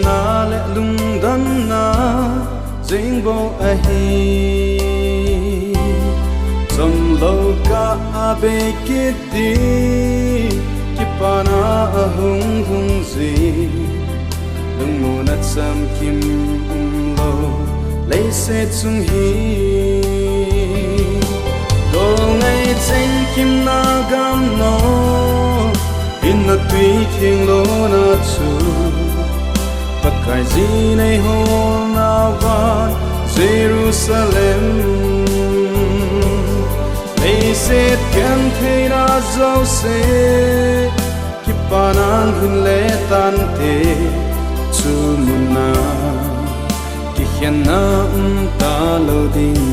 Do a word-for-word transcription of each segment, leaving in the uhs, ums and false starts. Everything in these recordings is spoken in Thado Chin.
Na le lungdamna jing bou ahi. Chomlou kah a bei kit ding, kipana ahung lhung jing. Lungmonna chamkim umlou leiset chung hi. Dol ngai chengkimna gam nom, in na tui thenglouna chu. Pakai ji nei holna van Jerusalem. Leiset gentheina jouse, kipana hin le tante, chu muna kikhenna um talou ding.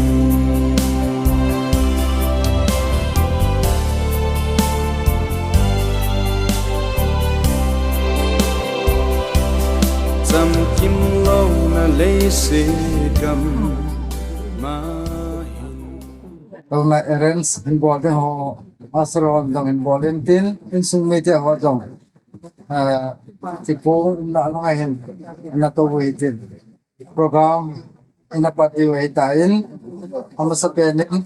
Chamkim louna leiset gam ma hin. Tuna arrange hin bol ding ho, pastor hon jong hin bol in tin, insung mite ho jong, eh, ti po na lo ngai hin, na to wi tin. Program ina pat diu ahitan, amasapen in,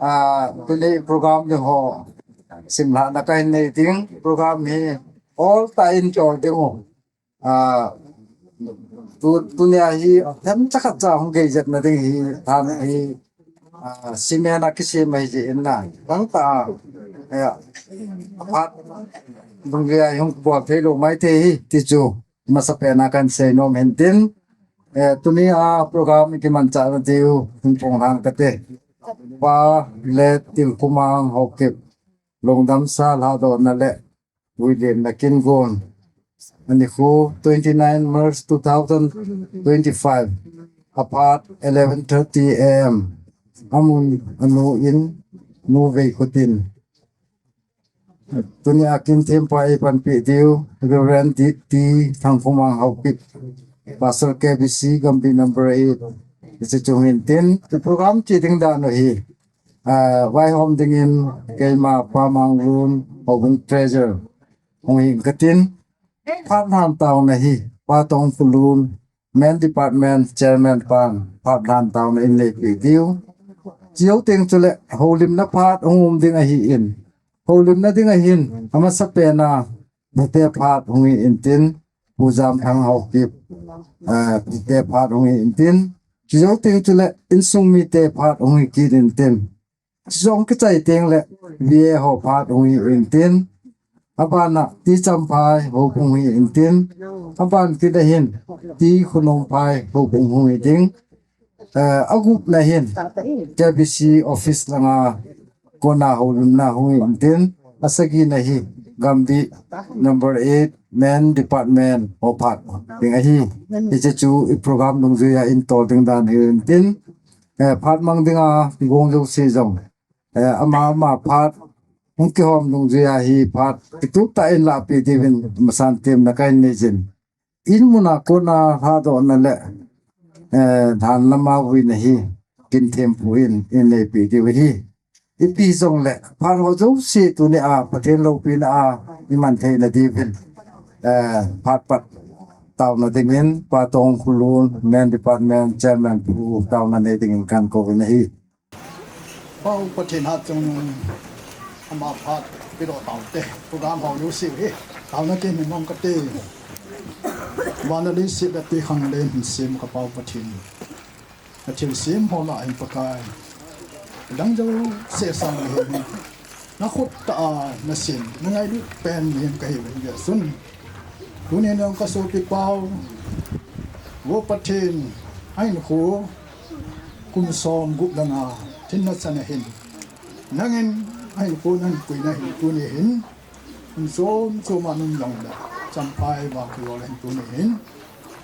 ah, tuni program ding ho simlhahna kahin nei ding, program hi hol tah in chol ding u. Ah, tu, tunia hi themcha khatcha hung gei jep na ding hi, than hi, ah, cement a kisem ahi jeh in na, bang ta, eh, aphat, dungjui a hung bol thei lou maithei hi, ti chu. Masapen a kahin sei nom hin tin, eh, tunia program i kimanchah na diu hin phong lhang kate. Pa le Tilkhumang Haokip, lungdamsa lhadohna le vuilimna kin gon. Anikho twenty nine March two thousand twenty five, aphat eleven thirty A M. Amun anu in Nu Veikhutin. Tunia kin thempa eipanpi diu, Reverend T, T Thangkhumang Haokip, Pastor K B C Gambih number eight. Hiche chung hin tin, program che ding dan u hi, ah, vaihom dingin keima Pa Manglun, Houbung Treasurer, hung hi katin, phat lhan tauna hi, Pa Tongkhulun, Men Department Chairman pan phat lhan tauna in neipi diu. Chujou teng chule houlimna phat hung um ding ahin. Houlimna ding ahin, amasapen a, mite phat hung hi intin, Pu Jamthang Haokip, eh, mite phat hung hi intin. Chujou teng chule insung mite phat hung hi kit intin. Chujong kichai teng le V A ho phat hung hi intin. Abana T Champhai ho hung hi intin. Aban kit a hin T Khunongphai ho hung hi ding. Eh, agupna hin K B C office langa kona houlimna hung hi intin. Asagina hi Gambih number eight Men Department ho phat ding ahi. Hiche chu i program dungjuia in tol ding dan hi intin. Eh, phat mang dinga, kigong jouse jong. Eh, ama, ama phat, hung kihom dungjuia hi phat, kitup tah in lahpi diuvin masan temna kahin nei jin. In muna kona lhadohna le, eh, lhan lama vuina hi, kin thempu in, in neipi diu hi. Ipi jongle, phat ho jouse tunia, Pathen loupina a, i man theina diuvin. Eh, phat pat, tauna dingin, Pa Tongkhulun, Men Department Chairman pu, tauna nei dingin kahin kou in ahi. Pau Pathen hat chungnung ama phat pilo taute, program ho jouse hi, tauna kin hin mong kate. Vana leiset a twikhanglen hin sem ka Pau Pathen. Na thilsem ho lah hin Pakai. Dang jouse sang hin. Na khut tah a na sem, na ngailut pen hin kahiuvin ve sun. Tunin jong ka sopi pau, Vo Pathen, ahin khu, kum som gup langa, thin na chan ahin. Nangin, ahin khu, nang puina hin, tuni hin, kum som, som a nung jong le, Champhai va khu le hin, tuni hin.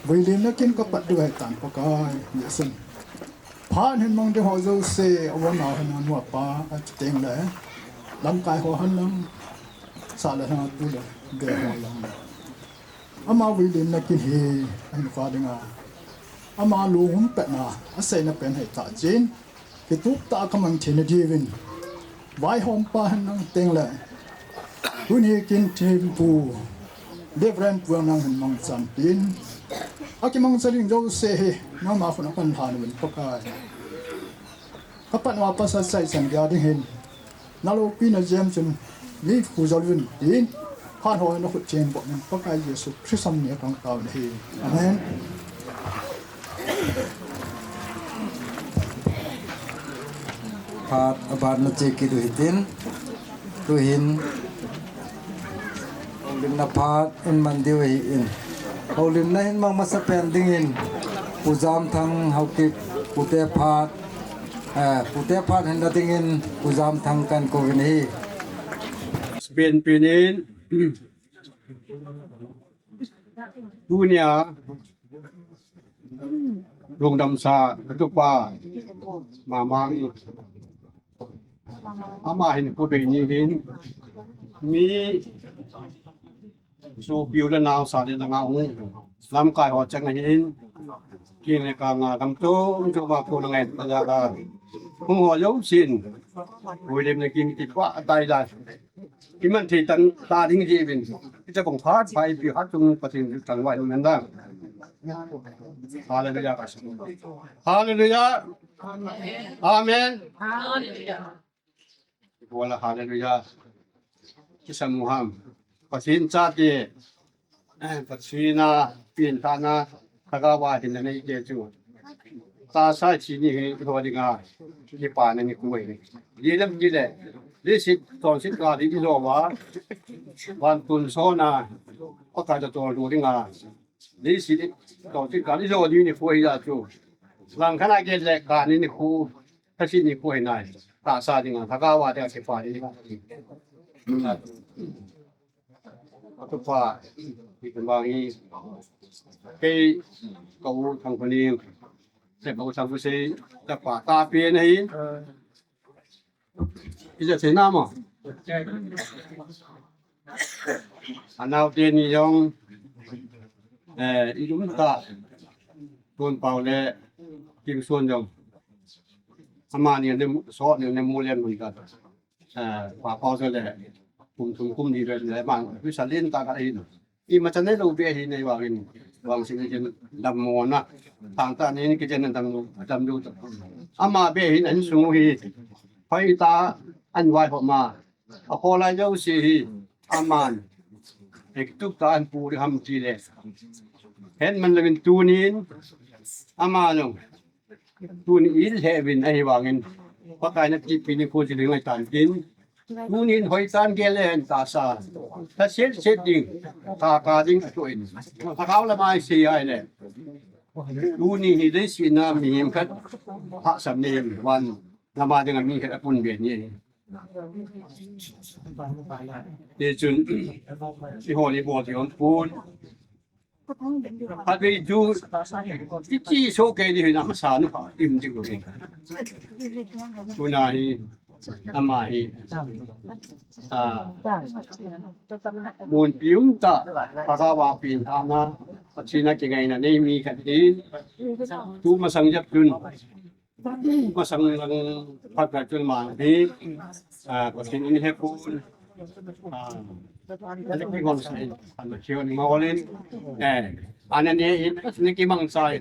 Vuilimna kin ka pat diu ahitan Pakai, Jesu. Phat hin mang ding ho jouse, a u a nao hin, a nu a pa, a chuteng le, lamkai ho hen lang, sa le hang tu le, be ho lang. Ama vuilimna kin hi, ahin fa dinga. Ama lunghung petna, aseina pen hei ta chin, kitup tah a ka mang theina diuvin. Vaihompa hen lang teng le, tuni kin thempu, Reverend Puanang hin mangchan tin. Akimangcha ding jouse hi, nangma khut a kan lhan uvin Pakai. Kapat uva pasal Saichan dia ding hin. Naloupina jem chun, mi khu jol uvin tin. Phat ho na khut chen bou nin Pakai Jesu Christa min a kang tao nahi. Amen. Phat aban na che kit u hitin. Tuhin. Houlimna phat in man diu ahin. Houlimna hin mang masapen dingin. Pu Jamthang Haokip, pute phat. Eh, pute phat hin na dingin, Pu Jamthang kan kou uvin ahi. Pen pen in. Tunia, lungdamsa, katupa, Mamang, ama hin khu bei ni hin, mi sopi u le naosa le langa hung, lamkai ho chang hin, kin le kang a, lam chom chom a khu na ngai ta ja la, hung ho jousen, William ne kin kipa tai la. Iman thei tan ta ding ji vin. Ita kong phat phai pi hat chung Pathen thangvah in um hen lang. Hallelujah. Hallelujah. Amen. Hallelujah. Wala hallelujah. Kisa muham. Pathen chate. Eh, Pathen a, pen tah na, thagau a hinna nei te chu. Tahsa chi ni hi, ho dinga, kipana nikho ahi. Ji lam ji le, leiset, chonset kah ding i jo uva, vantun sona, Pakai toh toldo dinga, leiset, chonset kah ding i jo ding nikho ahi a chu. Langkhat a gel le, kani nikho, thase nikho ahi nai. Tahsa dinga, thagau a dinga, kipana nikho. Atupa, ipi bang hi, kei, ka u Thangkhoni, se ka u Thangkhoni sei, tapa, tapa ahi. Ija sei na mo. Anao teni jong, eh, i lum ta, Tonpao le, Kingson jong. Amani ne, so ne, ne mu le mun ta. Eh, pa pau se le, kum thum kum ni le, le man, pi sa len ta ka hin. Imacha nei lou be hi nei vangin, vang sing kin dammo na. Thang ta nei kijen dammo, dammo ta. Ama be hin an sung hi, phai ta an vai ho ma. A kholai jouse hi, aman. Ek tuk ta an pu ri ham ti le. Hen man le min tunin, ama long. Tuni in hevin ahi vangin, Pakai na tipi nikho jing ngai tan tin. Tuni in hoi tan gel hen tahsa. Thaset set ding. Tha ka ding a tuin. Tha kau la mai sei ai le. Tuni hi leiset a mihem khat. Hahsatna nei van. Nama ding a mi khat apun be ni. Ti chun. Si ho ni bo ti on pun. Khatvei chu, i chi so kei ni hin ama sa nu pa, im ti ko ni. Tuna hi, ama hi. Ah. Mun pi um ta, pa ka wa pi ta na, pa chi na ki ngai na nei mi ka ti. Tu masang jap chun. Masang lang phat phat chun ma hi, ah, Pathen in he pun, ah, ale ki ngol sai, an ma chion ma olin, eh, ana ne in, ne ki mang sai,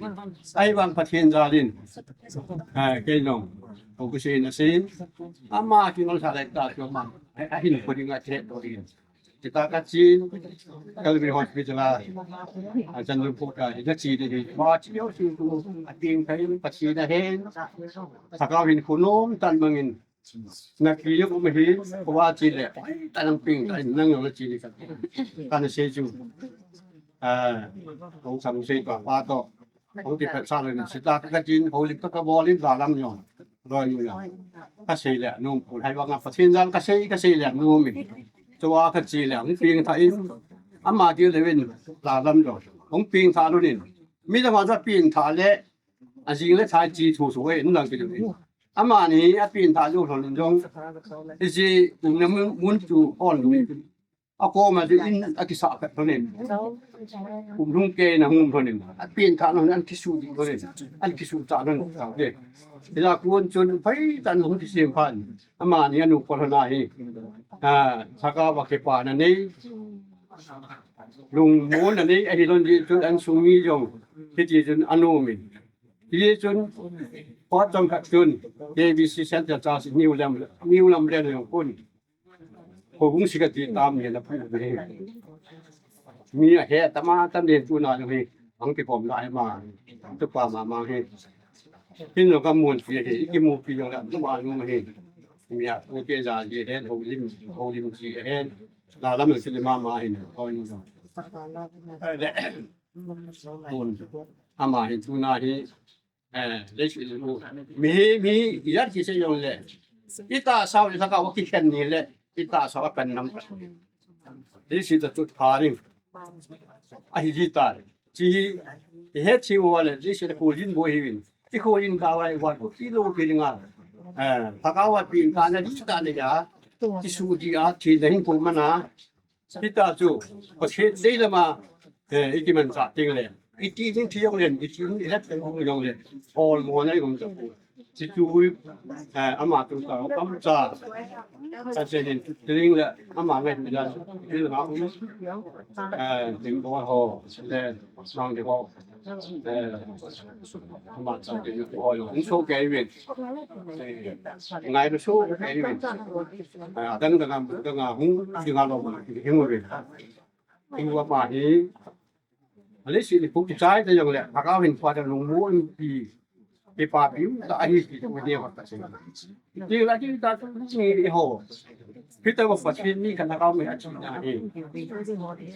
ai vang Pathen jalin, eh, kei long, ko ku sin asin, ama ki ngol sai ta chu ma, eh, ahin ko ding a che to in. Kita ka chin, Calvary Hospital a, a chan lu po ka, ina chi de hi. Ma chi yo chi tu, a ting kai, pa chi na hen. Sakau hin khu nom tan mangin. Na ki yo um hin, ko wa chi le, pai ta nang ping, ta nang yo chi ni ka. Ka na se chu. Ah, ko sam se pa pa to. Hung ti phat sa le na, sita ka chin, houlim ka ka bol in la lam nyo. Loi nyo ya. Ka sei le, num, pu hai wa nga Pathen jal ka sei, ka sei le, num in. Chua ka chi le, hung ping tha in. Ama ti le win, la lam nyo. Hung ping tha lu nin. Mi da ma da ping tha le, a jing le thai chi thu su e, nang ki lu nin. Ama ni a ping tha lu lon jong. I ji, um na mun, mun tu, on lu. A koma chu in a kisa pet thonin. Kum lhung ke na hung thonin. A pin tha non an kisu di thonin. An kisu ta non ta de. Ila kun chun phai tan hung kisem phan. Ama ni anu ko na hi. Ha, saka wa ke pa na nei. Lungmonna nei ahi lon di chun an sung mi jong. Hiti chun anom in. Hiti chun, pot chom khat chun, K B C Central Church New Lam, New Lam Len jong kun. Ko gung sika ti tam ni na pu ni. Mi ahe tama tam ni tu na ni. Ang ti pom na ma. Tu pa ma ma he. Kin no ka mun pi he, ki mu pi jong la, tu ma nu he. Mi a, ko ke ja ji he, ho lim, ho lim ji he. La lam ki le ma ma he, ho ni jong. Ama he, tu na he. Eh, le shi lu. Mi, mi, ya ki se jong le. Ita sa le ka wa ki khen ni le. Ita sa ka pen nam. This is the truth pharing. Ahi ji ta. Chi, he chi wa le, this is the cool in bo hi win. Chi ko in ka wa wa ko ki lo ki nga. Eh, pa ka wa pi ka na ji ta ne ya. Chi su ji a, chi na hin ko ma na. Hita chu, Pathen dei lama, eh, i kimanchah teng le. I ti ding thi jong le, i ti ding i het teng jong le. Hol mo na i um chu. Chi chu, eh, ama tu ta, kam cha. Sa che din, ti ding le, ama ngai tu ja. Ti lama um. Eh, ding bo ho, le, sang de ho. Eh, ama cha ke yu ho yo. Hung so ke yu. Eh, ngai lu so ke yu. Ah, dan da ngam, da ngam hung, di ngam lo, hung yu. Hung wa ma hi. Ale si ni pu ki chai da jong le, ha ka hin pa da lung mo in pi. Ki pa pi, da ahi ki tu de wa ta se. Ti la ti ta tu ni ho. Peter wa Pathen ni ka na ka me a chi na he.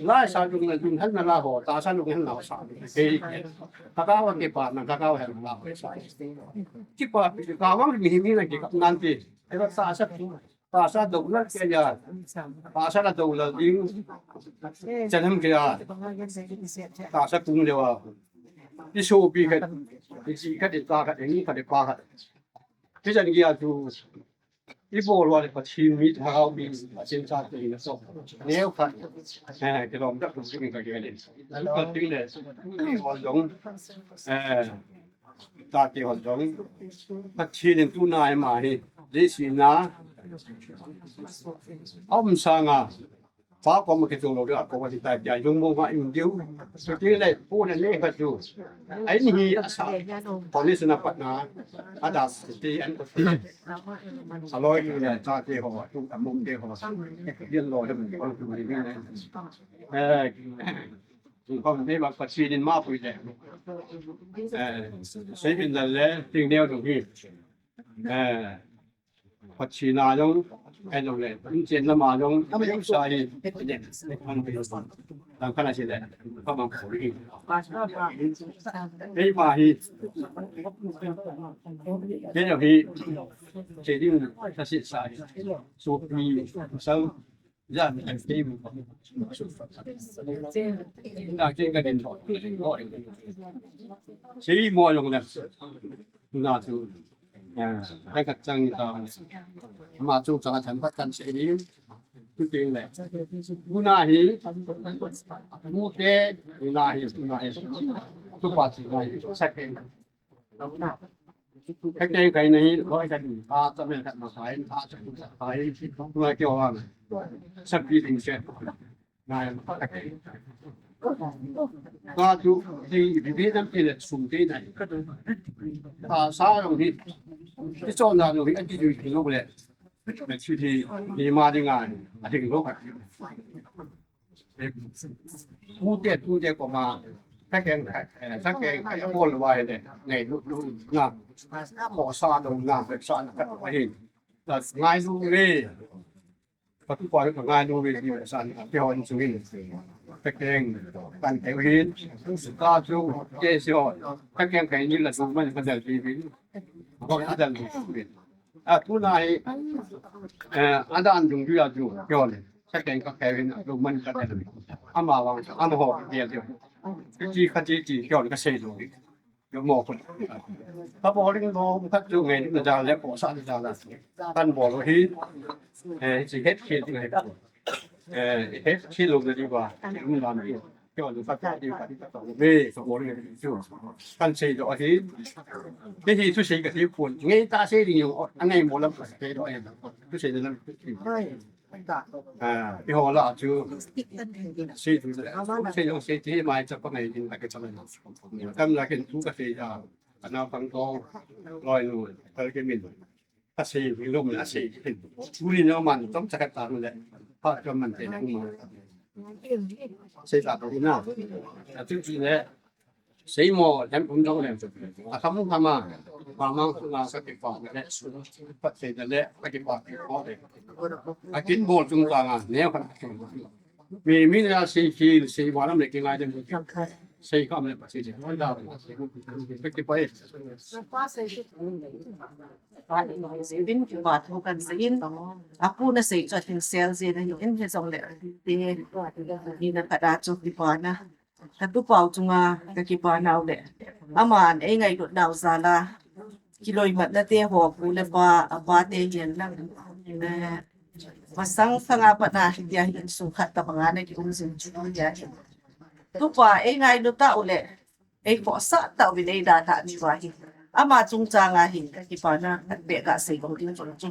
Lai sa lung na lung han na la ho, ta sa lung han na sa. He. Ta ka wa ke pa na, ta ka wa han na sa. Ki pa pi ka wa mi mi na ki ka nan ti. Ai wa sa sa. Ta sa do la ke ya. Ta sa la do la ding. Chan ham ke ya. Ta sa kung le wa. Ti so pi ka. Ti si ka ti ta ka ni ka ti pa ka. Ti chan ki ya tu. I bol wa le Pathen mi tha hau mi Pathen cha te na so. Neo khat. Eh, ke lom da ku sing ka ke le. Ka ting le. Ni hol dong. Eh, ta te hol dong. Pathen in tu na ma hi. Le si na. Om sa nga. Pa ko ma ke tu lo da ko wa ti ta ya yung mo nga yung diu. So ti le pu na le ka tu. Ai ni hi a sa. Ko ni sa na pat na. A da ti an ko. Aloi ni le cha te ho, tu ta mong te ho. Yen lo de ko tu ni ni. Eh. Tu ko ni ma Pathen in ma pui le. Eh. Sei bin da le ting neo tu hi. Eh. Pathen a jong, eh, jong le, in chen lama jong, in sa hi, dang kana si le, ka bang ko hi. Kei ma hi, kei jong hi, che ding, ka si sa hi, so pi, so, ya, kei mu. Na kei ka din, sei mo jong le, na tu. Hai ka chang ta. Ma chu chang chan pat kan se ni. Tu ting le. Tuna hi. Mu te. Tuna hi. Tuna hi. Tu pa chi na hi. Sa ke. Ka ke kai na hi. Loi ka ni. A ta me ka ma sai. A cha ku sa kai. Tuna ke wa. Sa pi ding se. Ngai, ka tu, di, di, di, nam ti le sum ti nai. Ta sa jong hi, ti chon na jong hi, a ti ju ti lo le. Me chi ti, ni ma di ngai, a ding lo ka. Tu te, tu te ko ma, ta keng, eh, ta keng, eh, bol wa le, ngai lu, lu, na. Mo sa dong na, sa na ka wa hi. Ta ngai lu le. Ka tu pa ka ngai nu ve ni san ka pe hon chu hin. Ka keng kan te hin. Ka chu ke si ho. Ka keng kai ni la su man ka dal ti ve. Ko ka dal ti ve. A tu na hi. Eh, a dan dung ju ya ju. Ke hon. Ka keng ka kai hin a lu man ka dal. Ama wang ama ho ke ya ju. Ti ka ti ti ke hon ka sei lu. Yo mo ko. Ka bol ring mo ka chu ngai na ja le ko sa na ja la. Kan bol hi. Eh, si het ki ngai. Eh, het ki lo na di ba. Lu na ni. Yo lu ka ta di ka di ka to. Ve ka bol ring chu. Kan sei do hi. Ke hi chu sei ka ti pun. Ngai ta sei ring yo. Ngai mo lam ka sei do ai. Chu sei na lam. Ah, iho la chu. Si tu se, se yo se ti mai cha pa ngai din ta ke cha mai. Kam la ken tu ka se ya. Ana pang to. Loi nu. Tal ke min. Ka se lum la se. Uri no man tom cha ka ta le. Pa ka man te na ma. Sei ta to na. A tu tu le. Sei mo, lem kum dong lem. A kam kum kama. Ba mang ku na sa ki pa le. Pat sei da le, ka ki pa ki ko le. A kin bol chung ta nga, ne ka. Mi mi na sei ki, sei ba lam le ki ngai dem. Sei kam le pa sei de. Ka ki pa e. Bin ki pa thu kan sei in. A pu na sei chu a thil sel je na in he jong le. Te. Ni na ka da chu ki pa na. Ka tupa u chunga ka kipa nau le. Aman ei ngailut nau jal a. Kiloimat na te ho pu le pa, a pa te hian lang. Eh, masang sanga pat na hi tia hi insung khat ta banga na ki um jing chu tia hi. Tupa ei ngailut ta u le. Ei khohsah ta u le ei dalha ni va hi. Ama chungchang a hi ka kipa na ka pe ka sei bang ding chu chu.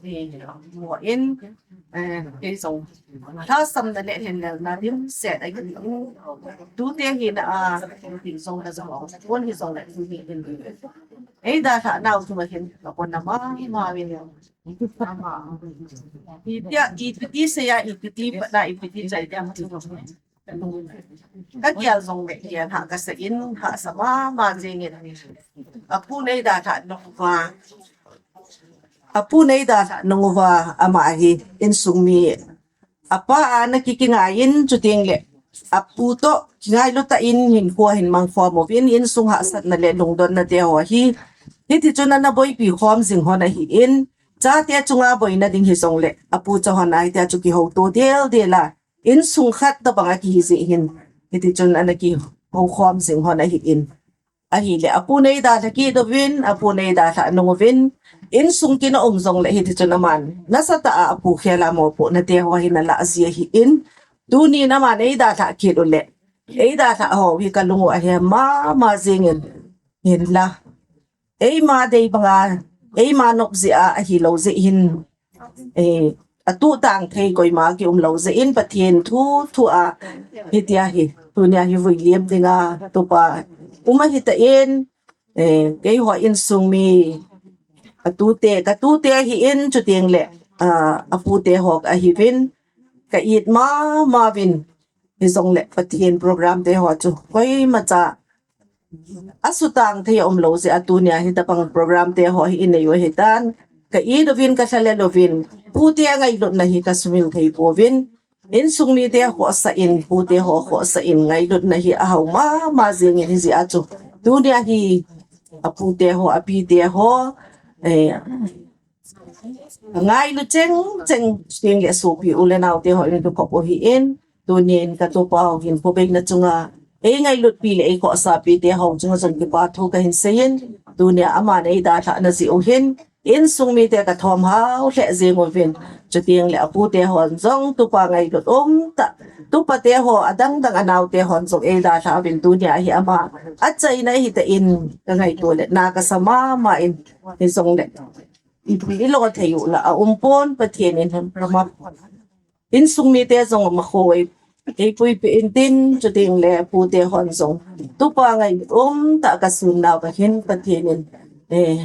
Ni mo in Eh, kei jong. Lhasam na le hin lel na dim set a kin in. Tu te hi na a, ti jong na jong. Kon hi jong le tu hi in. Ei dalha nau tu hin. Ka kon na ma, ma win. Ipi ti, ipi ti se ya, ipi ti pa na, ipi ti chai dia. Ka kial jong le kial ha ka sa in, ha sa ma, ma jing in. A pu nei dalha nung uva. A pu nei dalha nung uva ama hi insung mi. A pa a na ki kingai in chuting le. A pu to kingailut ta in hin khua hin mang khua mo vin insung hahsatna le lungdonna te ho hi. Hiti chun ana boipi khom jing hon ahi in. Chate chunga boina ding hi jong le. A pu cha hon ai te chu ki ho to del del a. Insung khat ta banga ki hi ji hin. Hiti chun ana ki ho khom jing hon ahi in. Ahile, a pu nei dalha kit uvin, a pu nei dalha nung uvin, insung kin a um jong le hiti chun aman. Nasatah a a pu khel a mopohna te ho hi na la ji ahi in, tuni na man ei dalha kit u le. Ei dalha ho hi ka lung u a he ma, ma jing in, hin la. Ei ma dei banga, ei ma nop ji a, ahi lo ji hin. Eh, a tu tang thei koima ki um lo je in Pathen thu thu a hi tia hi. Tunia hi vui liam dinga tupa um ahi ta in, eh, kei ho insung mi a tu te, ka tu te hi in chuting le, ah, a pu te ho ka hi vin, ka it ma ma vin, hi jong le Pathen program te ho chu koima cha a sutang thei a um lo je a tunia hi tapang program te ho hi i nei u hi tan. Ka it uvin ka thalel uvin. Pu te a ngailutna hi ka sumil thei pouvin. Insung mi te khohsah in, pu te ho khohsah in ngailutna hi a hau ma, ma jing in hi ji a chu. Tunia hi a pu te ho, a pi te ho, eh, Ngailu cheng cheng, cheng le sopi u le nau te ho in tu khop u hi in, tunin ka tupa ho hin phubeina chunga, ei ngailutpi le ei khohsahpi te ho chunga jong kipa thu ka hin sei in, tunia aman ei dalhah na ji u hin, insung mi te ka thom hau lheh jing uvin, chuting le a pu te hon jong tupa ngailut um tah, tupa te ho adang dang a nau te hon jong ei dalhah uvin tunia hi ama a chaina hi ta in ka ngaito le na ka sa ma ma in hi jong le. Ipi i lo thei u la a um pon Pathen in hon rama. Insung mi te jong ma kho ei, ei puipi in tin, chuting le pu te hon jong. Tupa ngai um tah ka sun nau ka hin Pathen in, eh,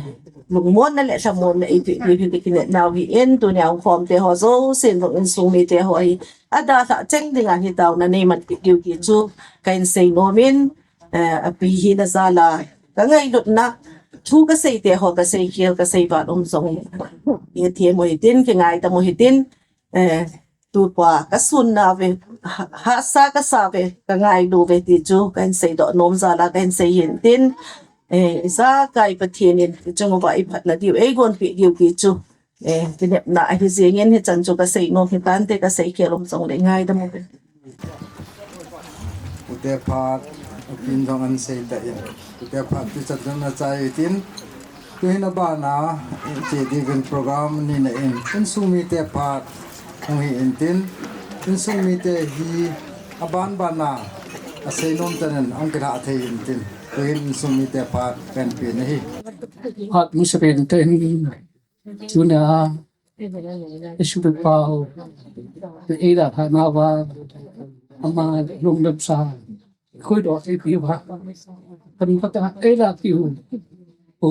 lungmonna le lhamonna ipi, ipi, ipi kine nau hi in, tunia hung khom te ho jouse in jong insung mi te ho hi. A dalhah cheng dinga hi taona nei man pi diu ki chu, ka in sei nom in, eh, a pi hi na jal a. Ka ngailutna, thu ka sei te ho, ka sei khel, ka sei val um jong. Ye thiem u hi tin, ki ngai tam u hi tin, eh, tupa, ka sun nau ve, ha, hahsa ka sa ve, ka ngailu ve ti chu, ka in sei doh nom jal a, ka in sei hin tin, eh, ijakai Pathen in, i chung uva i phatna diu, ei gonpi diu ki chu. Eh, kinepna ahi jing in hichan chu ka sei nom hi tante ka sei khel um jong le ngaidam u ve. Ute phat, kin jong an sei ta in. Ute phat ti chan jong na chai tin. Tu hin a bana, che divin program ni na in. Insung mi te phat, hung hi in tin. Insung mi te hi a ban bana, a sei nom chan in, hung kila thei in tin. Tu hin insung mi te phat, pen pi na hi. Phat mu se pen te hin. Tuna Isu pau, eila pha na va, ama lung lem sa, khoi do ei pi va. Kan pata eila pi u, u,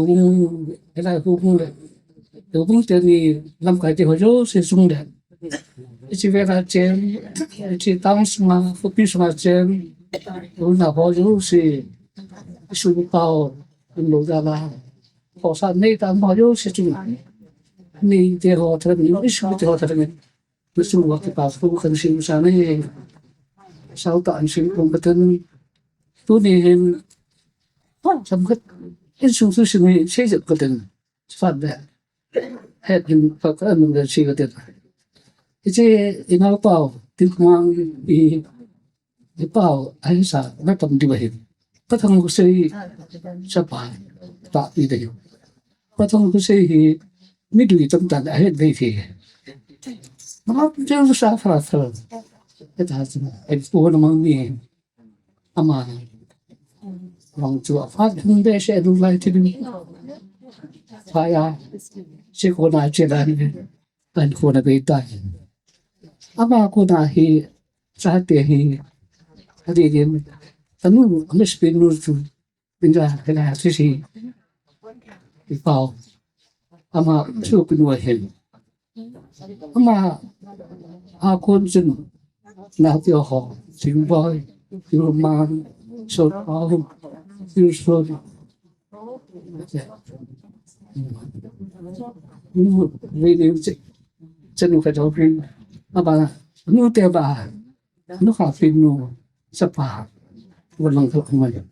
eila u le, u te ni lamkai te ho jouse sung le. Ichi vela chen, ichi town sunga, khopi sunga chen, u na ho jouse, isu pau, in lo da la. Khosa nei ta mo jouse chu. Nei te ho tha ni, isu te ho tha ni. Isu wa kipa pu kan sim sa nei. Sau ta an sim pu ka ten. Tuni hin. Sam khat. Insung su sim ni sei jep ka ten. Fat de. Het hin pa ka an de si ka ten. Ichi inau pau. Tin mang i Hi pau, ahi sa, na tam di ba hi. Pathang Khosei, sapa, ta di da hi. Pathang Khosei hi, mi dui tam ta da hi, dei hi. Ma, jeng sa fa fa. Eta sa, ai pu na mang ni. Ama. Wang chu a fa, hum be se du lai ti ni. Fa ya, se ko na che da ni. An kona be ta. Ama kona hi, sa te hi, adi din, anu, anu spin nu chu, binja, kena sisi, i pau. Ama, su pinu hin. Ama, a kon chun, na ti ho, sing boy, yu man, so pau, yu so, Nu, ve ve che, che nu ka jao pin. Aba, nu te ba, nu ka pin nu, sa pa, wa lang ka ma ya.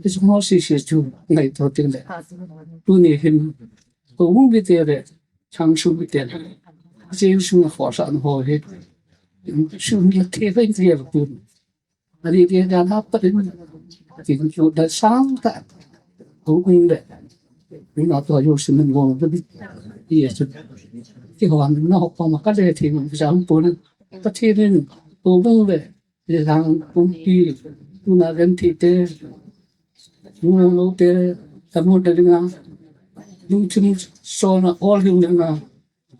Is mo si si chu, ngai to tin le. Tu ni hin, ko mu bi te le, chang su bi te le. Je su na ho sa ho he. Su ni te ve te le tu. Ani dia dia na pa din. Tin chu da sang ta. Ko ung le. Ni na to yo sin ngong de. Ye chu. Ti ho an na ho pa ma ka le thi ngong sa pu na. Pa thi din. Ko ung le. Ye sang pu ti. Tu na gen thi te. Nu lo te. Ta mu de nga. Nu chim so na all him nga.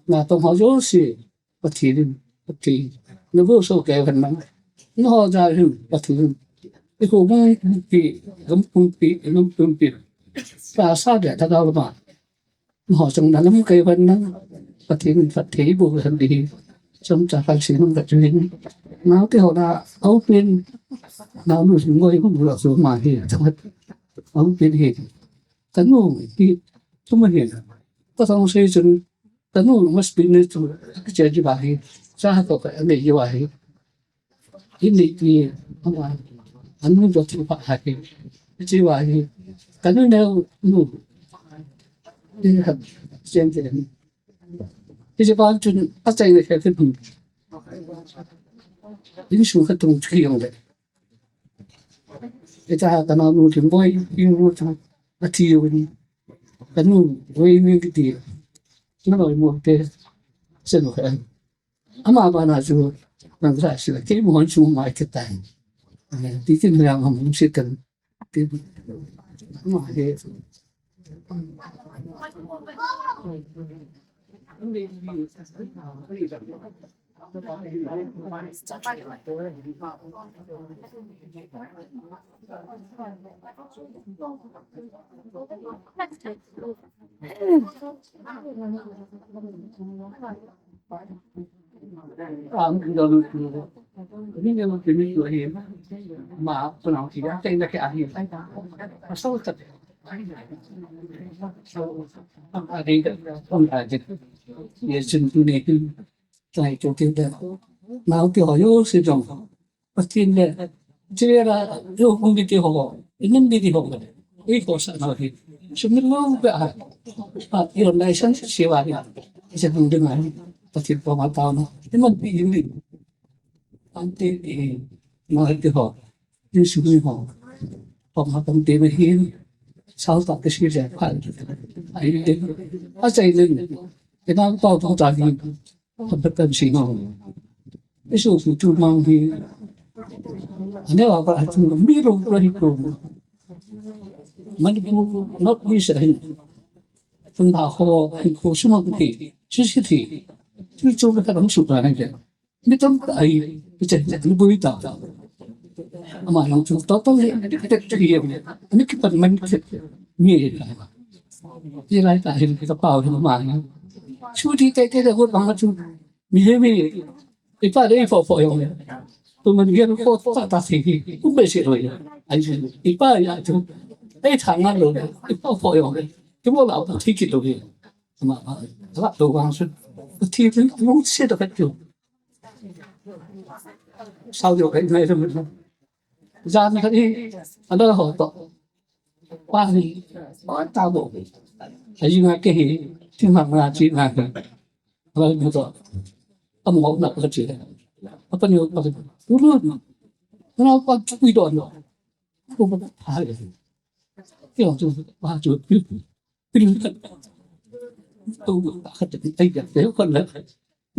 Na to ho yo si. Pathen in, Pathen. Na bu so ke kan nang. Na ho ja hin, Pathen in. I ko bung pi, gam pung pi, gam pung pi. Sa sa de ta da ma. Na ho jong na lam ke kan nang. Pathen in Pathen bu kan di. Jong cha kan si nang ka chu hin. Na te ho na, au pin. Na nu sin ngoi bu la su ma hi. Jong au pin hi. Ka nu hi, tu ma hi. Ka song sei chun, Ka nu must be ne tu, ka che ji ba hi, cha ha ko ka ne ji wa hi. Hi ni ki, ama, anu jo tu pa ha hi. Ji wa hi. Ka nu ne nu. Ni ha, chen chen. Hi ji ba chun, a chai ne ke tu. Ni su ka tung chi yong de. Ita ka na nu tin boy, yu nu ta, a ti yu ni. Ka nu, boy ni ki ti. Na loi mo te, se lo ka. Ama ba na chu, na sa si, ke mo hon chu ma ke ta. Ti tin ya ma mo si kan. Ti, ama he. Ye chun tu ne hin, tai to tin da. Nau ti ho yo si jong. Pathen le. Chira yo hung di ti ho. Inin di ti ho. I ko sa na hi. Sumi lo be a. Pa yo lai san si wa hi. Ise hung di ngai. Pathen po ma ta na. Iman pi ni. Ante ni. Ma ti ho. Ni sumi ho. Po ma tam te me hin. Sao ta ke si je pa. Ai de. A sai le. Ina pa pa ta ni. Ka pa kan si ngong. Isu ku tu mang hi. Ane wa pa tu mi lo lo hi ko. Manipur North East hin. Tun ba ho hin ko suma ku ti. Chu si thi. Chu chu ka dang su ta nai de. Mi tam ta ai, mi chen chen ni bui ta. Ama nang chu to to le, te te ye. Ani ki pan man ki. Mi ta. Ye lai ta hin ka pao hin ma. Chu thi te te de ho bang chu. Mi he mi. Ipa de ifo fo yong le. Tu man ye ko ta ta si hi. Ku be si lo ye. Ai si. Ipa ya chu. Ai thang lo. Ifo fo yong le. Ki mo la ta thi ki lo ye. Ama, ala to wang sun. Thi lung se da ka chu. Sao yo ka ngai rum. Jan ka i, ala ho to. Pa ni, pa ta bo. Ai nga ke hi, ti ma nga chi nga. Ala ni to. Am ho na ka chi. Apa ni pa. Ulu. Na pa chu i do no. Ko pa ta. Ki ho chu pa chu.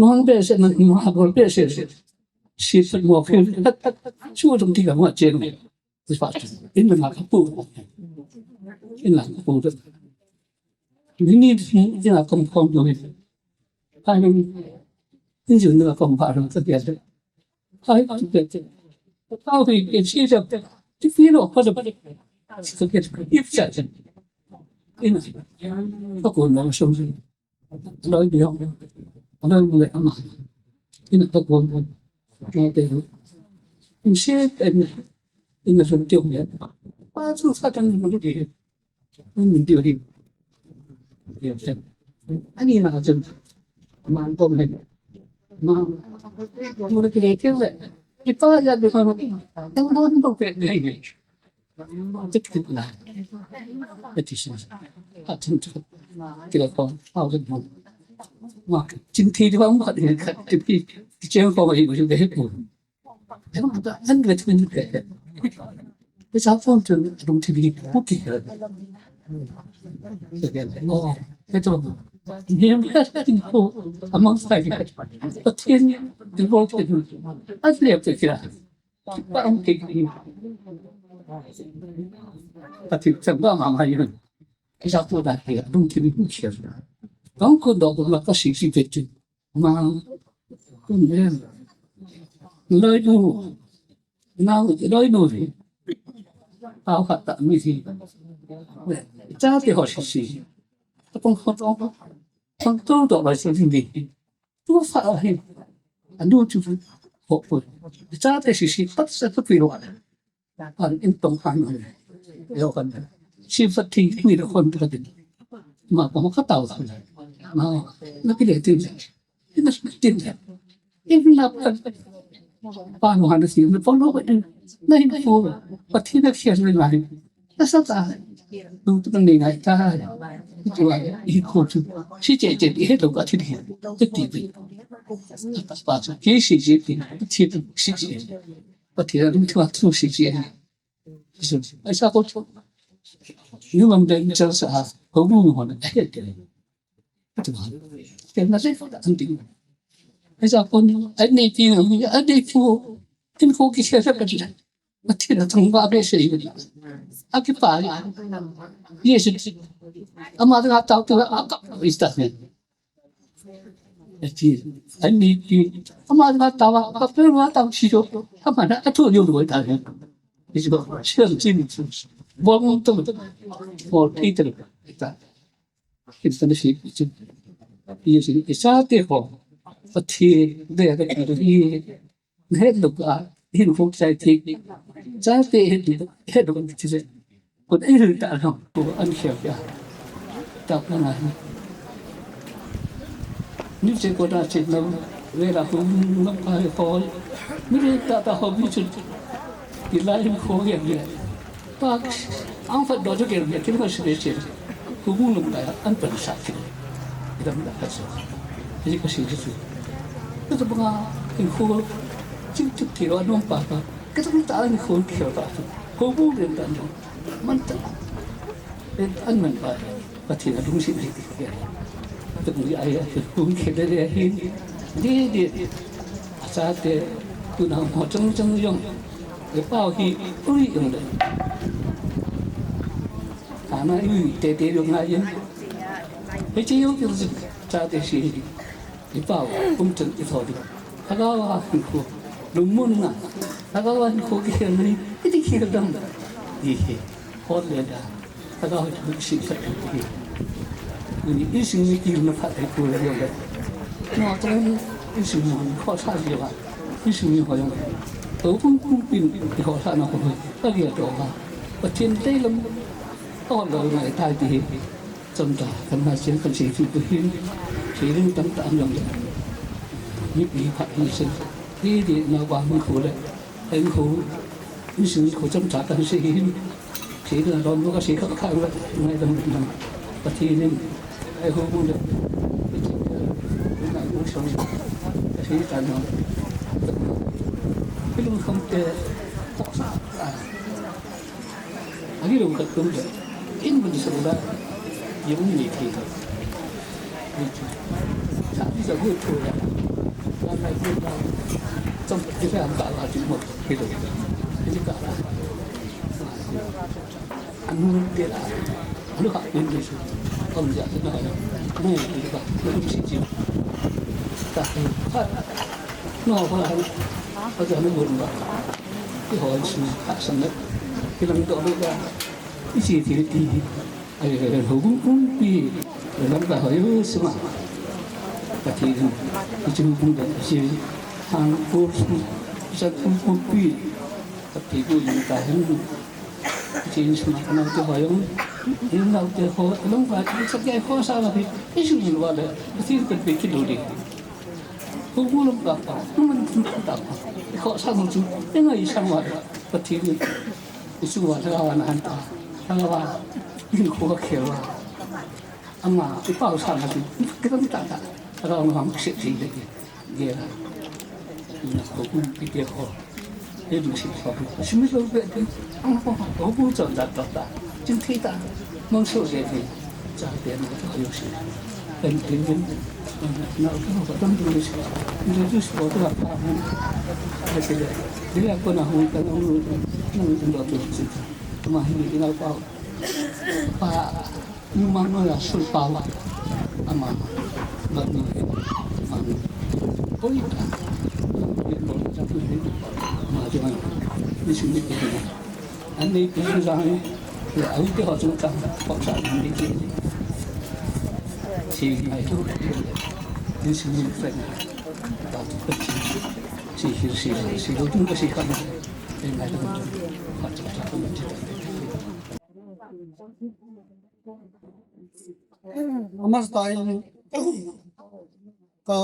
Nong be se, nong ha bol be se. Si se mo ke. Su dong ti ka mo chen. Fa. In na ka pu. In na ka pu. Ni ni ni na kom kom do. Ai ni. Ni ju na kom ba ro ta dia. Ai tu te te. Tao hi ke si ja. Ti fi lo pa de. Si ke if ja. In. Ko ko no so. Loi biang, loi biang ama. Ina ka kuang kuang. Nga te hu. Ina se, ina, ina se te hu ya. Pa chu sa kan mu de. Ina de hu. Ya se. Ani na chen. Ma ko me. Ma. Mo de ke ke le. Ipa ya de ko. Tang don ko ke de. Pathian chang ba ma ma yun. Isa ko da ke dum ki mi ku che. Dong ko do ko la ka si si pe tu. Ma. Ku ne. Loi nu. Na loi nu ri. Tao ka ta mi si. Cha te ho si si. Ta pong ko do. Pong to do la si ni. Tu fa hi. Anu chu ho ko. Cha te si si pat sa tu pi lo. An in tong han. Yo kan. Si fa ti mi lo kon ka tin. Ma ko ka tao. Ma. Na ki le tin. Ina tin. Ina pa. Pa no han si na pa no ko. Na hin ko. Pa ti na ki le lai. Na sa ta. Nung tu nang ni ngai ta. Tu ai i ko tu. Si che che i he lo ka ti ni. Ti ti. Pa pa ki si si ti. Ti tu si si. Pathian a lungthim a thu si si. Aisa ko chu. Ni lam de ni chal sa ha. Ko bu ni hon. Te. Te na se ko da an ding. Aisa ko ni. Ai ni ti ni. Ai ni fu. Tin ko ki se sa ka ji. Pathian a thang ba be se. A ki pa. Ye se. Ama da ta tu a ka. Ista ne. Ati, ani ti, ama na tawa, ka pe ma tawa si jo, ama na atu yo lo ta ne. Isi ko, si an si ni su. Bo mo to, mo ti te ta. Isi ta si, isi, isi, isa te ho. Ati, de, de, de, Hetlu ka, hin huk sai ti. Sa te hetlu, hetlu ka ti se. Ko dei hetlu ta lo, ko an khel ya. Ta ko na hi. Ni se ko ta se lo, ve la ko na pa he ko. Ni le ta ta ho bi su. Ki la hin ko ya ya. Pa, ang fa do jo ke, ke ma se se. Ku bu nung da, an pa sa ke. Dam da ka so. Ni ka si su. Ka ta ba, in ko, chim chim ti ro, nung pa pa. Ka ta ta in ko ke ta. Ku bu ren da nung. Man ta. Ren an man pa. Pathian a lungset nei ti. Ka ta bu ai, ai, ku ke de de hin. Di, di. Asa te, tu na mo chang chang yong. E pao hi, ui yong de. Ana ui te te yong ngai yin. He chi yong ki zik. Chate si, i pau, um chan i tho di. Lhagao a hinkho, lungmonna, lhagao a hinkho kikhelna hi, iti khel dam. Di hi, hot le da, lhagao hi thu si sa di hi. Tuni insung mi kilna phat hi pu le yo le. No, tuni insung mi khosa ji ba, insung mi ho yong. To pum pum pin, i khosana ho, ka ge to ba. Pathen tei lam, to lo ngai tai di hi. Chomcha, kan Ngaichel kan sei thei poi hin, sei ding tamtah um jong le. Mipi phat hi sei. Hi di na wa hung khu le, hung khu, insung khu chomcha kan sei hin. Sei ding dom ka sei kha kha le, ngai dam dam. Pathen in, ai ho mu le. Na u song, ka sei tan dam. Kilung kham te, khosah. Ani lo ka tum de. In mun sa la. Ye mun ni ki. Sa ni sa hu tu ya. La la hu la. Chom ki sa ka la ti mo. Ki lo. Ni ka la. Anu de la. Anu ka in ni su. Kom ja na ya. Ni ki ka. Ni si ji. Ka. No, ko la. Ko ja ni mun ba. Ki ho su ka sa na. Ki lang do lo ba. Ichi ti ti, eh, houbung pumpi, lamkai ho jouse ma. Kati, ichi houbung dan, ichi hang ko, ichi houbung pumpi, kati ko lamkai hin. Ichi insung ma, nao te ho jong, nao te ho, lamkai, ichi kei ho sa la pi, ichi ni wa le, kati ko pe ki do de. Houbung lamkai pa, man lamkai pa, ko sa mo chu, ngai sa ma, kati ko. Ichu va lhagao a na han ta. Lhagao a. Hinkho ka khel va. Ama, i pau sa na ti. Kitam ta ta. Lhagao a hung se ti le. Ge la. Na ko kun pi te ko. E du si ko. Si mi lo pe ti. Ang ko ko bu chon da ta ta. Jing thei ta. Mang so je ti. Cha te na ko yo si. Kan tin din. Na ko ko dam du si. Ni du si ko ta pa. Ni ko na hu ta na hu. Na hu ta si. Ama hi ni na pa. Pa, numang no ya sul pa wa. Ama, ba no, ma no. Oi ta. Ni ko ta ni. Ma jo ni. Ni si ni ko. An ni ko sa ni. Ya, au ke ho chung ta. Ko sa ni ki. Si ni ai tu. Ni si ni fa. Ba tu si. Si si si si. Lo tu ko si ka ni. Ni ai tu. Fa cha cha ko ni. Namaste. Ka,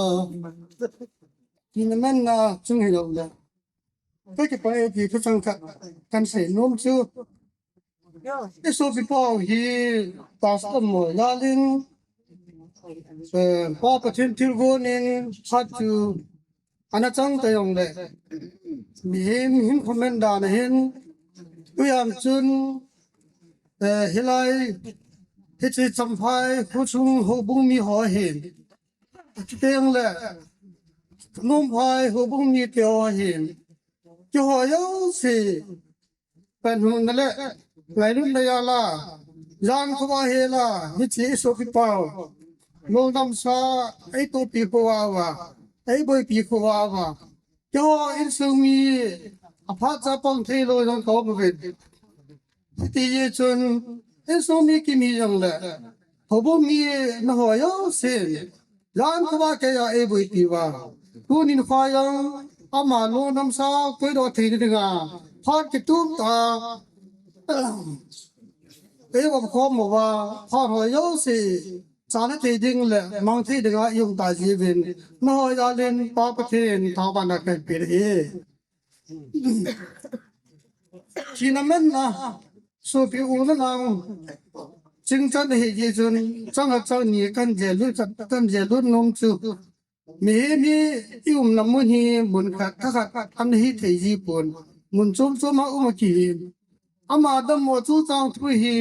kinamanna chung hi lo le. Ka kipah e ti thuchang khat kan sei nom chu. I sopi pau hi pastor mo lalin, eh, Pa Pathen thilgon in phat chu ana chang ta jong le. Mihem hin comment dan a hin, tu jam chun, eh, hilai, hiche Champhai, Khuchung, Houbung mi ho hin. Chuteng le, Nomphai, Houbung mi te ho hin. Keiho jouse, Pan hung na le, ngailutna jal a, jan khovah hel a, hiche i sopi pau. Lolnamsa, ei tohpi khovah uva, ei boipi khovah uva. Keiho insung mi, aphat cha pang thei lou jong ka um uvin. Hiti jeh chun, insung mi kimi jong le, houbung mi na ho jousen. Jan khovah kei a ei boipi uva. Tunin kho jong ama lolnamsa koidoh thei na dinga. Phat kitum ta. Ei vop khom uva. Phat ho jouse. Chana thei ding le mang thei dinga i um ta jiuvin. Na ho jal in Pa Pathen thangvahna kahin pe ahi. Thina manna, sopi u le nao, chingchan ahi jeh chun, chang a chang ni kan jel lut, kan jel lut nom chu. Mihem hi i umna mun hi mun khat, thakhat, ana hi thei ji pon. Mun chom chom a um a kihi. Ama dammo chu chang thu hi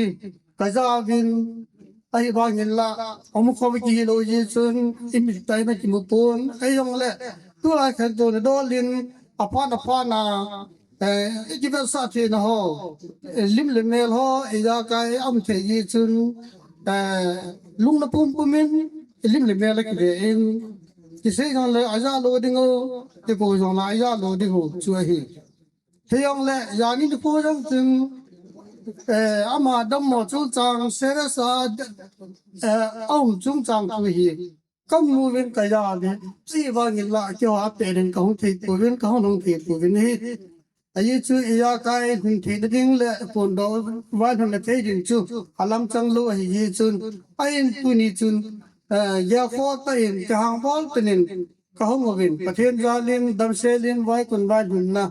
ka jaovin, ahivangin la, um khom kihi lou jeh chun, i mit tai na kimu pon, ahi jong le, tulai khantou na dol in, aphat aphat na, eh, i kivetsah theina ho, eh, lim le mel ho, i jakai um thei jeh chun, eh, lungna pumpum in, ilim le mel a kive in, kisei jongle aja lou ding u, ikou jongle aja lou ding u chu ahi. Hijongle, jani nikho jong chun, eh, ama dammo chungchang, serious a, eh, aum chungchang thu hi kamu uvin kajal in, chuvangin la, keiho a peh ding kahung thei pouvin, kahung nung thei pouvin ahi. Ajeh chu ijakai hung theina ding le phondoh vailhunna thei ding chu alamchang lou ahi jeh chun, ahin tuni chun, eh, gelkhoh tah in, kihang bol tah in, kahung uvin, Pathen jalin, damselin, vaikun vailhunna,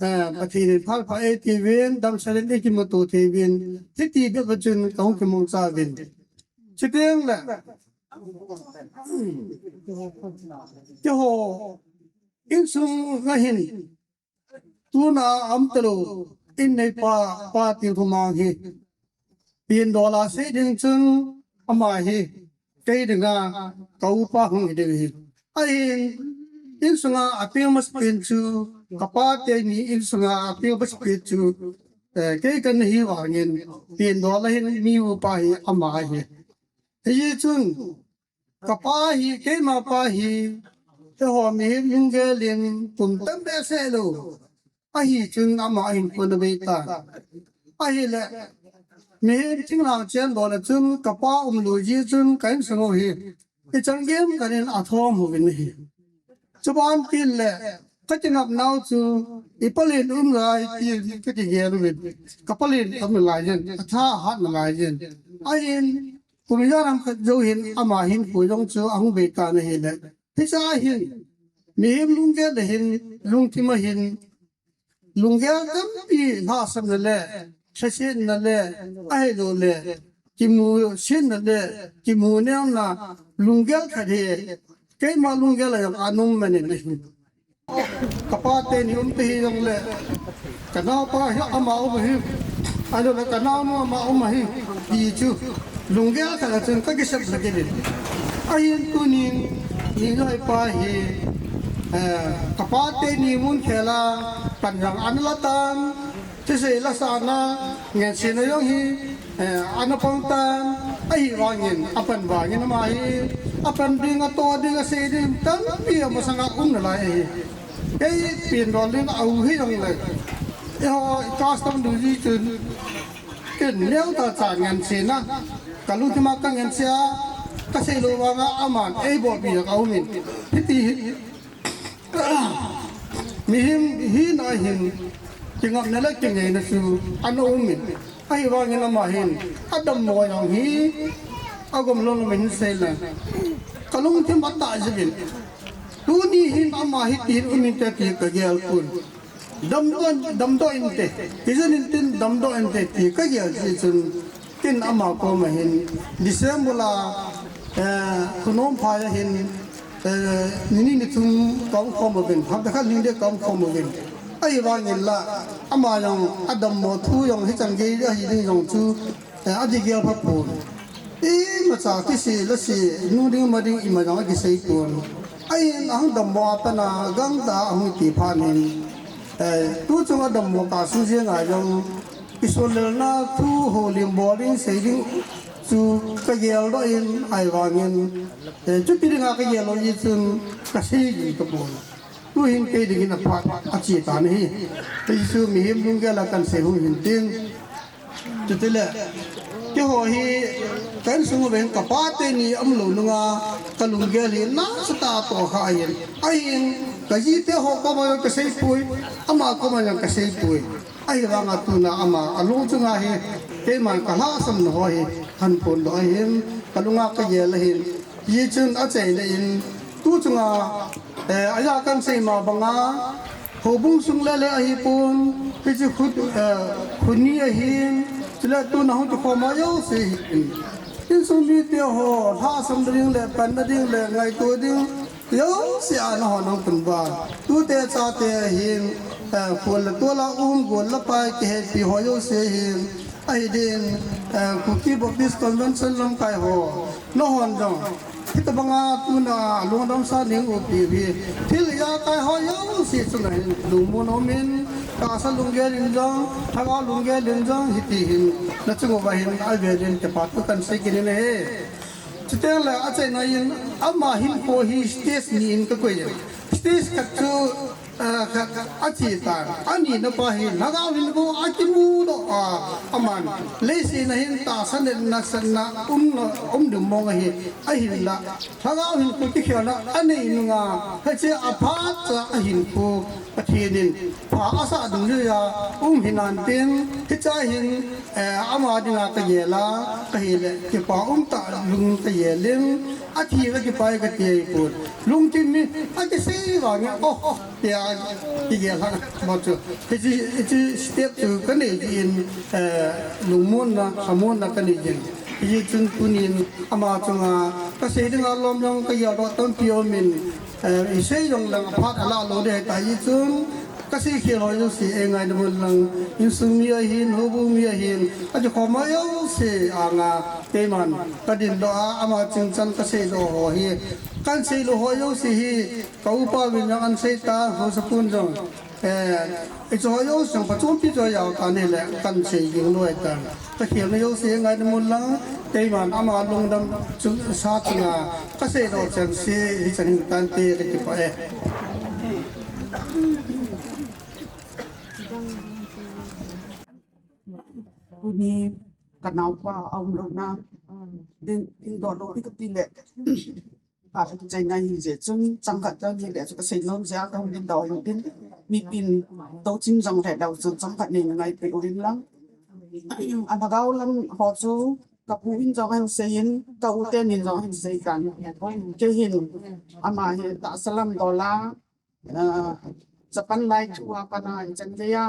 eh, Pathen in phalpha eitiuvin, damselin ikimuto thei uvin, hiti bep a chun kahung kimangcha uvin. Chuteng le, keiho insung a hin, tuna um talou, inneipa, Pa Tinkhomang hi, pindol a sei ding chun, ama hi, kei dinga, ka upa hung hi ding ahi. Ahin, insunga apeng masapen chu, kapa teni insunga apeng masapen chu, eh, kei kana hi vangin, pindol a hin mi upa hi ama ahi. Hijeh chun, kapa hi, keima pa hi, keiho mihem lunggel in kum tam behseh lou ahi chun ama ahin kona bei ta. Ahile, mihem thinglhang chen lona chun kapa umlou jeh chun ka insung u hi ichan gei khat in athom uvin ahi. Chuban tin le, ka kingapnau chu, i palen um lai, tin ka kigel uvin. Ka palen um lai jin, atha hat nalai jin. Ahin, kum ijat ham khat jou hin, ama hinkho jong chu ahung bei tan ahile. Hiche a hin, mihem lunggel le hin, lungthim a hin, lunggel tampi lhahsamna le, lhasetna le, ahilouleh, kimusetna le, kimuneona, lunggel khat hi, keima lunggel a jong ana um man in ahi. Kapa teni um ta hijongle, kanaopa hi ama um ahi, ahilouleh kanaonu ama um ahi, ti chu, lunggel khat a chun ka kisep le kit in. Ahin tunin, iloipa hi, eh, kapa teni mun khel a, pan jong ana la tan, thusei lasahna, ngensena jong hi, eh, ana pang tan, ahivangin, apan vangin ama hi, apan ding, atoh ding, asei ding, tampi amasanga um nalai ahi. Kei pindol ding a u hijongle, eiho custom dungjuiyin, ken neotah cha ngensena, ka lungthim a ka ngensea, ka seilou vanga aman eibolpi a ka umin. Hiti hi, mihem hina hin, kingapna le kingaina chu ana umin. Ahivangin ama hin, adammo jong hi, agom lom lom in seile, ka lungthim atah jeh in. Tuni hin ama hiti hin um inte ti ka gel pon. Damdoh, damdoh inte. Kijen intin damdoh inte ti ka gel jeh chun, ken ama koma hin, December a, eh, Khunom phai a hin, eh, ni ni ni thum ka um khom uvin, hapta khat ni ding ka um khom uvin. Ahivangin la, ama jong adammo thu jong hichan gei ahi ding jong chu, eh, akigel pha pon. Imacha kisei la sei, nu ding ma ding ima jong akisei pon. Ahin ahung dammo a pat a gangtah a ahung ti phat in, eh, tu chung adammo kah sung jeng a jong, kisollelna thu houlim bol ding sei ding chu ka geldoh in ahivangin, eh, chuti dinga ka gel lou jeh chun ka sei ding ka pon. Tu hin kei dingin aphat ache tan ahi. Kei chu mihem lunggel a kan sei hung hin tin. Chutile, keiho hi, ka insung uva hin kapa teni umlou nunga, ka lunggel hi nasatah a tohkha ahin. Ahin, ka jite ho koma jong ka seipoi, ama koma jong ka seipoi. Ahivanga tuna ama, alung chunga hi, keiman ka lhahsamna ho hi, kahin phondoh ahin, ka lunga ka gel ahin. Hijeh chun achaina in, tu chunga, eh, aja kahin sei ma banga, houbung sung lele ahipon, hiche khu, eh, khu ni ahin, chule tuna hung kikhom a jouse ahin. Insung mite ho, lhahsamna ding le, panna ding le, ngaito ding, jouse a nahon ahung pun uva. Tute chate ahin, eh, khol le tol a um, gol le pai, kihetpi ho jouse ahin. Ahi din, eh, Kuki Baptist Convention lamkai ho, nahon jong, hitobanga tuna lungdamsa ning upi uve. Thil ijakai ho jouse chunga hin lungmon umin, tahsa lunggel in jong, lhagao lunggel in jong, hiti hin, nachung uva hin, avel in kipa thu kahin sei kit in ahi. Chuteng le achaina in ama hinkho hi stage ni in kakoi e. Stage khat chu, eh, khat ache tan. Anina pa hi lhagao hinkho akimu doh a, aman leiset a hin tahsa natna satna um, um ding mong ahi, ahinla lhagao hinkho kikhelna anei nunga, hiche aphat cha ahinkho Pathen in pha asah dungjuiya um hinan tin, hiche hin, eh, ama dinga kagel a, kahile kipa umtah lung kagel in, athi le kipa e kati ahipon. Lungthim in akisei vangin, oh, tia kigel lhon a chu. Hiche, hiche step chu kanei jin, eh, lungmonna, lhamonna kanei jin. Hijeh chun tunin ama chunga kasei dinga lom jong kageldoh tampi aumin, eh, isei jong lang aphat alah lou ding ahitai, hijeh chun kasei khel ho jouse eingaidam un lang, insung mi ahin, houbung mi ahin, akikhom ho jouse anga keiman kadindoh a, ama chingchan kaseidoh ho hi, kahin seilou ho jouse hi, ka upa vin jong ahin sei tan, haosapun jong, eh, hiche ho jouse jong phachompi chu ajao tan ahile kahin sei ding lou ahitan. Kakhelna jouse ngaidam un lang, keiman ama lungdam chu sa chunga kaseidoh chengse hichan hin tante, kakipah e. Tuni kanaopa aumlouna ding, dingdoh lou ding katile, achaina hijeh chun chang khat kanei le chu kasei nom jeh a kahung dingdoh u ahin, mipin touching jong lheh leu chun chang khat nei ngaipeh uvin lang. Alhagao lam ho chu kapu in jong ahin seiyin, ka u tenin jong ahin sei tan. Kei hin ama hi tahsa lam dol a, ah, Japan lai thu a pat a ichan geiya,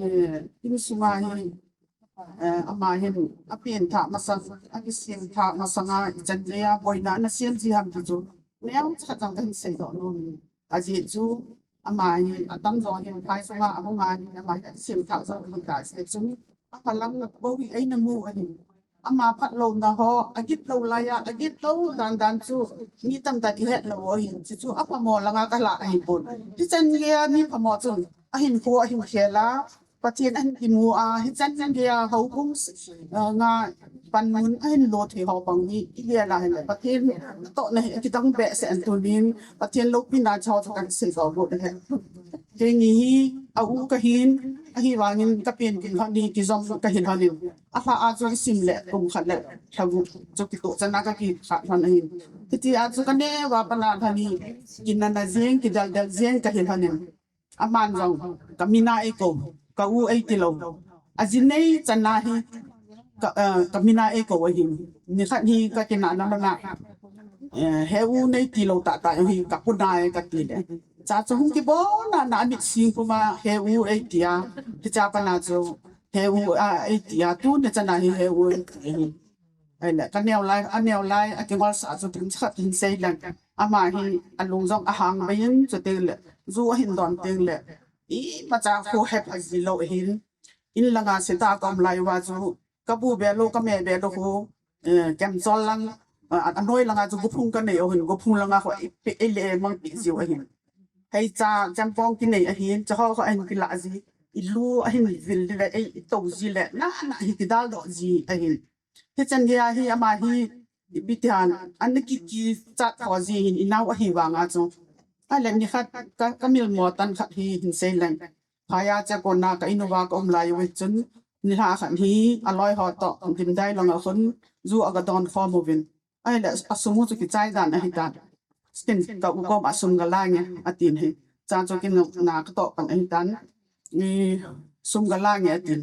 eh, insunga hi, eh, ama hin apenthah masang, akisem thah masanga ichan geiya boina ana sem ji ham ti chu neocha jong kahin seidoh nom e. Ajeh chu ama hi atam jo hin phai sunga ahunga hin ama hi akisem thah jo hin kasei chun aphalang bou hi eina mu ahin. Ama phatlouna ho, agitlou laiya, agitlou dandan chu mi tamtah in ihet lou u ahin, chuchu aphamo langa kalah ahipon. Hichan geiya mi phamo chun ahinkho ahin khel a, Pathen ahin kimu a, hichan geiya houbung, eh, nga panmun ahin lo thei ho bang hi igel a ahile Pathen natohna hi akidang behseh in tunin Pathen loupina chu kahin seidoh got ahi. Keini hi a u kahin, ahivangin kapen gin lhon hi kijom kahi lhonin, alhah a chu isim le kum khat le lha gup chu kitoh chana kakikha lhon ahin. Hitia chu kaneo a pat a lhon hi kinana jeng, kideldel jeng kahi lhonin, aman jong kamin a eikou, ka u eitilou. Aji nei chana hi ka, eh, kamin a eikou ahin. Nikhat hi kakinahna lhon a, eh, he u neitilou tahtah hi kapu nai katile, cha chu hung kibona na amit sing puma he u eitia, hichea pat a chu he u a eitia, tuni chana hi he u eiti ahin. Ahile kaneo lai, aneo lai akingolsah chu ding khat hin sei leng. Ama hi alung jong ahang beiyin, chuteng le ju ahin don teng le imacha kho hepha ji lou ahin. In langa seta kaum lai uva chu kabu be lou, kame be lou khu, eh, kemchol lang, eh, anoi langa chu gophung kanei u ahin, gophung langa khu eile mangpeh jiu ahin. Heicha chempong kinei ahin, chaho khu ahin kilah ji, ilu ahin vil le, ei itou ji le, nana hi kidaldoh ji ahin. Hichan geiya hi ama hi ipi ti ham, ana kikichat tho ji ahin, inao ahivanga chu. Ahile nikhat ka, kamilmo tan khat hi hin sei leng. Phaiya chekonna ka in uva kaum lai u chun, nilhah khat hi aloi ho toh Dimdai langa khun ju aga don khom uvin. Ahile asum u chu kichai dan ahitan. Ken ka u koma sum gala nge atin ahi. Cha chu ken na katoh pan ahitan. I sum gala nge atin.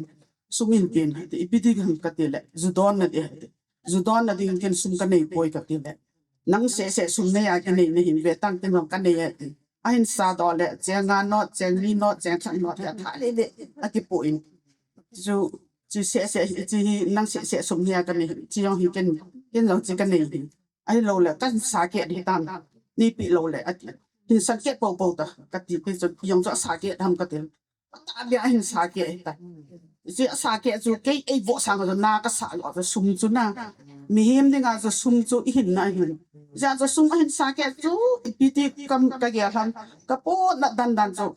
Sum in tin ati, ipi ti ham katile, ju donna ding ati. Ju donna ding ken sum kanei poi katile, nang seh seh sum neiya kinei nahin ve tan, ken jong kanei e ati. Ahin sadoh le cheng nga note, cheng ni note, cheng khat note hi athah lele akipoh in. Chu, chu seh seh hi, chu hi nang seh seh sum neiya kanei, chu jong hi ken, ken jong chu kanei hi. Ahilou le kahin sakeh ding tan, neipeh lou le ati. Hin sakeh poupou ta kati, kei chu jong chu asakeh ham kati. Atah beh a ahin sakeh ahitai. Hiche asakeh chu kei eivoh sanga chu na kasah lou chu sum chu na. Mihem dinga chu sum chu ihinna ahin. Hijeh a chu sum ahin sakeh chu ipi ti kam kagel ham, kapotna dandan chu.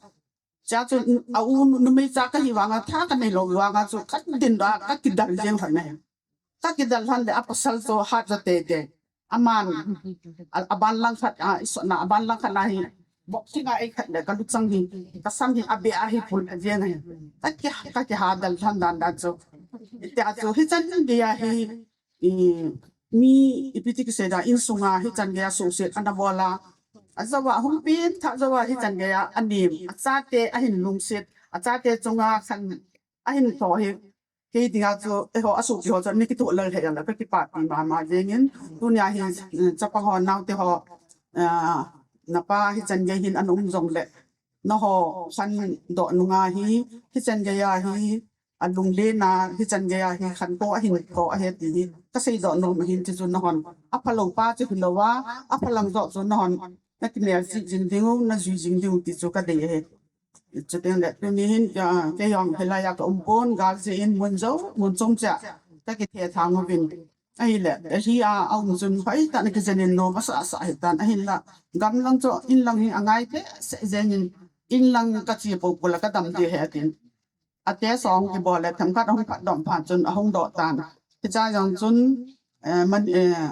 Hijeh a chu a u numei cha kahi vanga tha kanei lou vanga chu kadindoh a kakidal jeng lhon ahi. Kakidal lhon le apasal chu hat jo teitei. aman, a, aban langkhat, a, isona aban langkhat na hi, boxing a eikhat le kaluchang hi, kasam hi, abe a hi pul a jeng hi. Kaki, kaki hadal than dan dan chu. Itia chu, hichan geiya hi, i, mi, ipi ti kisei da, insunga, hichan geiya suhset, ana bola. Ajouva, hung pen, tha jouva, hichan geiya, anem, achate, ahin lungset, achate chunga, khan, ahin tho hi, kei dinga chu, eiho, asopi ho chu, mi kitho lal he, la, kakipah pi mama, jengin, tunia hi, eh, chapang ho, naote ho, eh, napa, hichan gei hin, ana um jongle, naho, khandoh nunga hi, hichan geiya hi, alunglen a, hichan geiya hi, khantou, ahin tou, ahi ti hi, kasei doh nom, ahin ti chu nahon, aphalou pa chu hilouva, aphalang doh chu nahon, nakinel jing jing diu, najui jing diu ti chu kadei ahi. Chuteng le, tuni hin, ah, kei jong hilaiya kaum pon, gal jeh in mun jou, mun chom cha, kakithe thang uvin. Ahile, Delhi a, aum chun, hoitah in kijen in nom asa asa ahitan, ahinla, gamlang chu, inlang hi angai behseh jengin, inlang kache pou pou le kadam ding ahi atin. Ate song kibol le, themkhat ahung phatdoh phat chun, ahung doh tan. Hicha jong chun, eh, man, eh,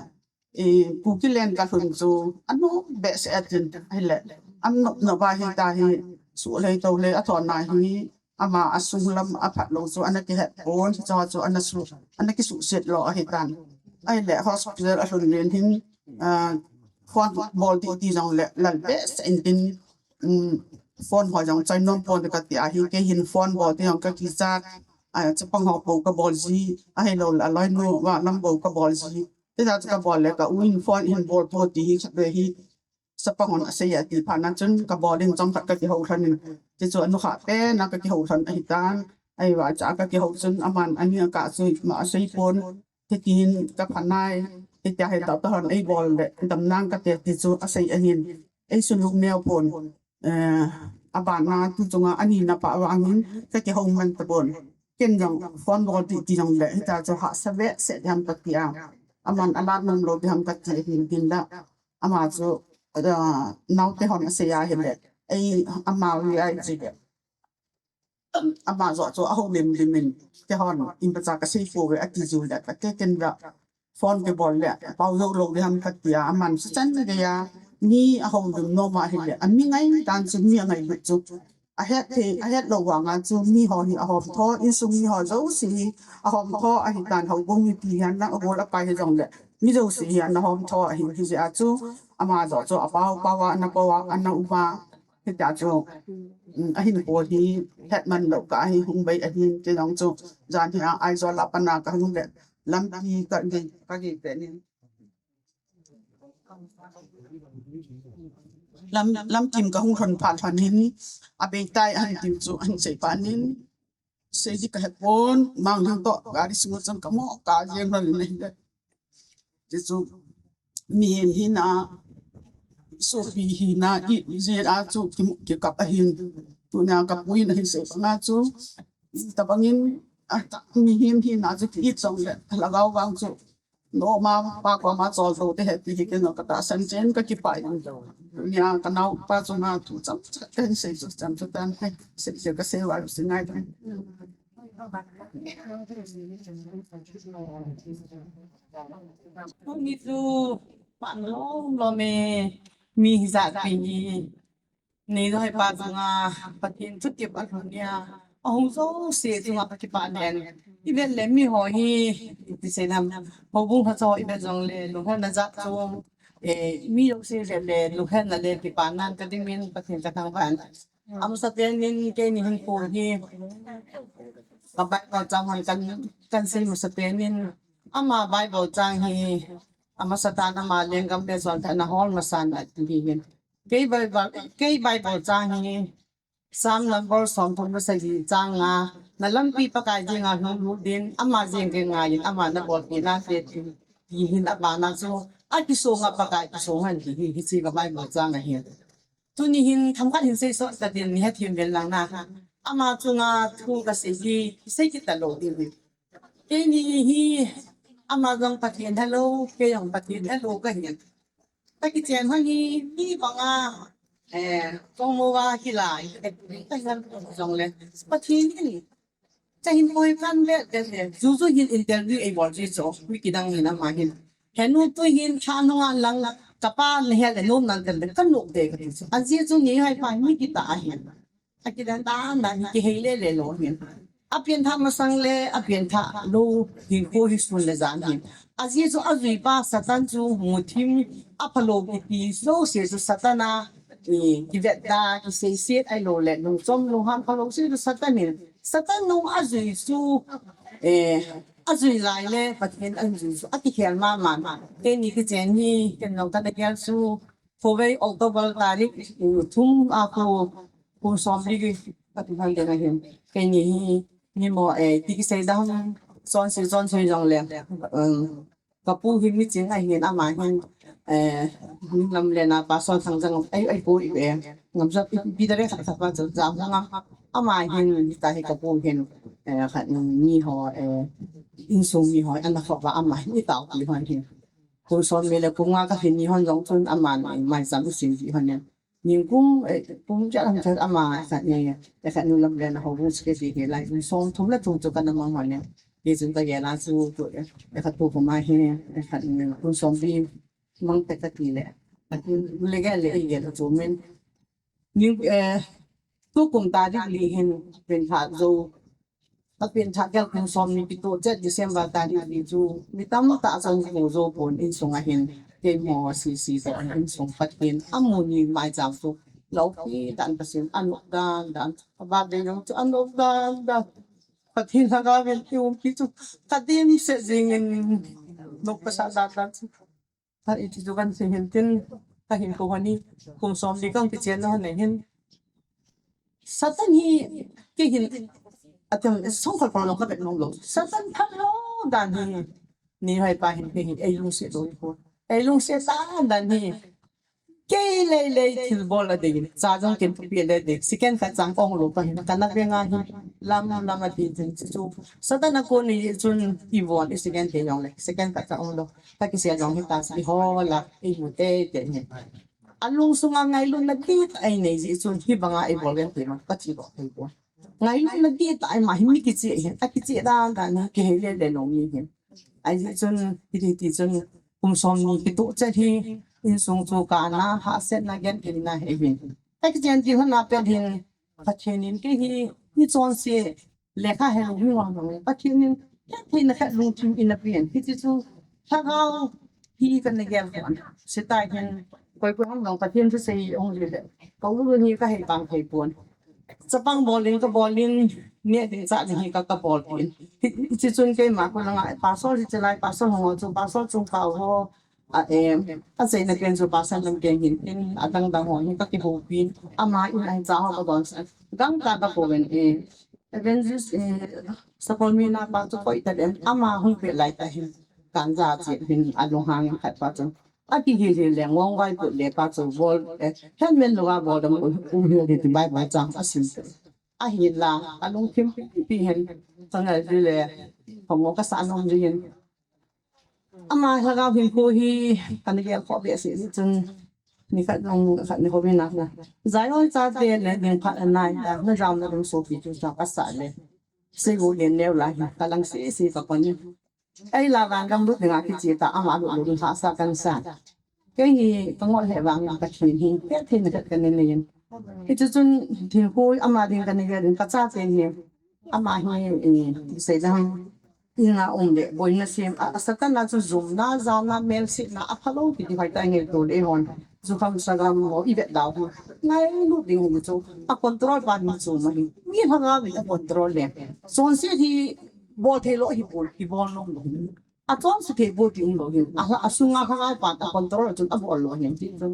eh, Kuki len kalhun chu, anom behseh atin, ahile, anom nom a hita hi, suh lei tou lei, athona hi, ama asung lam aphat lou chu, ana kihet pon, hicha chu, ana su, ana kisuhset lou ahitan. Ahile, hospital alhun len hin, ah, phone bol ti ti jongle, lal behseh in tin, um, phone ho jong choi nom pon kati ahi, kei hin phone bol ti jong kakichat, ah, chapang ho bou kabol ji, ahilouleh aloinu va lam bou kabol ji. Tita chu kabol le ka u in phone hin bol pon ti hi khat ve hi, chapang hon asei ati phat na chun kabol in chomkhat kakihou lhon in. Ti chu anukhah pen a kakihou lhon ahitan, ahivang cha kakihou chun aman ani a kah chu ima asei pon. Hitin kaphanai, hitia hi doctor hon eibol le, damnang kate ti chu asei ahin. Eisunung neo pon, eh, abana tu chunga ani napa vangin, kakihou man tapon. Ken jong phone bol ti ti jongle, hita chu hahsa behseh ding ham kati a. Aman alah nom lou ding ham kati ahin hinla. Ama chu, eh, naote hon asei ahile. Ei, ama ui ai chi le. Ama joh chu ahoulim lim in, keihon, imacha kasei pouve ati jiu le, kate ken la, phone kibol le, pao jou lou ding ham kati a, aman hichan geiya, mi ahoulim nom ahile, ami ngaidan chu mi angailut chu. Ahet thei, ahet lou vanga chu, mi ho hi ahom tho, insung mi ho jouse hi, ahom tho, ahitan houbung mipi hihen lang, agol akai hijongle, mi jouse hi, ana hom tho, ahi, hijeh a chu, ama joh chu, apao, pao a, ana pao a, ana um a, Hitia chu, um, ahin po hi, hetman lou kah hi hung bei ahin, kei jong chu, jan hi a, Aizawl a pat a kahung le, lampi kagei, kagei pet in. Lam, lamkim kahung lhon phat lhon in, abei tai ahin tin chu, ahin sei phat in, sei di kahe pon, manglhang toh, gari sunga chun kamo, kajeng lhon in ahile. Ti chu, mihem hina, sopi hina, ijeh a chu ki, kikap ahin. Tunia kapu in ahin sei banga chu, tabangin, ata, mihem hina chu ki-it jongle, lhagao vang chu, noma, pa koma chol tou te he ti hi kei jong katahsan chen kakipah in. Tunia kanaopa chunga thu chomcha kahin sei chu, chomcha tan he, sei chu kasei uva, sei ngai tan. Tuni chu pan lom lom e, mi hijat pi hi. Nei loi pa chunga Pathen thutep alhun nia. Ahung jouse chunga kakipah den. Ivet le mi ho hi, ti sei nam. Houbung ho chu ivet jongle, lunghelna jat chu. Eh, mi jouse ivet le, lunghelna le kipah nan kading min Pathen kathangvah in. Amasapen in keini hin pu hi, ka Bible chang hon kan, kan sei masapen in, ama Bible chang hi, amasa tan ama lenggam le jol thei na hol masa na ti hi hin. Kei Bible, kei Bible chang hi, Psalm number som thum le sagi chang nga, na lampi Pakai dinga hung lut din, ama jeng kei ngai in, ama na bolpi nante ti, ti hin abana chu, akisunga Pakai kisunga ti hi, hiche ka Bible chang ahi. Tuni hin themkhat hin sei sot ta ding, ni hethem vel lang na. Ama chunga thu kasei hi, sei kit talou ding hi. Keini hi, ama jong Pathen helou, kei jong Pathen helou kahin. Kakichen hon hi, mi banga, eh, kong mo va hilai, kahin jongle. Pathen hin, kahin koi kan le, le, le. Juju hin interview eibol ji chu, mi kidang hin ama hin. Henu tu hin tha nunga lang kapa nahel le nom nang kan ka nok de ka ti chu. Ajeh chu Neihoipa mi kitah ahin. Akidan dan dan hi kihei le le lou hin. Apianthah masang le apianthah lou hinkho hi sun le jan hin. Ajeh chu ajuipa Satan chu muthim aphalou kiti jouse chu Satan a kivetda, kiseiset ahilou le lungchom lungham phalou se chu Satan in. Satan nung ajui chu, eh, ajui lai le Pathen ajui chu akikhel mama. Keini kichen hi, ken jong kana gel chu, khovei October tarik, eh, thum a kho, kho som li ki, kati han dena hin. Keini hi, ni mo, eh, ti kisei da hon, son si, son si jong le. Um, Kapu hi miching ahin ama hin, eh, lamlen a pastor Thangjang ai, ai pu i ve. Ngamjat i pi dare khat khat pa jat jat ngam. Ama hin ta hi kapu hin, eh, khat ni ho, eh, insung mi ho, ana kho ba ama hin i tao pi hon hin. Kum som mi le kum nga ka hin ni hon jong chun ama ni mai jam u sin pi hon hin. Ning kum, eh, kum ja lam cha ama sa ni, eh, khat nu lamlen a ho bu ske di ke lai kum som thum le thum chu kana mang hon hin. Hichun kagel a chu, eh, khat pu kuma hi, eh, khat, mm, kum som li mang pet kati le. Khat le gel le, eh, gel chu min. Ni, eh, tukum tarik li hin, pen tha jo. Apen tha gel kum som ni kitoh chet December tarik li chu. Mi tamtah chun ko jo pon insung a hin. Keimo sisi to insung Pathen. Amu ni mai jam chu. Lou pi dan Pathen anop dan dan. Aba de jong chu anop dan dan. Pathen lhagao in i umpi chu ka dimset jingin, nok ka sa dan dan chu. Ka iti chu kan sei hin tin, ka hinkho honi, kum som li kan kichen na hon nei hin. Satan hi, kei hin, atem, song khol khol long ka bet nong lo. Satan phalou dan hi, Neihoipa hin kei hin, ei lungset lo hi ko. Ei lungset dan dan hi, Kei lei lei thilbol a ding, cha jong ken thupi le ding, second khat chang ong lo ka hin, kana ve nga hin, lam lam a ti jin chu chu. Satan a kon ni chun i von i second te jong le, second khat chang ong lo, ka kisel jong hi ta si ho la, i mu te te ni. A lungsunga ngailutna kit ai nei ji chun, hi banga i bol gen te ma, ka chi lo thei ko. Ngailutna kit ai ma hi mi kichi hin, a kichi dan dan hi, kihei le le lo mi hin. Ajeh chun, hiti ti chun, kum som ni kitoh chet hi, insung chu kana, hahsatna gentheina hi hin. Ka kichen ti hon a pet hin, Pathen in kei hi, ni chonse, lekha he lo mi wang dong, Pathen in, gentheina khat lungthim in a pen. Hiti chu, lhagao hi kana gel kon. Sitai hin, koi koi hong dong, Pathen thusei ong le le. Ka u ni ka hei pang thei pon. Chapang bol in ka bol in, neh ding chah ding hi ka, ka bol pin. Hi, hichi chun keima ko langa, pastor hichi lai, pastor ho chu, pastor chungkah ho, a, em, a cheina pen chu pastor lam pen hin, in a dang dang ho hi ka kihou pin. Ama in a hin cha ho ka don sa. Gangtah ka ko ven e. Evangelist, eh, Sakolmina pa chu koi ta dem. Ama hung pe lai ta hin. Kan ja che hin a lunghang khat pa chu. A kihil hil le ngong vai put le pa chu bol, eh, helmet lo a bol dam u, u hil di ti bai bai chang a sim. A hin la, a lungthim pi pi hin, ka ngai di le, ka mo ka sa nom di hin. Ama lhagao hinkho hi, ka na gel kho be si di chun, ni khat nung khat ni ho bi na na. Zion chate le ding phat a nai ta, na jam na ding sopi chu sa ka sa le. Sei go le neu la hi, ka lang si si ka kon ni. Ei la vang gam lut dinga kichi ta ama lut lut ha sa kan sa. Kei hi ka ngol he vang ka thin hi, ka thin ka kan ni yin. Hichu chun thin hui ama ding kan ni yin ka cha te hi. Ama hi, eh, sei dang ina um le boina sem a, a Satan a chu zum na za na mel si na a phalo ki di hai ta nge to le hon. Zu kham sa gam ho i vet dau hu. Ngai lu ding hu chu a control pa ni chu ma hi. Mi ha ga mi a control le. Son si hi bol thei lo hi bol, hi bol lo lo. A chonse thei bol ti um lo hin. A, a sunga lhagao pa a control chun a bol lo hin ti chun.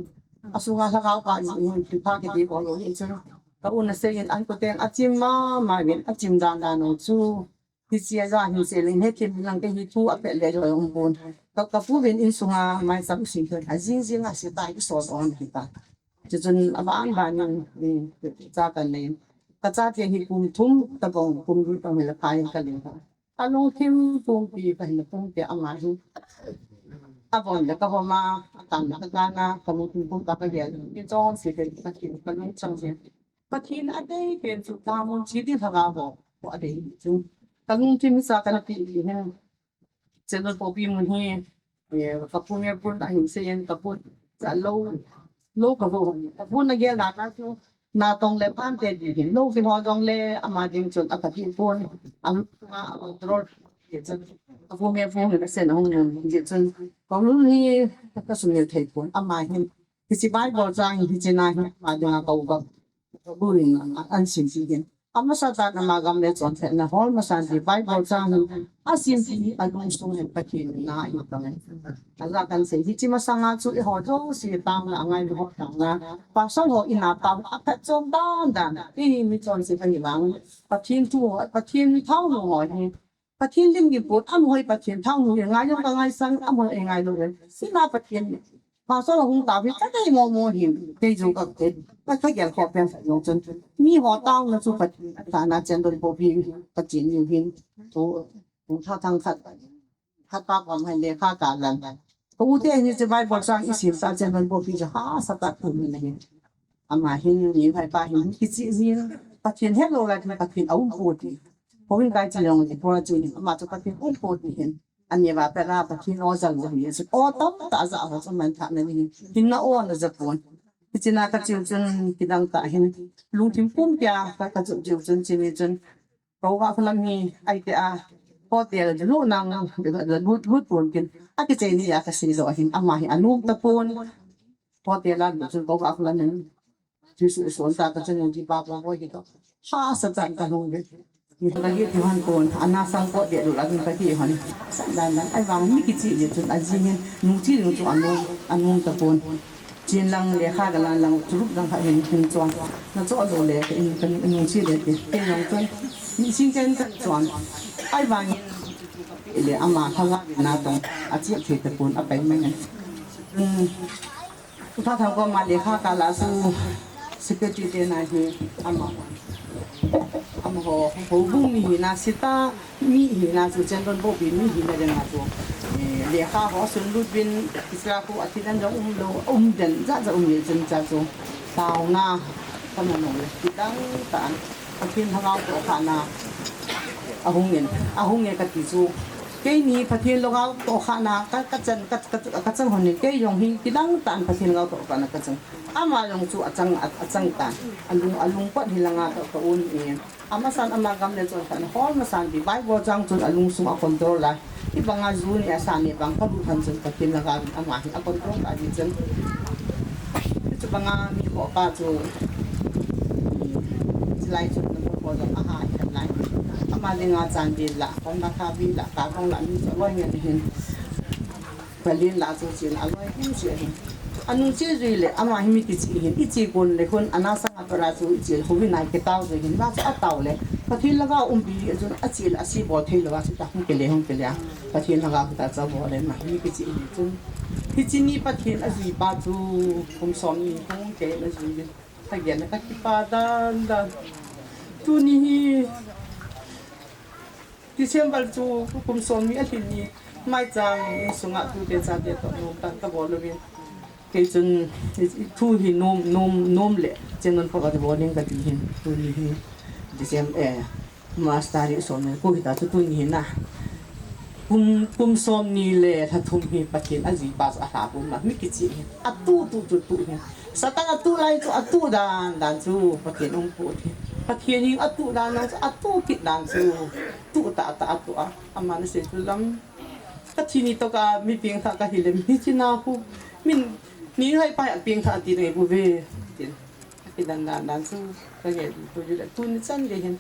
A sunga lhagao pa ni hin ti pha ki ti bol lo hin chun. Ka u na sei hin an ko teng a chim ma, ma hin a chim dan dan lo chu. Hichi a ja hin sei ling he thim lang ke hi thu a pet le jo um bun. Ka, ka pu vin insunga mai sam sin thon. A jing jing a si ta i sol on hi ta. Chu chun a ban ban in, mm, cha kan nei. Ka cha te hi kum thum ta bong kum ri ta mi la phai ka ling ta. Ka lungthim pumpi ka hin pumpi ama hi. A von le ka vom a, a tan le ka tan a, ka lungthim pumpi ka gel. Ni chonse ka, ka lungchang je. Pathen a dei pen chu ta mun chi di lhagao ho. Ko a dei chu. Ka lungthim sa ka na pi hi hin. Channel popi mun hi. Kapu me pun ahin seiyin, kapu cha lo lo kapu kapu na gel na chu na tong le pan te di hin lo ki ho dong le ama ding chun a Pathen pun a lu nga a control. Ye chun kapu me pun na sen hung nun ye chun kong lu ni ka sum ye thei pun ama hin. Hichi Bible chang hi china hi ama ding a kau ka burin an sim si hin. Amasa tan ama gam le chon thei na hol masa ti Bible chang hi a sim ti a lungsung hin Pathen na hi ka ngai. Ala kan sei hichi masanga chu i ho jo si tang na ngai ho tang na. Pasal ho ina pa a phet chom dan dan. I mi chon si ka ni bang. Pathen thu ho, Pathen thau ho hi. Pathen lim ki put am hoi Pathen thau nu ngai jong ka ngai sang am hoi ngai lo le. Sina Pathen. Pasal hung ta bi ka dei mo mo hin. Dei jo ka te. Ka ka gel ko pen sa jong chun. Mi ho tau na chu Pathen ta na chen don bo bi Pathen ni hin. Tu tu tha thang khat. Khat pa pom hai le kha ka lan. Ko u te ni che Bible chang i sim sa chen don bo bi ja ha sa ta ku ni na hin. Ama hin ni hai pa hin kichi ni Pathen he lo la Pathen a um pu ti. Ko hin kai chi long ni po chu ni ama chu Pathen um pu ti hin. Ani va pe la Pathen o jal ni hin. O tam ta ja ho chu man tha na ni hin. Hin na o na ja pon. Kichi na ka chiu chun kidang ta hin. Lungthim pum pia ka ka chu chiu chun chi ni chun. Ko va khulam hi ai te a. Hotel lu nang lu lu pon kin. A kichi ni ya ka si lo hin ama hi anum ta pon. Hotel a lu chun ko va khulam hin. Jesu son ta ka chang di ba ba bo hi to. Ha sa tan ka hung ve. Ni ka hi ti han kon ana sang ko de lu la ni ka hi han. San dan dan ai wang mi kichi ye chun a ji hin nu chi nu chu anu anu ta kon. Chin lang le kha ka lan lang chu ruk lang kha hin hin chuan. Na cho lo le ka in ka nu chi le ti. Ke nang chuan. Ni sing ken ka chuan. Ai wang le ama kha ga na tong. A chi the ta kon a pai mai. Tha thang ko ma le kha ka la su secretary te na hi ama ama ho ho bung mi hi na sita mi hi na su chen don bo bi mi hi na de na su le kha ho sun lut bin isra ko a thi dan jong um lo um den ja ja um ye chen cha su tau na ka ma no le ti dang ta an a thin ha ngau ko kha na a hung in a hung ye ka ti su. Keini Pathen lungau toh kha na ka ka chan ka ka ka chan hon ni kei jong hi kidang tan Pathen lungau toh kha na ka chan. Ama jong chu a chang a chang tan. A lung a lung pat hi langa toh ka un e. Ama san ama gam le chon khan hol ma san ti Bible chang chun a lungsung a control lai. Hi banga ju ni a san ni bang ka bu khan chun Pathen lungau ama hi a control ta ni chun. Chu banga mi ko pa chu. Chilai chun na ko jong a ha hi lai. Ama dinga chan bil la. Kon na kha bi la ka kong la mi cho loi ngen hin. Kalin la chu chin a loi hin chi hin. Anu chi jui le ama hi mi ti chi hin. I chi kon le kon ana sang a para chu i chi ho vi nai ke tau jui hin. La chu a tau le. Pathen lungau um bi chun a chi le a si bol thei lo a chu ta hung ke le hung ke le a. Pathen lungau ta cha bol le ma hi mi ti chi hin chun. Hi chi ni Pathen a jui pa chu kum som ni hung ke na jui hin. Ka gen ka kipa dan dan. Tuni hi December chu kum som ni a lhin ni mai chang sunga tute chate toh nom tan ka bol uvin. Kei chun thu hi nom nom nom le chen non pha ka bol ning ka ti hin tuni hi December eh March tarik som ni ko hi ta chu tuni hi na. Kum kum som ni le lha thum hi Pathen a jui pa chu a lha pum na mi kichi hi. A tu tu tu tu hi. Satan a tu lai chu a tu dan dan chu Pathen um pu hi. Pathen hi a tu dan dan chu a tu kit dan chu. Tu ta ta a tu a. Ama na se chu lam. Ka thi ni to ka mi ping tha ka hi le mi chi na hu. Min ni hai pa a ping tha ti nei bu ve. Tin. Ki dan dan dan chu ka nge tu ju le tu ni chan ge hin.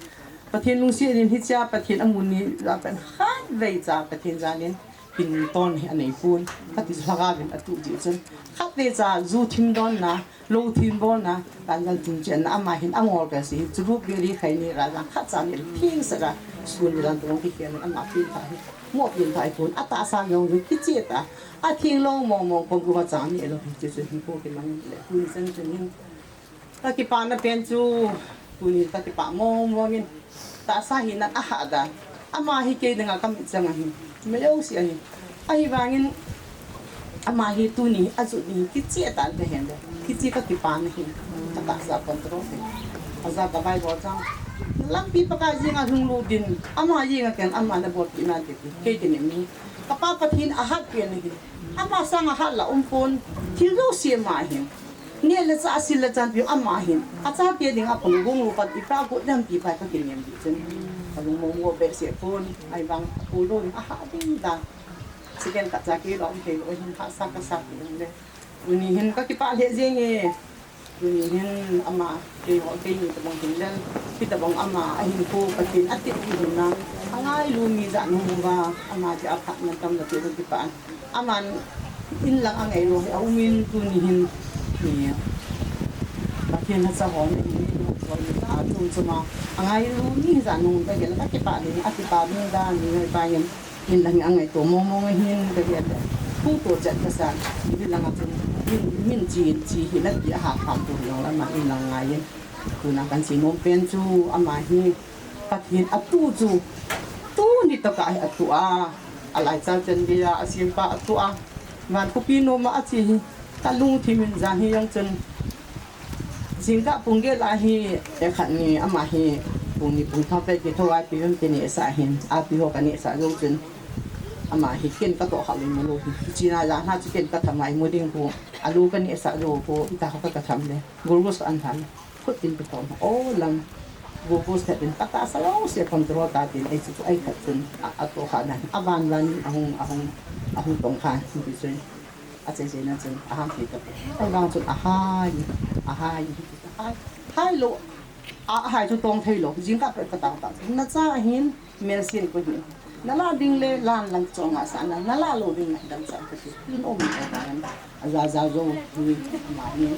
Pathen lungsi nin hi cha Pathen amun ni la pen khat vei cha Pathen janin kin ton hi anei pun. Ka ti lha ga vin a tu ji chun. Khat vei cha ju thim don na, lo thim bol na, dan dan tum chen na ama hin angol ka si. Chu ru bi ri khai ni ra jang khat cha ni thing sa ra. Sun ni dan tu ki ken ama pin ta hi. Mo pin ta hi pun. A ta sa yong ju ki che ta. A thing lo mo mo ko gu ma cha ni lo ki che chu hi ko ki mang le. Tu ni chan chen hin. Ka kipana pen chu, tuni ka kipa mong mong in. Tahsa hi nan a hah dan. Ama hi kei dinga ka mit chang ahi. Mei o si ahi. Ahivangin, ama hi tuni, a jut ni, kichi a tan ka hen le. Kichi ka kipana hi. Ka tahsa control hi. A ja ka Bible chang. Lampi Pakai jinga lhung lut din. Ama jinga ken, ama na bol pi nan ti. Kei din mi. Ka pa Pathen a hat pen hi. Ama sanga hat la um pon, thil jouse ama hin. Neh le chah, sil le chan pi ama hin. Achate dinga kalung gong lou pan ipi got dem ti pa kakinem ding chun. Kalung mong go behseh pon, ahivang akou lou ding, ahah ding dan. Second khat cha keilou um thei lou hin hahsa kasa kit in le. Tuni hin kakipah lheh jenge. Tuni hin ama, keiho, keini tabang hin lel, hitabang ama ahinkho Pathen atep hi hin na, angailu mi jat nahung uva, ama jeh a phat mantam la ti kakipah in. Aman inlang angailou hi aum in tuni hin, ni, Pathen lhacha ho na hin, ni, ni, ni, a chom chom a, angailu mi jat nahung uva, kakipah in, akipah ding dan, ni, ni, pa hin. Inlang angaito mong mong ahin, kavet le. Hung to chet kasan. Inlang a chun. Min, min chi, chi hi nati a ha kham tu jong la ama inlang ngai in. Tuna kasei nom pen chu ama hi. Pathen atu chu. Tuni tokah hi atu a. Alai chal chen dia, asempa atu a. Van khopi nom a ache hi. Kalungthim in jan hi jong chun. Jingkah pung get a hi, eh, khat ni ama hi, pung ni pung thum pet kithou a ipi ham ti nehsah hin, api ho kanehsah jou chun. Ama hi ken katoh kha lou mu lou hi. China ja na chu ken katham a imu ding khu, alu kanehsah jou khu, ita kha katham le. Glucose an tham. Khut tin katham. O lam. Glucose that in kata sa lou se control ta tin, ei chu ei khat chun, a, atoh kha na. Aban ban ahung, ahung, ahung tong kha, ti chun. Ache che na chun aham thei ta. Ahivang chun ahai, ahai, ahai, ahai lou. A, ahai chu tong thei lou. Jingkah pet katang tang. Nacha ahin, melsen ko hin. Nala ding le lan lang chonga sa na, nala lou ding na dang sa kati. Lun om ta dan. Aja ja jou hi, ama hi.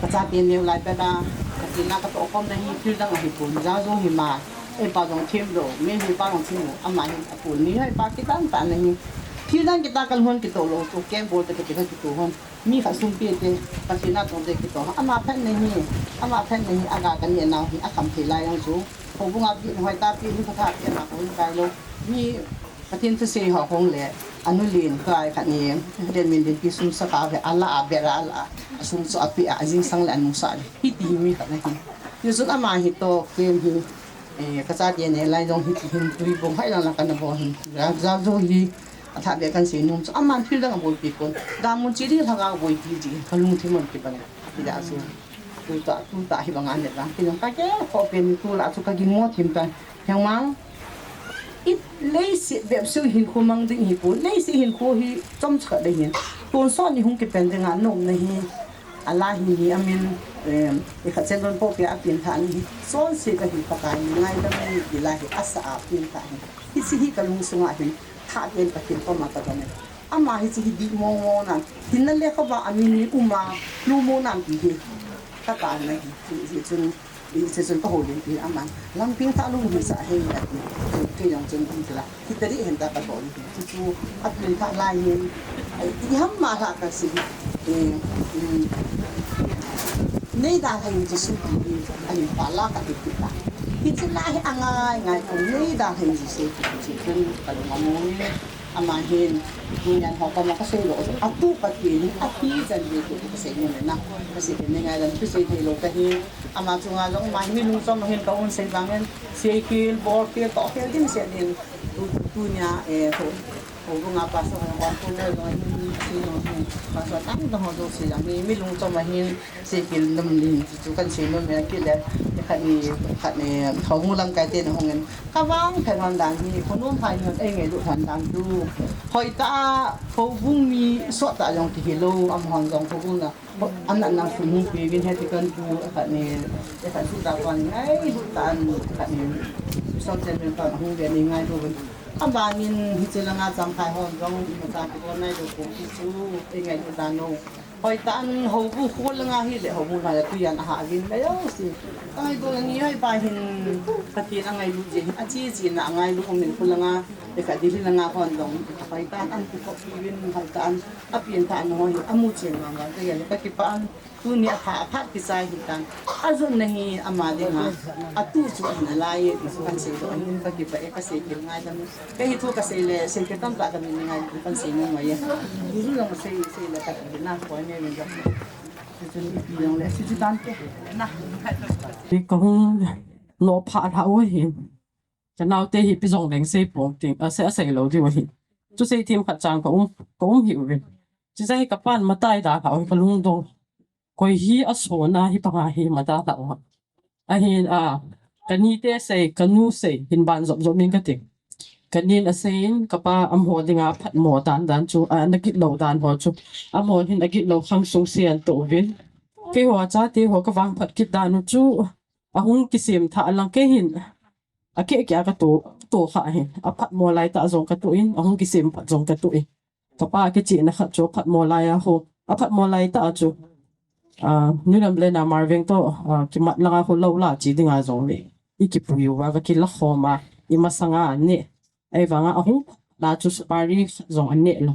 Kachate neo lai pet a, kati na katoh khom na hi, thil dang ahi pon. Ja jou hi ma. Eipa jong thim lou, mi hi pa jong thim lou, ama hi apun ni hi pa kitan tan ahi. Thil dang kita kalhon kito lou, tu keng bol te kati kito hon. Mi khat sum pi te, Pathen a tong te kito. Ama phen nahi, ama phen nahi, aga kaneh nau hi, akham thei lai jong chu. Houbung a pi, hoitah pi, hi khat pi, ama kahung kai lou. Mi Pathen thusei ho hung le, anu len kai khat ni, den min den pi sum sa ka ve, ala a bera ala, asum chu api a, ajingsang le anungsa le. Hiti hi mi khat nahi. Hichun ama hi to, kem hi. Eh, kachate neh lai jong hiti hin tui bong hai lang lang kana bol hin. Jao, jao, jao hi. Athah beh kahin sei nom chu. Aman thil dang abolpi pon. Damun chi di lhagao boipi di. Kalungthim a kibang. Ti da chu. Tuta, tuta hi bang a neh lang. Ti jong kakikhoh pen tu la chu kaging mo thim tan. Hiang mang. It leiset bep seh hinkho mang ding hi pon. Leiset hinkho hi chomcha ding hin. Tonsot ni hung kipen ding a nom nahi. Ala hi ni amin, em, ikhat chen don po pia apin tha ni hi. Chonse kahi Pakai ni ngaidam ni ti la hi asa a pin tha hi. Hiche hi kalungsunga hin tha pen Pathen koma kadong e. Ama hiche hi dih mong mong nan. Hinna le khovah a mi ni uma, lu mo nan ti hi. Kata na hi. Hiche chun Hiche chun kahoulim pi aman, lampi tha lung hi sa hei ati. Kei jong chun um tila. Hita di hen ta kato hi. Chu chu apin tha lai hin. Ai, iham ma la kasei. Eh, mm. Nei dalha in Jesu ti hi. Ahin pa la kati ta. Hiche la hi angai ngai ko nei dalha in Jesu ti chu chun kalung among. Ama hin, tuni a ho koma kasei lou, atu Pathen hin, athi chan ve tu kasei nom e na. Kasei kit ni ngai lam, kasei thei lou kahi. Ama chunga jong ama hi mi lungchom ahin ka un sei vang in, sei khel, bol khel, toh khel ding sei ding. Tu, tuni a, eh, ho, ho bunga pastor ho, ho, ho, ho, ho, ho, pastor tang tang ho jong sei jang, mi, mi lungchom ahin. Sei khel nam ni chu kan sei nom e kile, khat ni, khat ni, houbung lamkai te na hung in. Ka vangphat hon dan hi, khonung phai ni hon ei ngailut hon dan chu. Hoitah a, houbung mi sot tah jong kihi lou, amahon jong houbung na. An an nang sum hung pe vin heti kan pu, khat ni, khat su ta pan ngailut tan, khat ni, som chen chen pan hung ve ni ngailut. Abang in hiche langa Champhai hon jong, imacha kibol nai lou pon ti chu, ei ngailut dan lou. Hoitah in houbung khol langa hile houbung langa tui an aha vin le jouse. Ka ngaito ni hoi pa hin Pathen angailut jeh hin ache che na angailut um in khol langa le ka Delhi langa hon jong hoitah in an pu khop pi vin hoitah in apian tha an hoi amu chen vang vang ka gel ka kipah in tuni a pha a phat kichai hi tan. Ajot na hi ama dinga atu chu ahin alai e ti chu kan sei doh ahin ka kipah e ka sei kit ngaidam. Kei hi thu kasei le, sei kei tamtah kamin ngai, kan sei ngai ngai. Guru jong sei, sei le kati na, koi me me jong. Sei chun ipi jong le, sei chu tan te. Na. Ti kahung lo pha tha o hi. Ka naote hi ipi jong leng sei pon ting, a sei, a sei lou diu hi. Chu sei thim khat chang ka um, ka um hi uve. Chu sei ka pan matai da ka oi ka lungdong. Koi hi a so na hi pa hi ma da la o. Ahin a ka ni te sei, ka nu sei, hin ban zop zop min ka ti. Ka nin a sei in ka pa am ho dinga phat mo dan dan chu, a na git lo dan ho chu. Am ho hin a git lo khang sung sian to uvin. Kei ho a cha te ho ka vang phat kit dan u chu. A hung kisim tha a lang kei hin. A ke ke a ka to, to kha hin. A phat mo lai ta zong ka to in, a hung kisim phat zong ka to in. Ka pa ke chi na khat chu phat mo lai a ho. A phat mo lai ta chu. A, nu lam le na mar veng to, a, ki mat langa ho lo la chi dinga zong le. I ki pui u va ka ki la khoma, i masanga ne. Ei vanga a hung na chu supari zong a ne lo.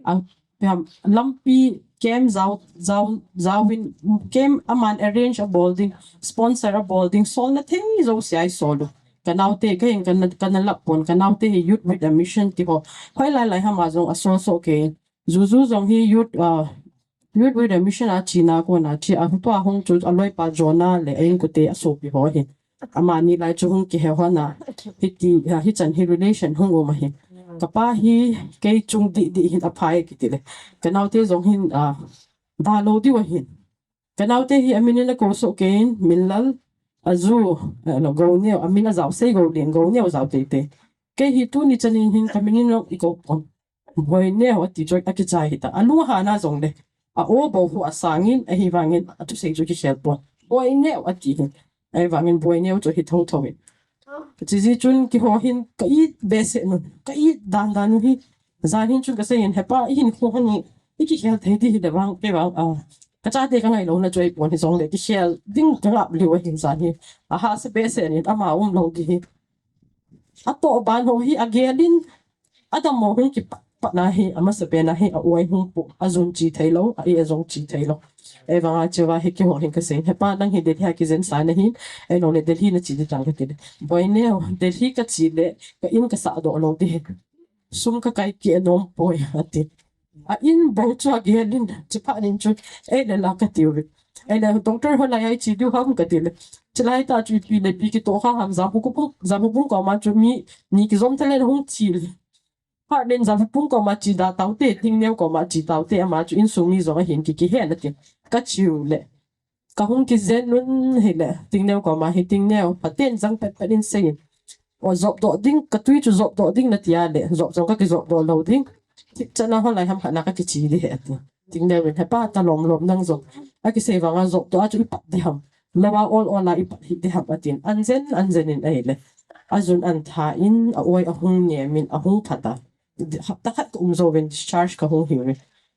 A, piam lampi kem zau, zau, zau in kem a man arrange a bol ding, sponsor a bol ding, sol na thei zo si ai sol u. Ka naute, ka hin ka na, ka na lap pon, ka naute hi youth with a mission ti ho. Hoi lai lai hama zong a sol so ke. Zuzu zong hi youth, uh, youth with a mission a chi na ko na chi a tua hong chu a loi pa Jonah le a in kute a sopi ho hi. Ama ni lai chu hong ki he ho na. Hi ti, uh, hi chan hi relation hong um a hi. Ka pa hi kei chung di di hin a phai ki ti le. Ka naute zong hin, uh, ba lo di wa hin. Ka naute hi a min in a ko so ke in, min lal, a zu, a lo go neo, a min a zau sei go lien, go neo zau te te. Kei hi tu ni chan in hin ka min in lo i ko pon. Boi neo a ti choi a ki chai hi ta. A lu ha na zong le. A o bo hu a sangin, a hi vangin, a tu sei chu ki khel pon. Boi neo a ti hin. A hi vangin boi neo chu hi tho tho in. Ka chi zi chun ki ho hin ka i be se nun. Ka i dan dan nu hi. Zan hin chun ka sei in he pa i hin khu hani. I ki khel thei ti hi le vang, pe vang. Ah. Ka cha te ka ngai lo na choi pon hi zong le. Ki khel ding ka ngap liu a hin zan hi. A ha se be se nin ama um lo ki hi. A to ban ho hi a gelin. A dam mo hung ki pa, pa na hi, a masa be na hi, a uai hung pu, a zun chi thei lo, a i a zong chi thei lo. E vang a chi va hi ki ho hin ka sei. He pa nang hi Delhi a ki zen sa na hin, e no le Delhi na chi di tang ka ti le. Boi neo, Delhi ka chi le, ka in ka sa do lo di hi. Sum ka kai ki a nom poi a ti. A in bo chu a gelin, chi pa nin chu, e le la ka ti u. E le doctor ho lai ai chi diu ham ka ti le. Chi lai ta chu pi le pi ki to kha ham za bu ku pu, za bu bu ko ma chu mi, ni ki zom thei le hung chi le. Phat len za pung koma chi da taute, ting neo koma chi taute, ama chu insung mi zong a hin ki ki hen a ti. Ka chiu le. Ka hung ki zen nun hi le, ting neo koma hi ting neo, phaten zang pet pet in sei. O zop do ding, ka tui chu zop do ding na tia le, zop zong ka ki zop do lo ding. Ti chana hon lai ham kha na ka ki chi di he a ti. Ting neo in he pa ta lom lom nang zong. A ki sei vang a zop do a chu i pat di ham. Lo a ol ol a i pat hi di ham a tin. An zen, an zen in a hi le. A zun an tha in, a oi a hung nge min, a hung phat a. Hapta khat ka um zo ven discharge ka hung hi ve.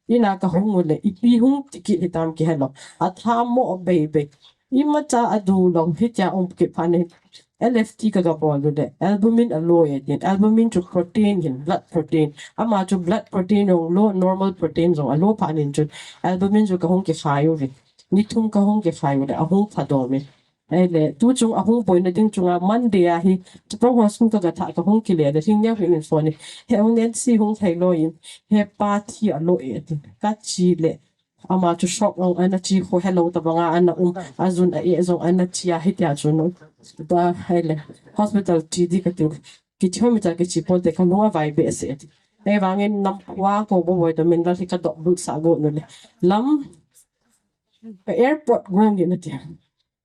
Ina ka hung u le ipi hung ti kit hi tam ki helo. A tha mo bei bei. Ima cha a du long hi cha um ki pha ne. L F T ka ga bol u le. Albumin a lo e din. Albumin chu protein hin, blood protein. Ama chu blood protein yong lo, normal protein zong a lo pha nin chun. Albumin chu ka hung ki khai u ve. Ni thum ka hung ki khai u le. A hung pha do me. Ei le, tu chung a hung boina ding chunga Monday a hi, chapang ho school ka ga tha ka hung ki le le, hing neo hi min phone ni. He hung nen si hung thei lo in, he pa thi a lo e ti. Ka chi le, ama chu shop ong ana chi ho he lo ta banga ana um, a zun a e zong ana chi a hi tia chu no. Ba, ei le, hospital chi di ka ti. Ki chi ho mi ta ki chi pon te ka nung a vai be se ti. Ei vangin nam wa ko bo boi to min la hi ka dok bu sa go no le. Lam, ka airport go ni na ti.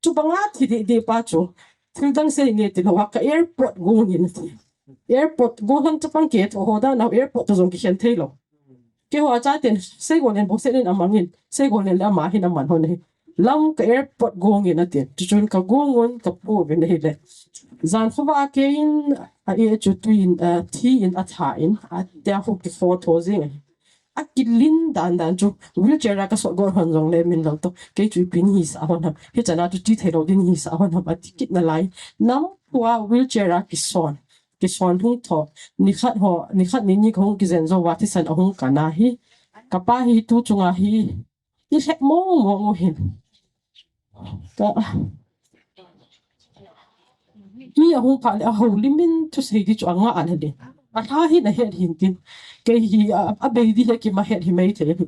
Chu banga thi di di pa chu. Thil dang sei nge ti lo a ka airport go ni na ti. Airport go hang chapang ke tho ho da na airport to zong ki khen thei lo. Ke ho a cha ten sei go nen bo se nen amang in. Sei go nen le ama hin aman ho nei. Lam ka airport go ni na ti. Chu chun ka go ngon ka pu ve nei le. Zan kho va ke in a e chu tu in a thi in a tha in a te a ho ki kho tho zing. A kilin dan dan chu wheelchair a ka sot go hon zong le min lo to. Kei chu ipi ni hi sa hon ham. Hi chana chu ti thei lo din hi sa hon ham a ti kit na lai. Nam pua wheelchair a ki son. Ki son hung tho. Ni khat ho, ni khat ni ni ka hung ki zen zo wa thi san a hung ka na hi. Ka pa hi tu chunga hi. I hlek mong mong u hin. Ka, mi a hung pha le a ho limin thu sei di chu a nga a le le. A tha hin a het hin tin. Kei hi a, a bei di he ki ma het hi mai thei hi.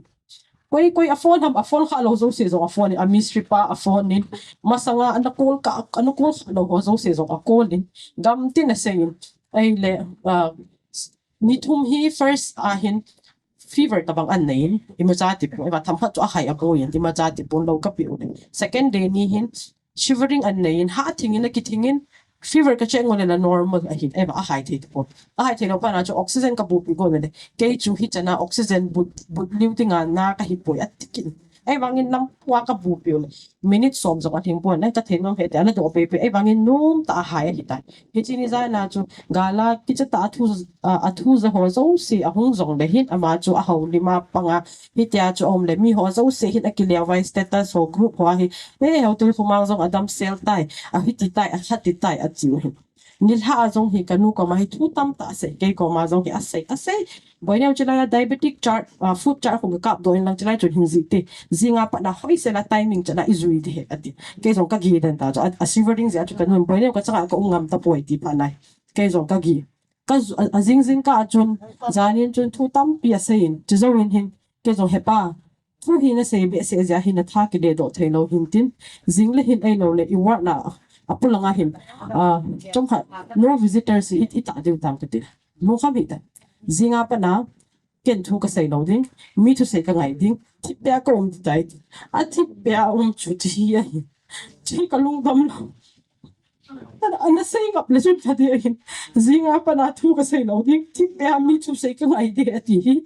Koi, koi a phone ham, a phone kha lo zo se zong a phone in, a mystery pa a phone in. Masanga ana call ka, ana call kha lo ho zo se zong a call in. Gam tin a sei in. Ei le, a, Ni thum hi first a hin fever tabang an nei in, imacha tipon, eva themkhat chu ahai aboi in, imacha tipon lou kapi u le. Second day ni hin shivering an nei in, ha thing in, akithing in, fever ka check ngon le la normal ahin, eva ahai thei tipon. Ahai thei lou phat na chu oxygen kabupi gon le. Kei chu hichana oxygen but, but liu tinga na kahi poi ati kit. Ahivangin lam pua kabupi u le. Minute som jong atheng pon, ai kathei nom he te, ana doh pepe. Ahivangin nom tah a ahai ahitai. Hiche ni jan a chu, gal a kicha tah a thu, a, athu ja ho jouse ahung jong le hin, ama chu ahoulim a panga, hitia chu aum le, mi ho jouse hin akileu vai status ho group ho a hi, eh, hotel khomang jong adam sel tai, ahiti tai, akhati tai, atiu hin. Nilhah a jong hi kanu koma hi thu tamtah asei, kei koma jong hi asei, asei. Boineo chilai a diabetic chart, ah, food chart khu kakap doh in lang chilai chun hin jih te. Jinga pat na hoisel a timing chan a ijui ding ahi ati. Kei jong kagih den ta chu, a, a shivering jeh a chu kanun Boineo kachang a kaum ngam tapoi ti phat na. Kei jong kagih. Ka ju-, a, ajing jing kah a chun, jan in chun thu tampi asei in, chujou in hin, kei jong hepa, thu hi nasei behseh jeh a hin natha kile doh thei lou hin tin, jing le hin ahilou le, i ward na, apulang a hin, ah, chomkhat, no visitors i, i ta diu tam kati. Mo kham hita. Jinga pat na, ken thu kasei lou ding, mi thusei kangai ding, thipbeh a kaum tai. Athipbeh a um chu ti hi ahi. Chu kalung dam lou. Ana, ana sei ngap le chun kati ahin. Jinga pat na thu kasei lou ding, thipbeh a mi thusei kangai ding ati hi.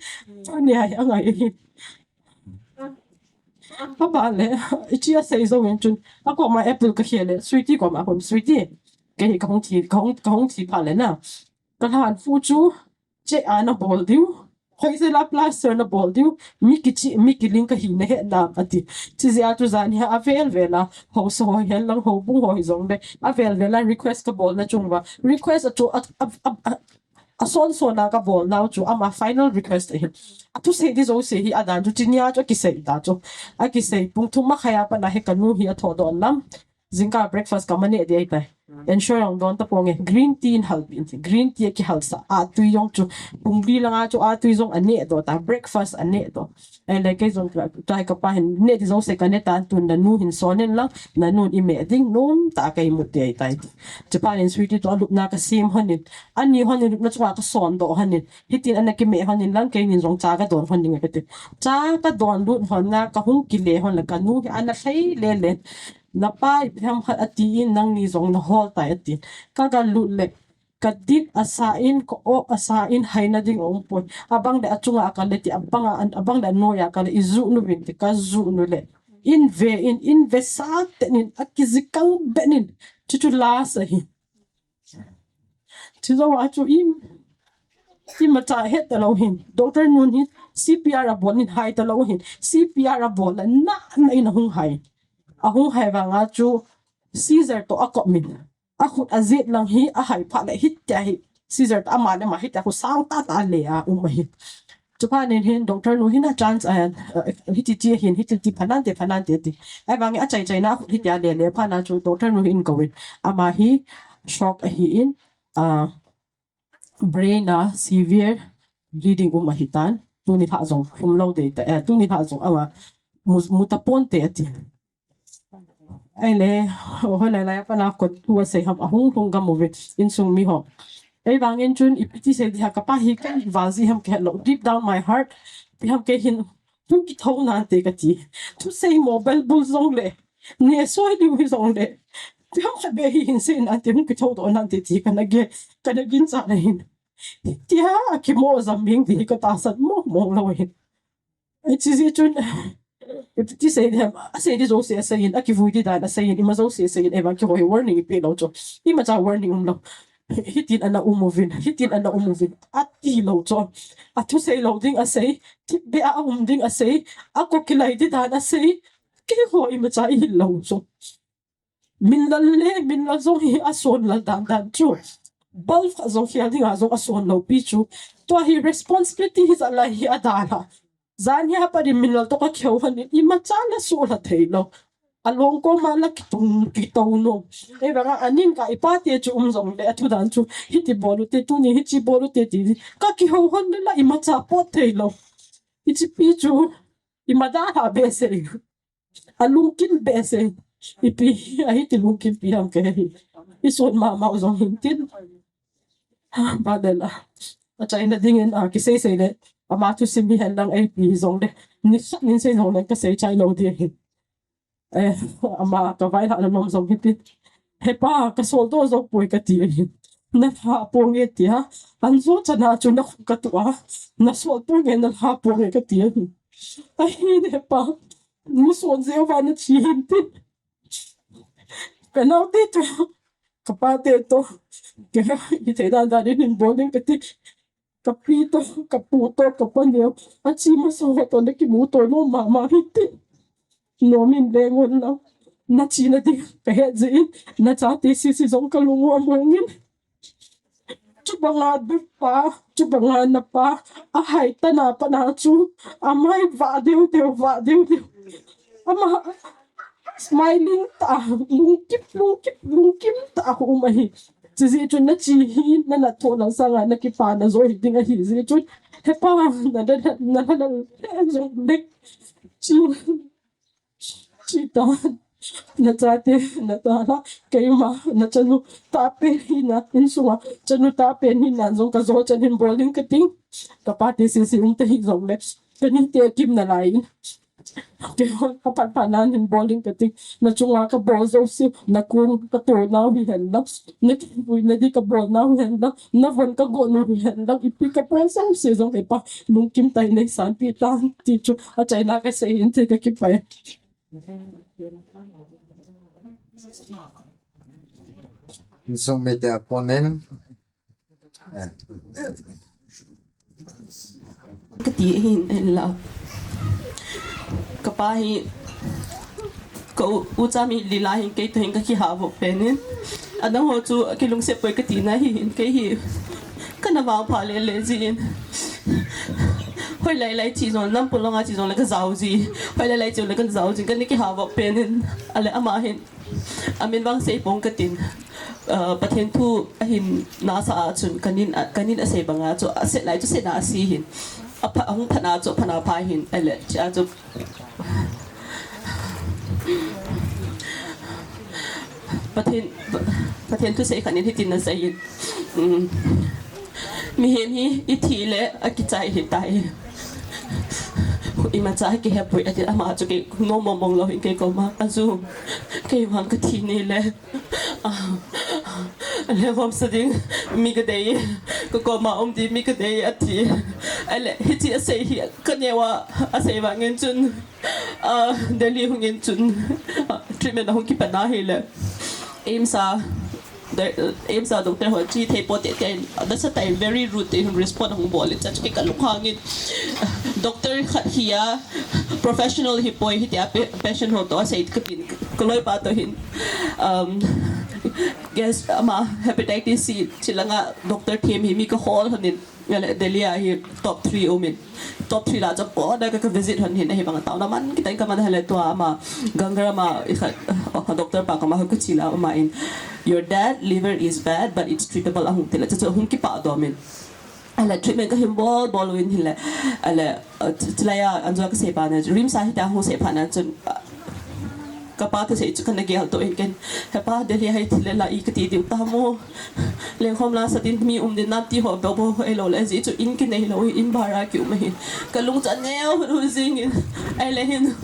Ani ai angai ahin. Abale, hiche asei jou in chun, akoma apple kakhel le, sweetie koma hung, sweetie. Kei hi kahung thi, kahung, kahung thi phat le na. Kalhan fu chu, che a nabol diu. Hoisel a plaster nabol diu. Mi kichi, mi kiling kahi nahet nam ati. Chujeh a chu jan hi avel vel a, haosa ho hihen lang, houbung ho hijong le, avel vel a request kabol na chung uva. Request a chu a, a, a, a, ason son a kabol nau chu ama final request ahi. Athusei ding jouse hi adan chu chunia chu akisei ta chu. Akisei pung thum makhai a pat na hi kanu hi athodoh lam. Jingkah breakfast kamaneh ding ahitai. Ensure jong don taponge. Green tea in halpeh in ti. Green tea akihalsah. Atui jong chu. Pung li langa chu atui jong aneh doh ta. Breakfast aneh doh. Ahile kei jong tua hi kapa hin neh ding jouse kaneh tan tun nanu hin son in lang. Nanun imeh ding nom tah a ka imut ding ahitai ti. Chuphat in sweetie toh alupna kasem hon in. Ani hon in lupna chunga kason doh hon in. Hitin ana kimeh hon in lang keinin jong cha kadon hon ding ahi kati. Cha kadon lut hon na kahung kile hon le kanu hi ana lhai lele. Napa ipi ham khat ati in nangni jong nahol tai ati. Ka, kalut le, kadip asa in, ka-o asa in, haina ding aumpoi. Abang le achunga akal le ti, abang a, abang le anoiya akal le, iju uvin ti, kaju u le. In ve in, in ve sah tah in, akiji kang ben in, chuchu lasa hi. Chujou a chu im, imacha het talou hin. Doctor nun hin, C P R abol in hai talou hin. C P R abol le na, na in ahung hai. Ahung hai vanga chu, scissor toh akop min. Akhut ajet lang hi, ahai phat le hitia hi. Scissor toh ama le ama hitia khu sang tah tah le a um ahi. Chuphat in hin, doctor nu hin a chance a, uh, hiti ti hin, hiti ti phanante, phanante ti. Ahivangin achai chai na akhut hitia le le phat na chu doctor nu hin kou in. Ama hi shock ahi in, uh, brain a severe bleeding um ahitan. Tuni lha jong, um lou dei ta, eh, tuni lha jong ama mu, mu taponte ati. Ahile, hoilai lai a pat a kot thu asei ham ahung lhung gam uvin insung mi ho. Ahivangin chun ipi ti sei ding ham kapa hi kei val ji ham kahet lou. Deep down my heart, ipi ham kei hin hung kithou nante kati. Thusei mo bel bul jong le, ne soi diu hi jong le. Ipi ham khat be hi hin sei nante hung kithou doh nante ti kana ge, kana ginchat na hin. Tia akimo jam ming ti hi katahsan mo mo lou hin. Hiche jeh chun, ipi ti sei ding ham, asei ding jouse asei in, akivui ding dan asei in, ima jouse asei in, ahivang keiho hi warning ipe lou chu. Imacha warning um lou. Hitin ana um uvin, hitin ana um uvin, ati lou chu. Athusei lou ding asei, thipbeh a um ding asei, ako kilai ding dan asei, keiho imacha ihil lou chu. Min lal le, min lal jong hi ason lal dan dan chu. Bal khat jong khel dinga jong ason lou pi chu. Tua hi responsibility hijat lai hi adalha. Jan hi apat in min lal toh kakihou hon in imacha la suhla thei lou. Along koma la kitung kitou nom. Ahivanga aning ka ipa te chu um jong le athu dan chu. Hiti bol ute tuni hiche bol ute ti. Kakihou hon le la imacha pot thei lou. Hiche pi chu. Ima dalha behseh. Alungkim behseh. Ipi, ahi ti lungkim pi ham kei hi. Isun mama u jong hin tin. Ba le la. achaina dingin, ah, kisei sei le, ama thusim hihen lang eipi jongle, nikhat nin sei jongle kasei chai lou ding ahi. Eh, ama kavailhahna nom jong hiti. He pa, kasoldoh jou poi kati ahi. Nalha ponge tia, anjo chana chu nakhu katuh a, nasoldoh ponge, nalha ponge kati ahi. Ahi ne pa, mi son jeh uva nathi hinte. Kanaote toh, kapate toh, kei hithei dan dan in hin bol ding kati. Kapi toh, kapu toh, kapaneo, achi masa ho toh nakimuto nom mama hite. Nom in leng un lang, nathina ding kahet jeh in, nachate sese jong kalung u among in. Chubanga dupa, chubanga napa, ahai tana pana chu, amai vah deu deu, vah deu deu. Ama smiling tah, lungkip, lungkip, lungkim tah a um ahi. Chujeh chun nachi hi, nanatna sanga nakipana jo hiding ahi jeh chun, he pa, na, na, na, na, na, na, na, chi, chi ta, nachate, nachala, keima, nachanu tahpen hina, insunga chanu tahpen hina jong kajo chan hin bol ding kating. Kapate sese um tahih jongle, kanite akimna lai in. Keiho, kaphat phat nan hin bol ding kating. Nachunga kabol jouse, nakong katonau hihen lang, nakipuina di kabolnau hihen lang, navon kagohnau hihen lang, ipi kabol jouse jong he pa, lungkim tah in neisanpeh tan ti chu achaina kasei in, kakipah e. Insung mite a konin. Kati hin en la. Kapa hi, ka u, ucha mi lila hin kei toh hin kakihah vop pen in. Adang ho chu kilungset poi katina hi hin kei hi. Kana vangpha lele jin. Hoilai lai thi jong, nampum langa thi jongle kajao ji. Hoilai lai thi jongle kajao ji, kana kihah vop pen in. Ale ama hin. Amin vang sei pong katin, ah, Pathen thu ahin nasa a chun kanin a, kanin asei banga chu aset lai chu setna asi hin. Apha, ahung phatna chu aphana pha hin. Ale, chia chu. Pathen, Pathen thusei khat in hitin asei in. Um, mihem hi ithi le akichai hitai. Imacha kihepoi ati, ama chu kei nom mong mong lou hin kei koma aju. Kei vang kathi ni le. Ah, lenggam sa ding mi kadei, kakoma um ding mi kadei ati. Ale, hiche asei hi kaneo a, asei vangin chun, ah, Delhi hung in chun, ah, treatment ahung kipat na hile. AIIMS a, the, AIIMS a doctor ho chi thei po tete, that's a time very rude in respond ahung bol in, cha chu kei kalunghang in, doctor khat hi a, professional hi poi, hitia pa, patient ho toh asei katin, kaloipa toh hin, um, guess ama hepatitis C, chi langa doctor them hi mi kahol hon in, ale Delhi a hi top three um in, top three la chu poda ka, ka visit hon hin, ahivang taona man kitan kaman hile tua ama Gangaram a, ikha, oh, doctor pa koma ho kachi la ama in, "Your dad liver is bad, but it's treatable," ahung tile, chu chu hung kipah dom in. Ale treatment kahin bol bol uvin hile. Ale, uh, ch-, chulai a, anjo kasei pa na, RIMS a hita hung sei pa na chun, uh, kapa thusei chu kana gel to in ken. He pa, Delhi a hi thil le la i kati diu tam o. Lengkhom la sa din mi um din nam ti ho bou bou hoi lou le, ajeh chu in kinei lou, in bara kium ahi. Kalung chu aneo hu jing in. Ahile hin,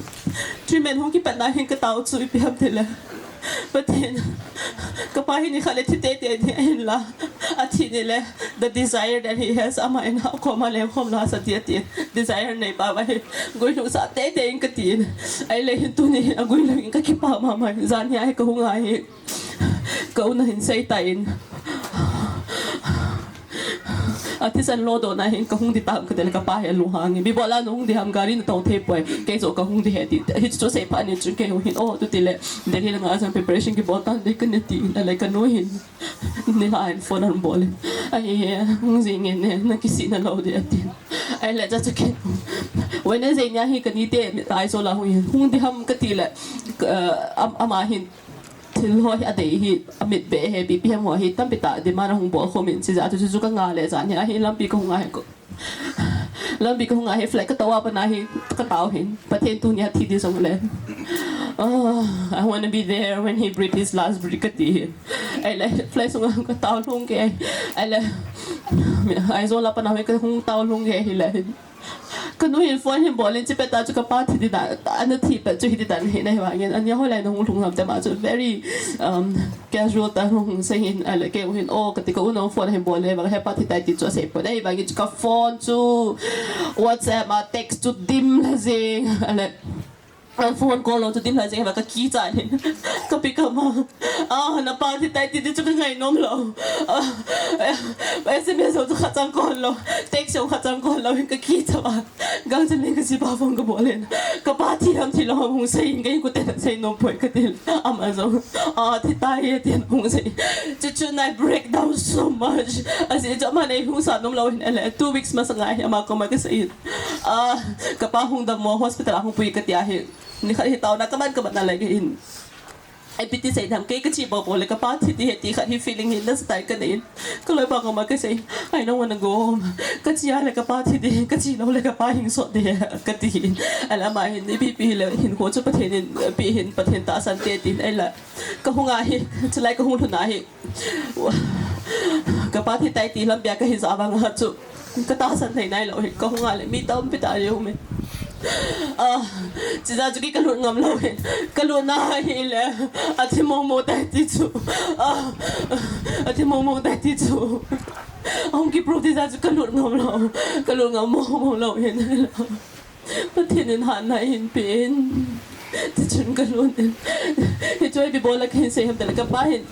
treatment hung kipat na hin katao chu ipi ham tile. Pathen, kapa hi nikhat le thi tete ding ahin la, athi ni le, the desire that he has, ama in akoma lengkhom la sa ding ati, desire nei pa va hi, guilhung sa tete in kati in. Ahile hin tuni hin aguilhung in kakipah mama in, jan hi a hi kahung a hi, ka u na hin sei tan. Athisan lo doh na hin kahung ding tam katile kapa hi alunghang in. Ibola nahung ding ham, gari natou thei poi. Kei joh kahung ding ahi ti. Hichu asei phat in chun kei hin, oh, tu tile Delhi langa jong preparation kibol tan ding kati in. Ahile kanu hin nilhah in phone ahung bol in. Ahi he, hung jing in ne, nakisih na lou ding ati. Ahile cha chu kei. Wednesday nia hi kanite Aizawl a hung in. Hung ding ham katile, ah, am-, ama hin thil ho hi adei hi, amit be he, ipi ipi ham ho hi, tampi tah demand ahung bol khom in, chujeh a chu, chu, chu kanga le jan hi, ahi lampi kahung a hi ko. Lampi kahung a hi, flight katou a pat na hi, katao hin. Pathen tuni a thi ding jong le. Oh, I want to be there when he breathe his last breath, kati. Ahile, flight sunga katao lhung kei. Ahile, Aizawl a pat a kahung tao lhung kei ahile. Kanu hin phone hin bol in, chi pet a chu kapa thi ding dan, ana thi pet chu hiti dan ahi, ahivangin, ania hoilai nahung lhung ham ti ama chu very, um, casual tah in ahung sei in, ahile kei hin, oh, kati, ka u nung phone hin bol le, vang hepa thi tai ti chu asei pon, ahivangin chu ka phone chu WhatsApp a text chu dim lha jeng, ahile, a phone call lou chu dim lha jeng, ahivang ka kicha in, ka pick up a. Ah, napa thi tai ti, ti chu ka ngai nom lou. Ah, S M S ho chu khat chang kon lou. Text ho khat chang kon lou, hin ka kicha a. Gangchalin ka chipa phone ka bol in. Kapa thi ham thi lou ham hung sei in, ka inkote nasei nom poi kati. Ama jong, ah, thi tai e tin hung sei. Chuchun I break down so much. Ajeh chu aman eihung sah nom lou hin, ahile two weeks masang a hi ama koma ka sei in. Ah, kapa hung dammo hospital a hung pui kati ahi. Nikhat hi taona kaman kaman a le ka hin. Ipi ti sei ding ham, kei kache bou bou le kapa thi ding ahi ti khat hi feeling hi nasa tah in kanei in. Ka loipa koma kasei, "I don't wanna go home. Kache a le kapa thi ding, kache lou le kapa hing sot ding," kati in. Ahile ama hin, "Ipi ipi hile hinkho chu Pathen in peh ahin, Pathen tahsan te," tin. Ahile kahung a hi, chulai kahung lhun a hi, kapa thi tai ti lam bia kahi ja vang a chu, ka tahsan thei nai lou hin, kahung a le mi tampi tah a um in. Ah, chujeh chu kei kalut ngam lou hin. Kalut na hile, athi mong mong tai ti chu. Ah, athi mong mong tai ti chu. Ahung ki prove ti jeh chu kalut ngam lou. Kalut ngam mong mong lou hin. Pathen in hatna ahin pe in. Tichun kalut in. Hichu ipi bol a kahin sei ham tile kapa hin.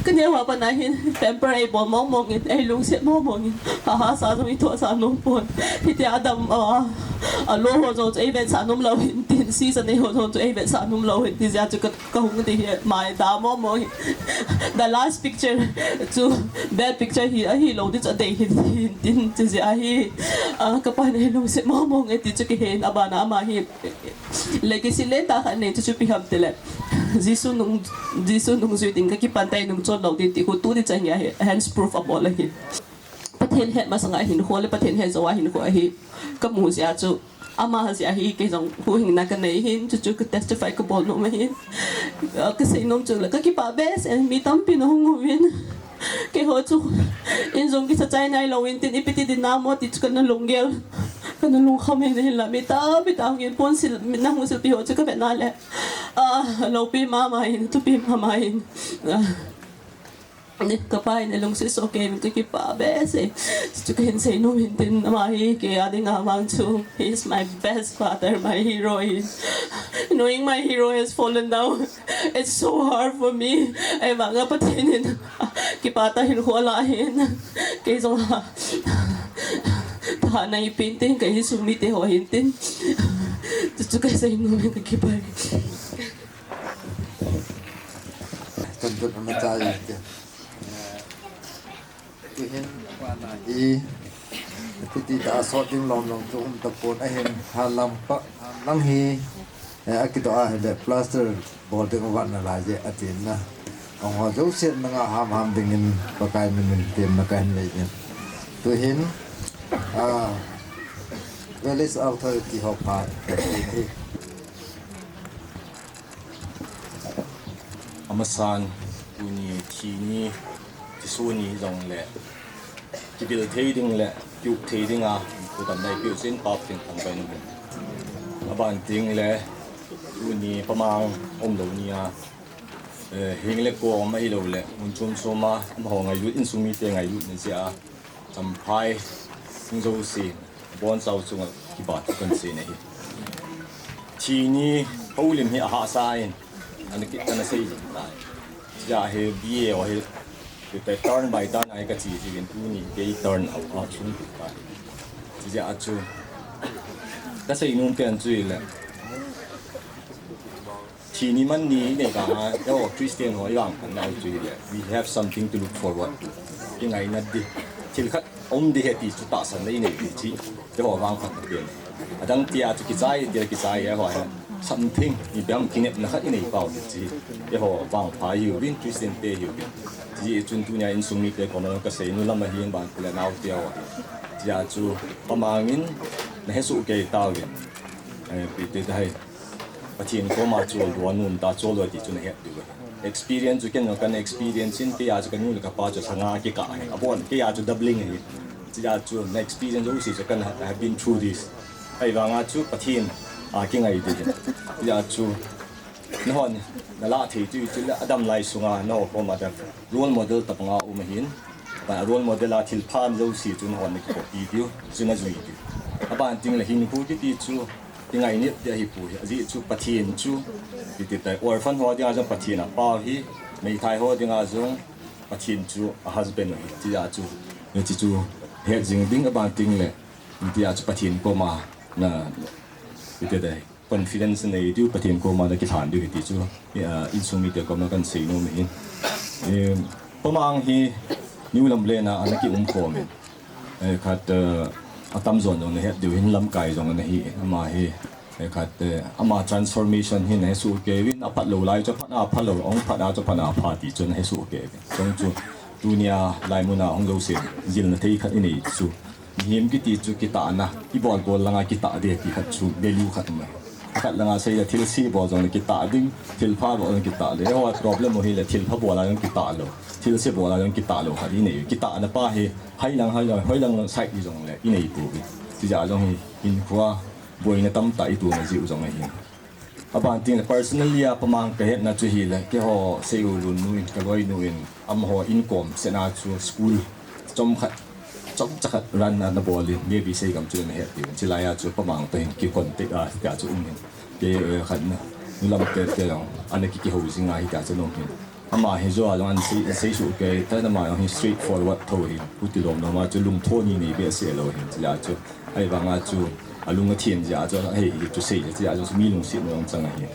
Kaneo a pat a hin pamper eibol mong mong in, eilungset mong mong in. Aha sa jong ithoh sa nom pon. Hitia adam a, alo ho jong chu eivetsah nom lou hin tin, season eiho jong chu eivetsah nom lou hin ti jeh a chu ka, kahung ding hi, mai da mong mong hin. The last picture chu bad picture hi, ahi lou ding chu adei hin, hin tin, chu jeh a hi, ah, kapa hin eilungset mong mong e ti chu kihe in, aban a ama hi. Legacy lentah khat nei chu chu ipi ham tile, Jesu nung, Jesu nungjui ding kakipan tai, nungchon lou ding ti khu tuni chan geiya hi henceforth abol ahi. Pathen het masanga hinkho le Pathen het jouva hinkho ahi kamu jeh a chu, ama jeh a hi kei jong huhhingna kanei hin, chuchu ka testify kabol nom ahin. Ah, kasei nom chu le kakipah behseh, mi tampin ahung uvin. Keiho chu in jong kisa chai nai lou in tin, ipi ti ding ham ti chu kana lunggel, kana lungkham in, hinla mi tampi tah hung in pon sil, mi nahung silpi ho chu kavet na le, ah, loupi mama in, thupi mama in, ah, kapa in eilungset soh kei in kakipah behseh. Chu kahin sei nom in tin, ama hi kei a dinga vang chu, he is my best father, my hero in. Knowing my hero has fallen down, it's so hard for me. Ahivanga Pathen in kipah tah in hinkho alah in, kei jong thahatna eipen tin, ka insung mite ho ahin tin. Chuchu kasei nom in kakipah. Tun tun ana chai te. Tuhin, i, piti ta sot ding lom lom chu um tapon ahin, halam pa, halam hi, eh, akidoh a hile plaster bol ding uvat nalai je atin na. Ong ho jouse nanga ham ham dingin Pakai min in temna kahin nei in. Tuhin, ah, village authority ho pha, hi. Amasan, tuni thi ni, thiso ni jongle, kibil thei ding le, kiup thei dinga, kudam neipiu chin pap tin thangvah in um in. Aban teng le, tuni pamang umlou ni a, eh, heng le kom ahilou le, mun chom chom a, amaho ngailut, insung mite ngailut na jeh a, Champhai, Singjosi, Bonchau chunga kipa thu kahin sei ahi. Thi ni houlim hi ahahsa in, ana ki, ana sei jing tai. Hijeh a hi B A ho hi, kei turn by turn a hi kache jiuvin tuni kei turn out a chung kit tai. Hijeh a chu, kasei nom pen chu hile, thi ni man ni inei vanga, eiho Christian ho ivangphat nau chu hile, we have something to look forward to. Ingaina ding, thil khat um ding ahi ti chu tahsanna inei ding chu, eiho vangphat pen. Adang tia chu kichai, tia kichai, eiho hi something, ipi ham kinepna khat inei pau ding chu, eiho vangpha hiuvin, Christian te hiuvin. Hijeh chun tunia insung mite koma kasei nom lam ahin, ban le nao te ho. Hijeh a chu, pamangin, nahesoh kei tauvin. Eh, pi te tai. Pathen koma chol lou, anom tah chol lou ti chu nahet diu ahi. Experience chu ken jong kana experience in, keiya chu kanu le kapa chu lhanga kikah ahi. Abon, keiya chu doubling ahi. Chujeh chun na experience jouse chu kana, I have been through this. Ahivanga chu Pathen a kingai diu ahi. Chujeh chun nahon nalah thei diu chu le, adam lai sunga nahon koma role model tabanga um ahin. Role model a thilpha jouse chu nahon nakicopy diu, chu najui diu. Aban tengle hinkho kiti chu kingainep ding ahipoi. Ajeh chu Pathen chu, kiti tai, orphan ho dinga jong Pathen apao ahi, meithai ho dinga jong Pathen chu a husband ahi. Chujeh chun, hiche chu het jing ding, aban tengle, hitia chu Pathen koma na, kiti tai, confidence nei diu, Pathen koma nakilhan diu ahi ti chu, ah, insung mite koma kahin seinom ahi. Eh, Pamang hi New Lamlen a ana kium khom in. Eh, khat, eh, atamjo jong nahet diu hin, lamkai jong ana hi, ama hi, eh, khat, eh, ama transformation hi nahe soh kei uvin, aphat lou lai chu aphat a pha lou, ahung phat a chu aphat a pha ti chu nahe soh kei uvin. Chujeh chun tunia laimun a hung jouse jilna thei khat inei chu. Mihem kiti chu kitahna, ibol bol langa kitah ding ti khat chu value khat um ahi. Khat langa seile thilse bol jongle kitah ding, thilpha bol jongle kitah ding. Eiho problem u hile thilpha bol a jong kitah lou, thilse bol a jong kitah lou khat inei. Kitahna pa hi hailang, hailang, hoilang side hijongle inei pouve. Chujeh jong hi hinkhoa boina tamtah itohna jeh u jong ahi. Aban tengle personally a Pamang kahetna chu hile, keiho Seiulun nu in, kaloinu in, amaho inkom sena chu school chomkhat, chomcha khat run ana bol in, maybe Seigam chu nahet diu. Chulai a chu Pamang toh hin kicontact a, hitia chu um in. Kei, eh, khatna, nulam tete jong ana kikihou jing a, hitia chu um in. Ama hi joh a jong ahin sei, sei soh kei tan, ama jong hi straightforward tho ahin, huti lom lom a chu lungthim nei behseh lou ahin, chujeh chun, ahivanga chu alung athem jeh a chu, ahi, hi chu sei jeh a chu mi lungsetna jong chang ahi.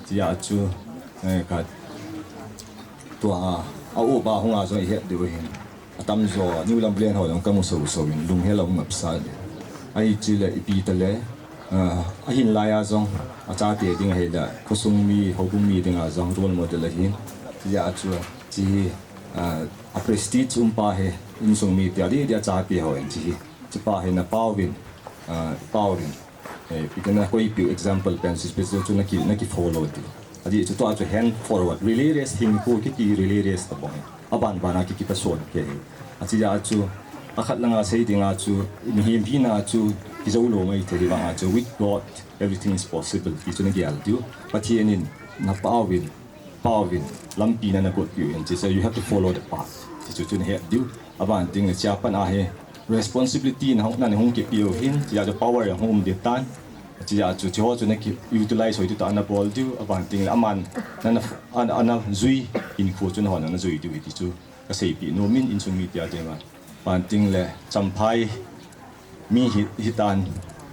Chujeh chun, eh, khat, tua a, a-op a hung a jong ihet diu ahin. Atamjo, New Lamlen ho jong kamu soso in, lunghel a hung ngapsa in. Ahi chule, ipi tale, ah, ahin lai a jong, achate ding ahile, khosung mi, houbung mi dinga jong role model ahin. Chujeh chun, hiche hi, ah, a prestige um pa hi, insung mite adeh deh a achapi hon hiche hi. Hiche pa hi napaovin, ah, paovin. Eh, ipi tale nakoipiu example pen, hiche pa chu naki, naki follow diu. Ajeh chu tua chu henceforward, relay race hinkho kiti relay race tabang ahi. Aban ban a ki, kipason kei ahi. Achujeh chun, akhat langa sei dinga chu, mihem hina chu, kijou lou maithei ahivanga chu, with God, everything is possible ti chu nagel diu. Pathen in napaovin, paovin, lampi nana gotpiu ahin, chujeh chun you have to follow the path ti chu, chu nahet diu. Aban tengle hichea pat a hi responsibility nahung, nana hung kipe u ahin, chujeh chun power ahung um ding tan. Chujeh chun hicheho chu naki utilize hoi diu tah a nabol diu, aban tengle aman nana, ana, ana jui hinkho chu nahon ana jui diu ahi ti chu kaseipeh nom in, insung mite a dinga. Aban tengle Champhai mi hi, hitan,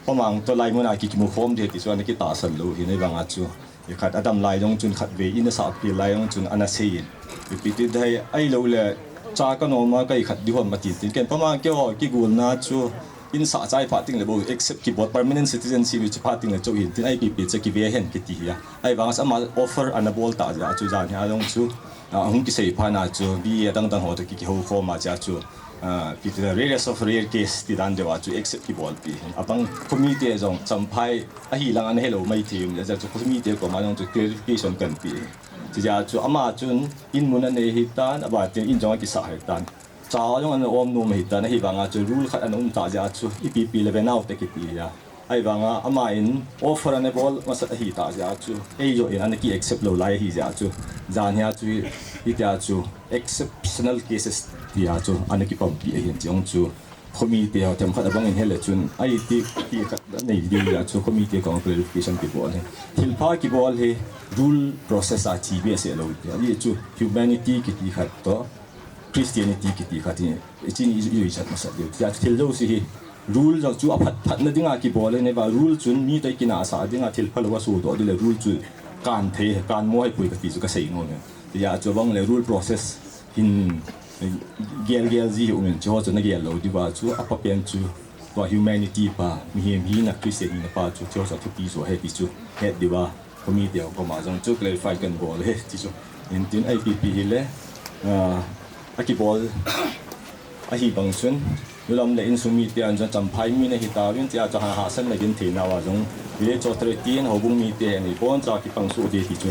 Pamang toh laimun a ki, kimukhom ding ti chu ana kitahsan lou ahin, ahivanga chu, ikhat adam lai jong chun khatvei in asahpeh lai jong chun ana sei in. Ipi ti ding ahiloule, cha kanom a ka ikhat ding ham atin tin, ken Pamang keiho kigolna chu, in sah chai phat tengle bou accept kibol, permanent citizenship chu phat tengle chou hin tin, ipi pi chu kive hen kiti hi a. Ahivanga chu ama offer ana bol tah jeh a chu, jan hi a jong chu, ah, ahung kisei phat na chu, B A adang dang ho toh ki, kihoukhom a jeh a chu, ah, ipi ti ding, rarest of rare case ti dan deu a chu accept kibolpeh ahin. Abang khomite jong Champhai ahi lang ana helou maithei um jeh a chu, khomite koma jong chu clarification kahin pe ahi. Chujeh a chu ama chun in mun anei ahitan, aban tengle in jong akisah ahitan. Cha jong ana um nom ahitan, ahivanga chu rule khat ana um tah jeh a chu, ipi pi le venau te kiti ahi a. Ahivanga aman offer ana bol masat ahitah jeh a chu, eijoh in ana ki accept lou lai ahi jeh a chu, jan hi a chu, hitia chu exceptional cases tia chu ana kipompi ahin, chujong chu khomite ho themkhat abang in hele chun, aiti ti khat anei diu jeh a chu khomite kong clarification kibol ahi. Thilpha kibol hi rule process a che behseh lou ti ahi chu, humanity kiti khat toh Christianity kiti khat hi, hiche hi i, i, ijui chat masat diu. Tia chu thil jouse hi, rule jong chu aphat, phatna dinga kibol ahi, neiva rule chun mi toh ikinahsah dinga thil phalou asohdoh ding le rule chu kan thei, kanmo ahipoi kati chu kasei nom e. Tia chu abang le rule process hin gel gel ji hi um in, hicheho chu nagel lou diuva chu, apapen chu tua humanity pa, mihem hina, Christian hina pa chu, hicheho chu athupi jo ahi ti chu het diuva khomite ho koma jong chu clarify kahin bol ahi ti chu. Hintin ipi pi hile, ah, akibol ahi bang chun, Nulam le insung mite a jong Champhai mi nahi tauvin, tia chu ha, hahsatna genthei nauva jong village authority in houbung mite hi anei pon cha kipang soh ding ti chu,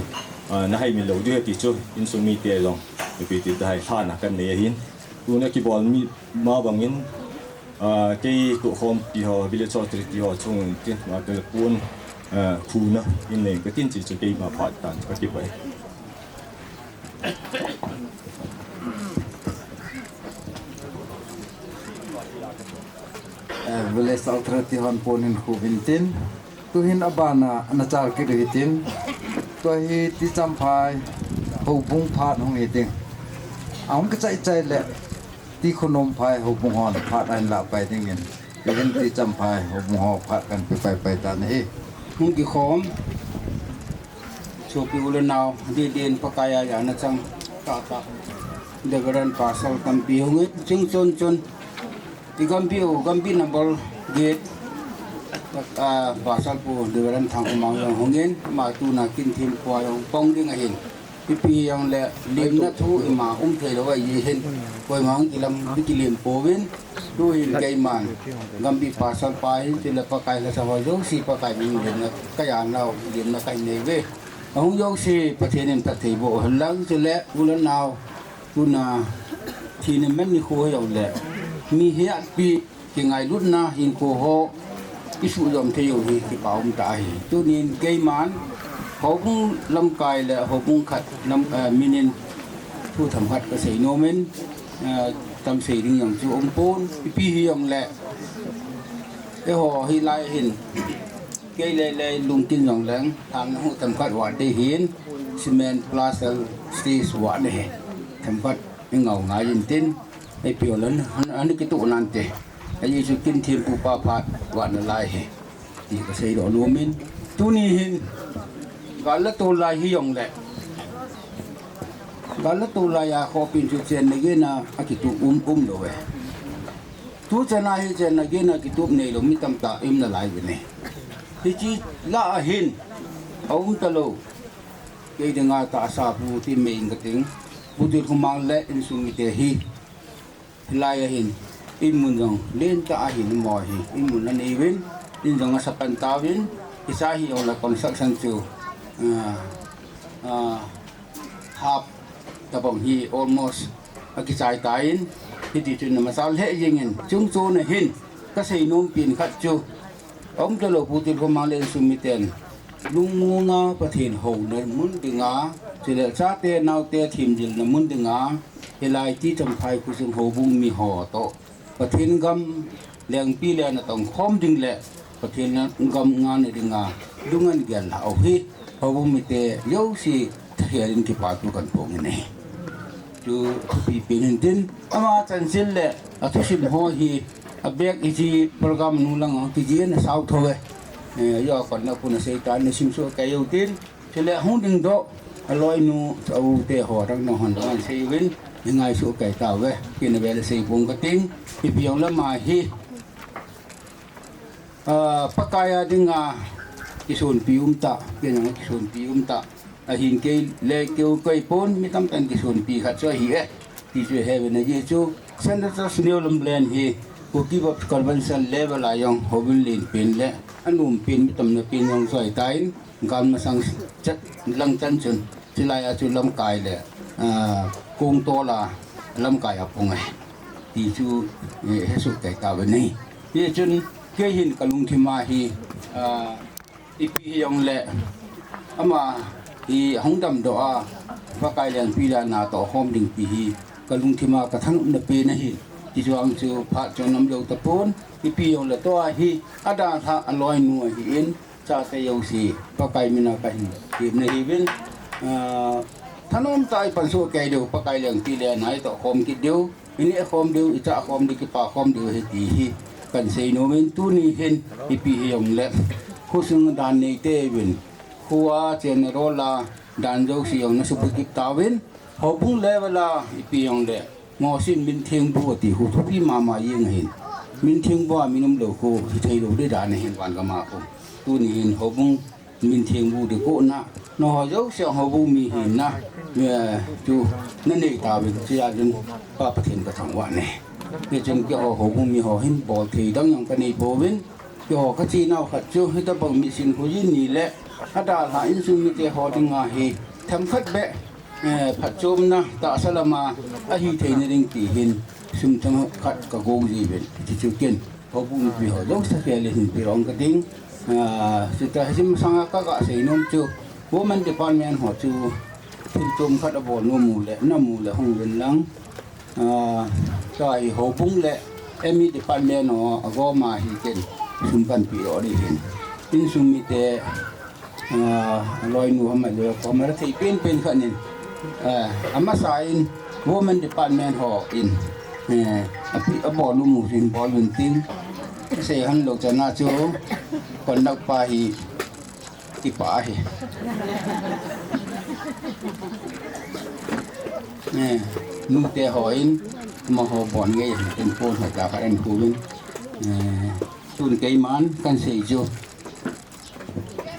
ah, na haimil lou ding ahi ti chu insung mite jong ipi ti ding ham lhahna kanei ahin. Tuna kibol mi ma bangin, ah, kei tohkhompi ho, village authority ho chungin tin, ma te pon, ah, khuna in nei katin ti chu keima phat tan kakipah e. Eh, village authority hon pon hin khu uvin tin. Tuhin abana nachal kit u hitin. Tua hi T. Champhai houbung phat hung hi ding. Ahung kichai chai le T. Khonomphai houbung hon phat ahin lah pai dingin, tuhin T. Champhai houbung ho phat kan pe pai pai tan ahi. Hung kikhom, sopi u le nau, didin Pakai a jana chang tahtah, Reverend Pastor tampi hung in, chungchon chon i gampi u, gampi number get, ah, Pastor Pu Reverend Thangkhomang jong hung in, ama tuna kin thim khua jong pang ding ahin. Ipi jong le limna thu ima um thei lou ahi hin, koima hung kilam, kilim pouvin, tuhin keiman gampi pastor pa hin, chule Pakai lhasa ho jouse Pakai min limna kajan lou, limna kahin nei uve. Ahung jouse Pathen in phatthei boh hen lang, chule u le nau, tuna thina man nikho hi jong le, mi hiatpi kingailutna hinkho ho i suhjom thei u hi kipa um tah ahi. Tunin keiman houbung lamkai le houbung khat lam, eh, minin thu themkhat kasei nom in, eh, tam sei ding jong chu um pon, ipi hi jong le, eiho hilai hin kei le le lungkin jong leng, thang na hu themkhat vah ding hin, cement plaster stage vah ding hi themkhat i ngau ngai in tin, ipi jong le, an, an kituh nante. Ajeh chu kin thim pu pa phat vah nalai hi, ti kasei doh nom in. Tuni hin, gal le tol lai hi jong le, gal le tol lai a khopin chu chenna gena akituh um, um lou e. Tu chan a hi chenna gena kitup neilou mi tamtah um nalai uve. Hiche lah a hin, aum talou. Kei dinga tahsa pu ti mei in kating. Pu Tilkhomang le insung mite hi, hilai a hin, in mun jong lentah a hin mo hi, in mun anei uvin, in jong asa pan tauvin, hiche hi jong le construction chu, ah, ah, half tabang hi almost akichai tan, hiti chun amachal lheh jengin, chungchon a hin kasei nom pen khat chu, aum talou Pu Tilkhomang le insung miten lungmonna Pathen houna mun dinga, chule chate naote themjilna mun dinga, hilai T. Champhai khosung houbung mi ho toh Pathen gam lengpi le natong khom ding le Pathen gam ngahna dinga lung an gel lhah u hi, houbung mite jouse thakhel in kipathu kan phong in ahi. Chu thupi pen hin tin, ama chanchin le athusim ho hi abek hiche program nung lang a kijih in asao tho e. Eh, jo kon na pun asei tan, nasim soh kei u tin, chule hung ding doh, aloinu, a u te ho dang nahon dang an sei uvin, i ngai soh kei tauve, kin a vel a sei pong kating, ipi jong le ama hi, ah, Pakai a dinga kisonpi um tah, kin jong kisonpi um tah, ahin kei le keu kei pon, mi tamtah in kisonpi khat chu ahi e, ti chu he uvin ajeh chu, Saint Andrew's New Lamlen hi, Kuki Baptist Convention level a jong, houbung len pen le, anom pen, mi tamna pen jong chu ahi tan, Gal masang chet lang chan chun, chulai a chu lamkai le, ah, kong tol a lamkai a pung e. Ti chu, eh, he soh kei tauve nei. Hichun, kei hin kalungthim a hi, ah, ipi hi jong le, ama hi hung damdoh a, Pakai lengpi le natong khom ding ti hi, kalungthim a kathanopna pen ahi. Ti chu ang chu phat chun um jou tapon, ipi jong le tua hi, adalhah aloinu ahin, Chate jouse, Pakai mina kahin temna ahiuvin, ah, thanom tah a i pansoh kei diu, Pakai lengpi le natong khom kit diu, i neh khom diu, i chah khom diu, kipa khom diu ahi ti hi, kan sei nom in tuni hin, ipi hi jong le, khosung dan neite uvin, kho a chenna rol a dan jouse jong nasuhbit kit tauvin, houbung level a, ipi jong le, Mosin mintheng bu ati khu thupi mama jeng ahin. Mintheng bu a min umlou khu hithei lou ding dan ahin van gam a khu. Tuni hin houbung mintheng bu ding khu na. Nangho jouse houbung mi hina. Eh, chu nanei tauvin chia jun Pa Pathen kathangvah e. Hichun keiho houbung mi ho hin bol thei dang jong kanei pouvin. Keiho kachenau khat chu hitabang mi sin khu jin ni le adalha insung mite ho dinga hi themkhat beh, eh, phatchomna tahsa lama ahi theina ding ti hin sum themkhat kagong jiuvin. Hichu ken houbung mipi ho jouse khel in hin peh jong kating. Ah, chuti hiche masanga kaga seinom chu Women Department ho chu thil chom khat abol nom u le, namu le hung uvin lang. Ah, tua hi houbung le M E Department ho agoma hi ken sum kahin peh doh ding ahin. Insung mite, ah, loinu ham ahilou le kom ham thei penpen khat in, ah, amasa in Women Department ho in, eh, api, abol nom u hin bol un tin. Sei hon lou chana chu kon nak pa hi Kipah ahi. Eh, nute hon, amaho bon ngei ahi, tin pon ho ta karen kulun. Eh, tun keiman kahin sei chu.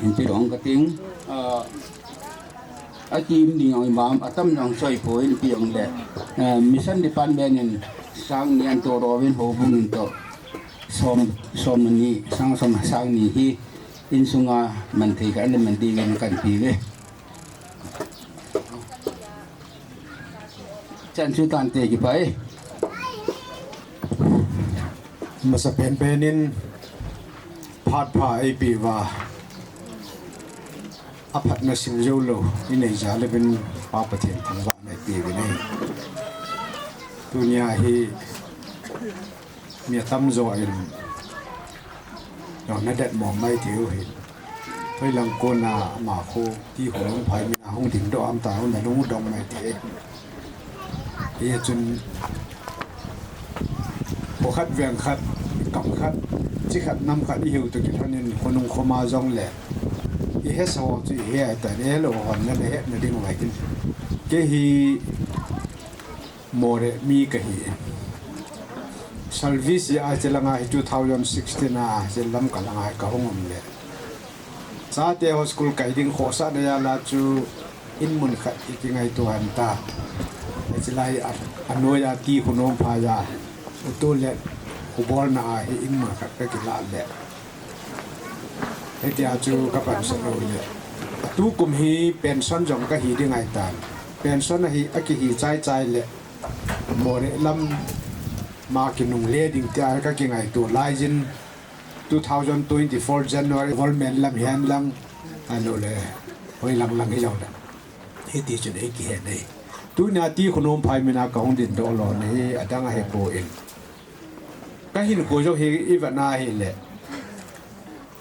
Hin peh jong kating, ah, akim ding jong ibam, atam jong choi poi, hin peh jong le. Eh, Mission Department in sang ni ahin to doh uvin houbung in toh. Som, som ni, sang som, sang ni hi. Insunga man thei khat ana man diuvin kahin pe uve. Chan chu tante kipah e. Masa penpen in phat pha eipeh uva, aphatna sim joulou inei jal uvin Pa Pathen thangvahna eipeh uvin ahi. Tunia hi mi atamjo in, jong nadet mong mai thei u ahi. Hoilang kona ama khu T. Khonungphai mina hung dingdoh ham tia hung nalung dong mai thei. Hichun kho khat, veng khat, kam khat, chi khat, nam khat ihiu toh kilhonin Khonung khoma jongle ihesa ho chu ihe ahitan, ihelou hon le nahetna ding uva hin. Kei hi Moreh mi kahi in. Service a hiche langa hi two thousand sixteen a hiche Lamka langa hi kahung um le. Chate ho school kai ding khohsahna jal a chu in mun khat ikingaito hon ta. Hiche lai a, anoiya T. Khonungphai a, u Tolet, u bolna a hi in mun khat kakilah le. Hitia chu kapansah lou le. Tukum hi pension jong kahi ding ahitan. Pension ahi, akihi chaichai le. Moreh lam ma kinungle ding tia kakingaito laijin two thousand twenty-four January government lam hihen lang, ahilou le, hoilang lang hijong le. Hiti chun eikihe nei. Tunia T. Khonungphai mina kahung dingdoh lona hi adang ahipoi. Kahinkho jong hi ivet na hile.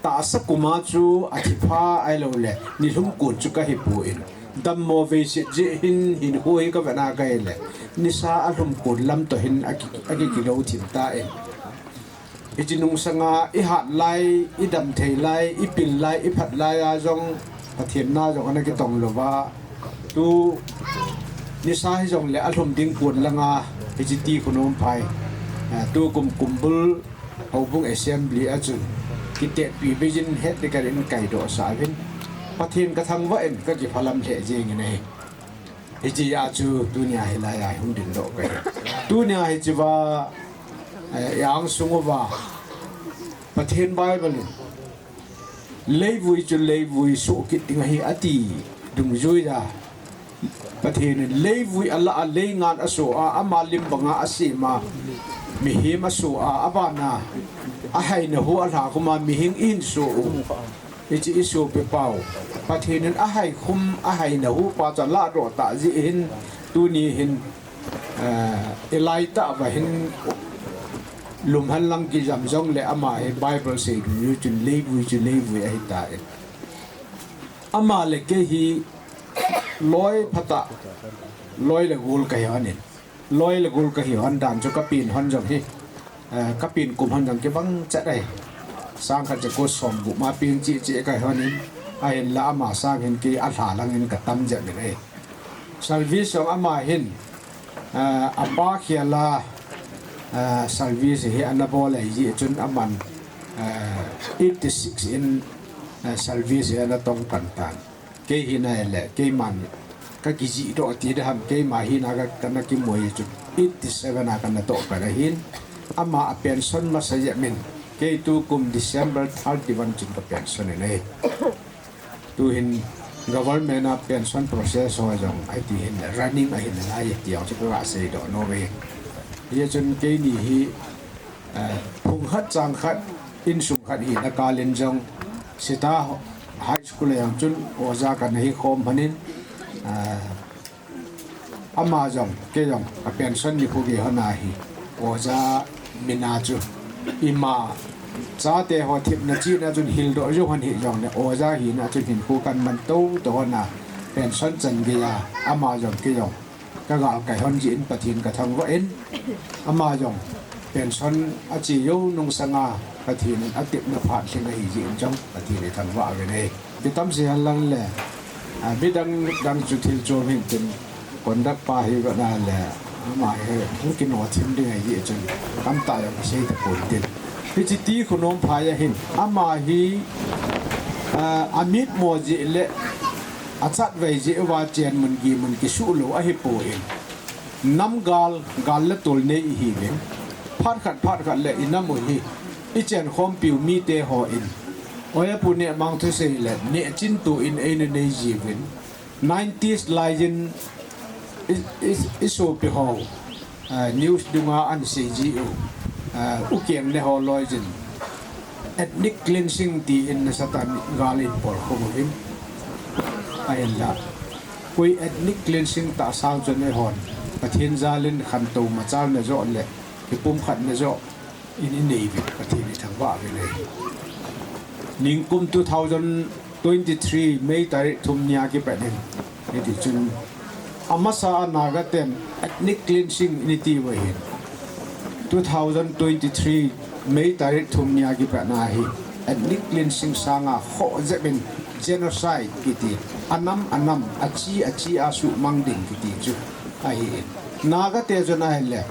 Tahsa kum a chu athipha ahilou le, nilhum kon chu kahipoi. Dammo veiset jeh hin hinkho hi kavet na kahile. Nisa alhum kon lam toh hin aki, akikilou thim tan. Hiche nungsanga ihat lai, idam thei lai, ipil lai, iphat lai a jong Pathen na jong ana kitong louva. Tu nisa hijongle alhum ding kon langa hiche T. Khonungphai, eh, tukum kumbul Houbung Assembly a chun kitetpi beijin het ding kahin kaidoh sah uvin, Pathen kathangvah in kakiphalam lheh jengin ahi. Hiche a chu tunia hilai a hung dingdoh kahi. Tunia hichea, eh, i-angsung uva Pathen Bible in leivui chu leivui soh kit ding ahi ati dungjuiya, Pathen in leivui alah a, leingan asoh a, ama lim banga asem a, mihem asoh a, abana ahaina hu alhakhum a, mihing ihin soh u, hiche isopi pau, Pathen in ahaikhum, ahaina hu pa chu alahdoh tah jeh hin, tuni hin, eh, ilaitah uva hin lumhen lang kijam jongle ama hi Bible sei dungjui chun leivui chu leivui ahitan. Ama le kei hi loi phatah, loi le gol kahi hon in. Loi le gol kahi hon dan chu kapen hon jong hi, eh, kapen kum hon jong kibang chet ahi. Sangkhat jako somgup ma pen cheh cheh kahi hon in, ahinla ama sang hin kei alha lang in katam jep in ahi. Service jong ama hin, ah, apa khel a, ah, service hi ana bol ahi jeh chun aman, ah, eighty-six in, ah, service hi ana tong pan tan. Kei hi nahile, keiman Ka kijih doh ti ding ham, keima hina ka, kana kimu hi chu eighty seven a kana toh pan ahin. Ama a pension masa jep in, kei tukum December thirty one chun ka pension in ahi. Tuhin government a pension process ho jong ahi ti hin running ahin nalai ti jong chu ka seidoh nom e. Hijeh chun keini hi, eh, phung khat chang khat, insung khat hina kal in jong, Sita High School a jong chun oja kana hi khom phat in, eh, ama jong, kei jong, ka pension nikho gei hon a hi, oja min a chu, ima, chate ho themna chihna chun hildoh jou hon hih jongle, oja hina chun hinkho kaman tou tou hon a, pension chan gei a, ama jong, kei jong, ka galkai hon jeh in Pathen ka thangvah in, ama jong, pension ache jou nung sanga, Pathen in atepna phat lhing ahi jeh in jong, Pathen i thangvah uvin ahi. Kitam sei hen lang le, a, midang dang chu thil chom hin tin, conduct pa hi va na le, ama hi hung kino thim ding ahi jeh chun, tamtah jong kisei tapon tin. Hiche T. Khonumphai a hin, ama hi, a, amitmo jeh le, achatvei jeh uva chen mun gei mun kisuh lou ahipoi. Namgal, gal le tol nei ihiuvin. Phat khat, phat khat le inam u hi, ichenkhompiu mite hon, Oja Pu Nehmang thusei le nehchinto in eina nei jiuvin. Nineties lai in i, i, isopi ho, ah, news dunga ana sei jiu, ah, ukeng le ho loi in ethnic cleansing tin nasatah in gal in bolkhum uvin. Ahinla, koi ethnic cleansing tahsa chun eihon Pathen jal in khantou machalna joh le kipumkhatna joh in inei uvin, Pathen i thangvah uvin ahi. Nikum two thousand twenty-three May tarik thum nia kipat in, hitichun, amasa a Naga ten ethnic cleansing in iti uva hin, two thousand twenty-three May tarik thum nia kipat na hi, ethnic cleansing sanga khoh jep in genocide kiti, anam anam, achi achi a suhmang ding kiti chu ahi in. Naga te chun ahile,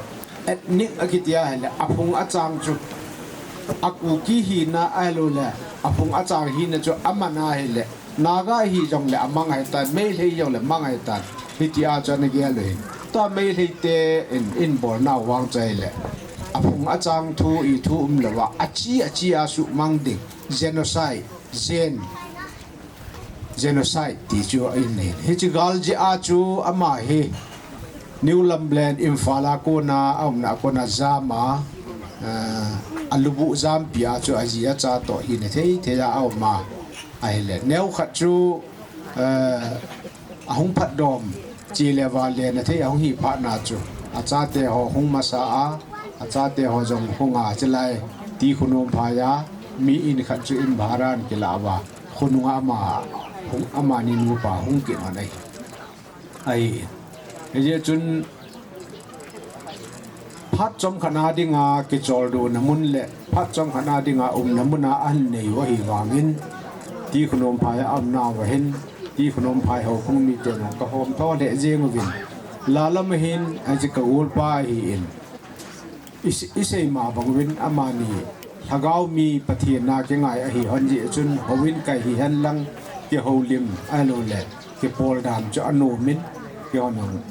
ethnic akiti ahile, aphung achang chu, a Kuki hina ahilouleh, aphung achang hina chu aman ahile, Naga hijongle amang ahitan, Meitei jongle mang ahitan, hitia chu ana gel u hin. Tua Meitei te in, in bolna vang chu ahile, aphung achang thu, ithu umlouva, achi, achi a suhmang ding, genocide, gen, genocide ti chu ahin nei. Hiche gal jeh a chu ama hi New Lambulane, Imphal a kona, aumna a kona jam a, eh, alubuh jampi a chu aji acha toh hina thei thei a aum a, ahile. Neokhat chu, eh, ahung phatdom, che le vale na thei ahung hi phat na chu, achate ho hung masa a, achate ho jong hung a, chulai T. Khonumphai a, mi in khat chu in bhara ana kilah uva, khonung a ama, hung, amani nupa hung kit un ahi. Ahi. Hijeh chun, phat chomkhat na dinga kicholdo na mun le, phat chomkhat na dinga umna mun a ahin nei u ahi vangin, T. Khonumphai a aumna uva hin, T. Khonumphai houbung mite jong ka homtho lheh jeng uvin. Lalam a hin, aji ka golpa ahi in. I, i seima bang uvin amani lhagao mi Pathen a kingai ahi hon jeh chun houin kai hihen lang kihoulim ahilouleh kipol dan chu anom in kihon hon,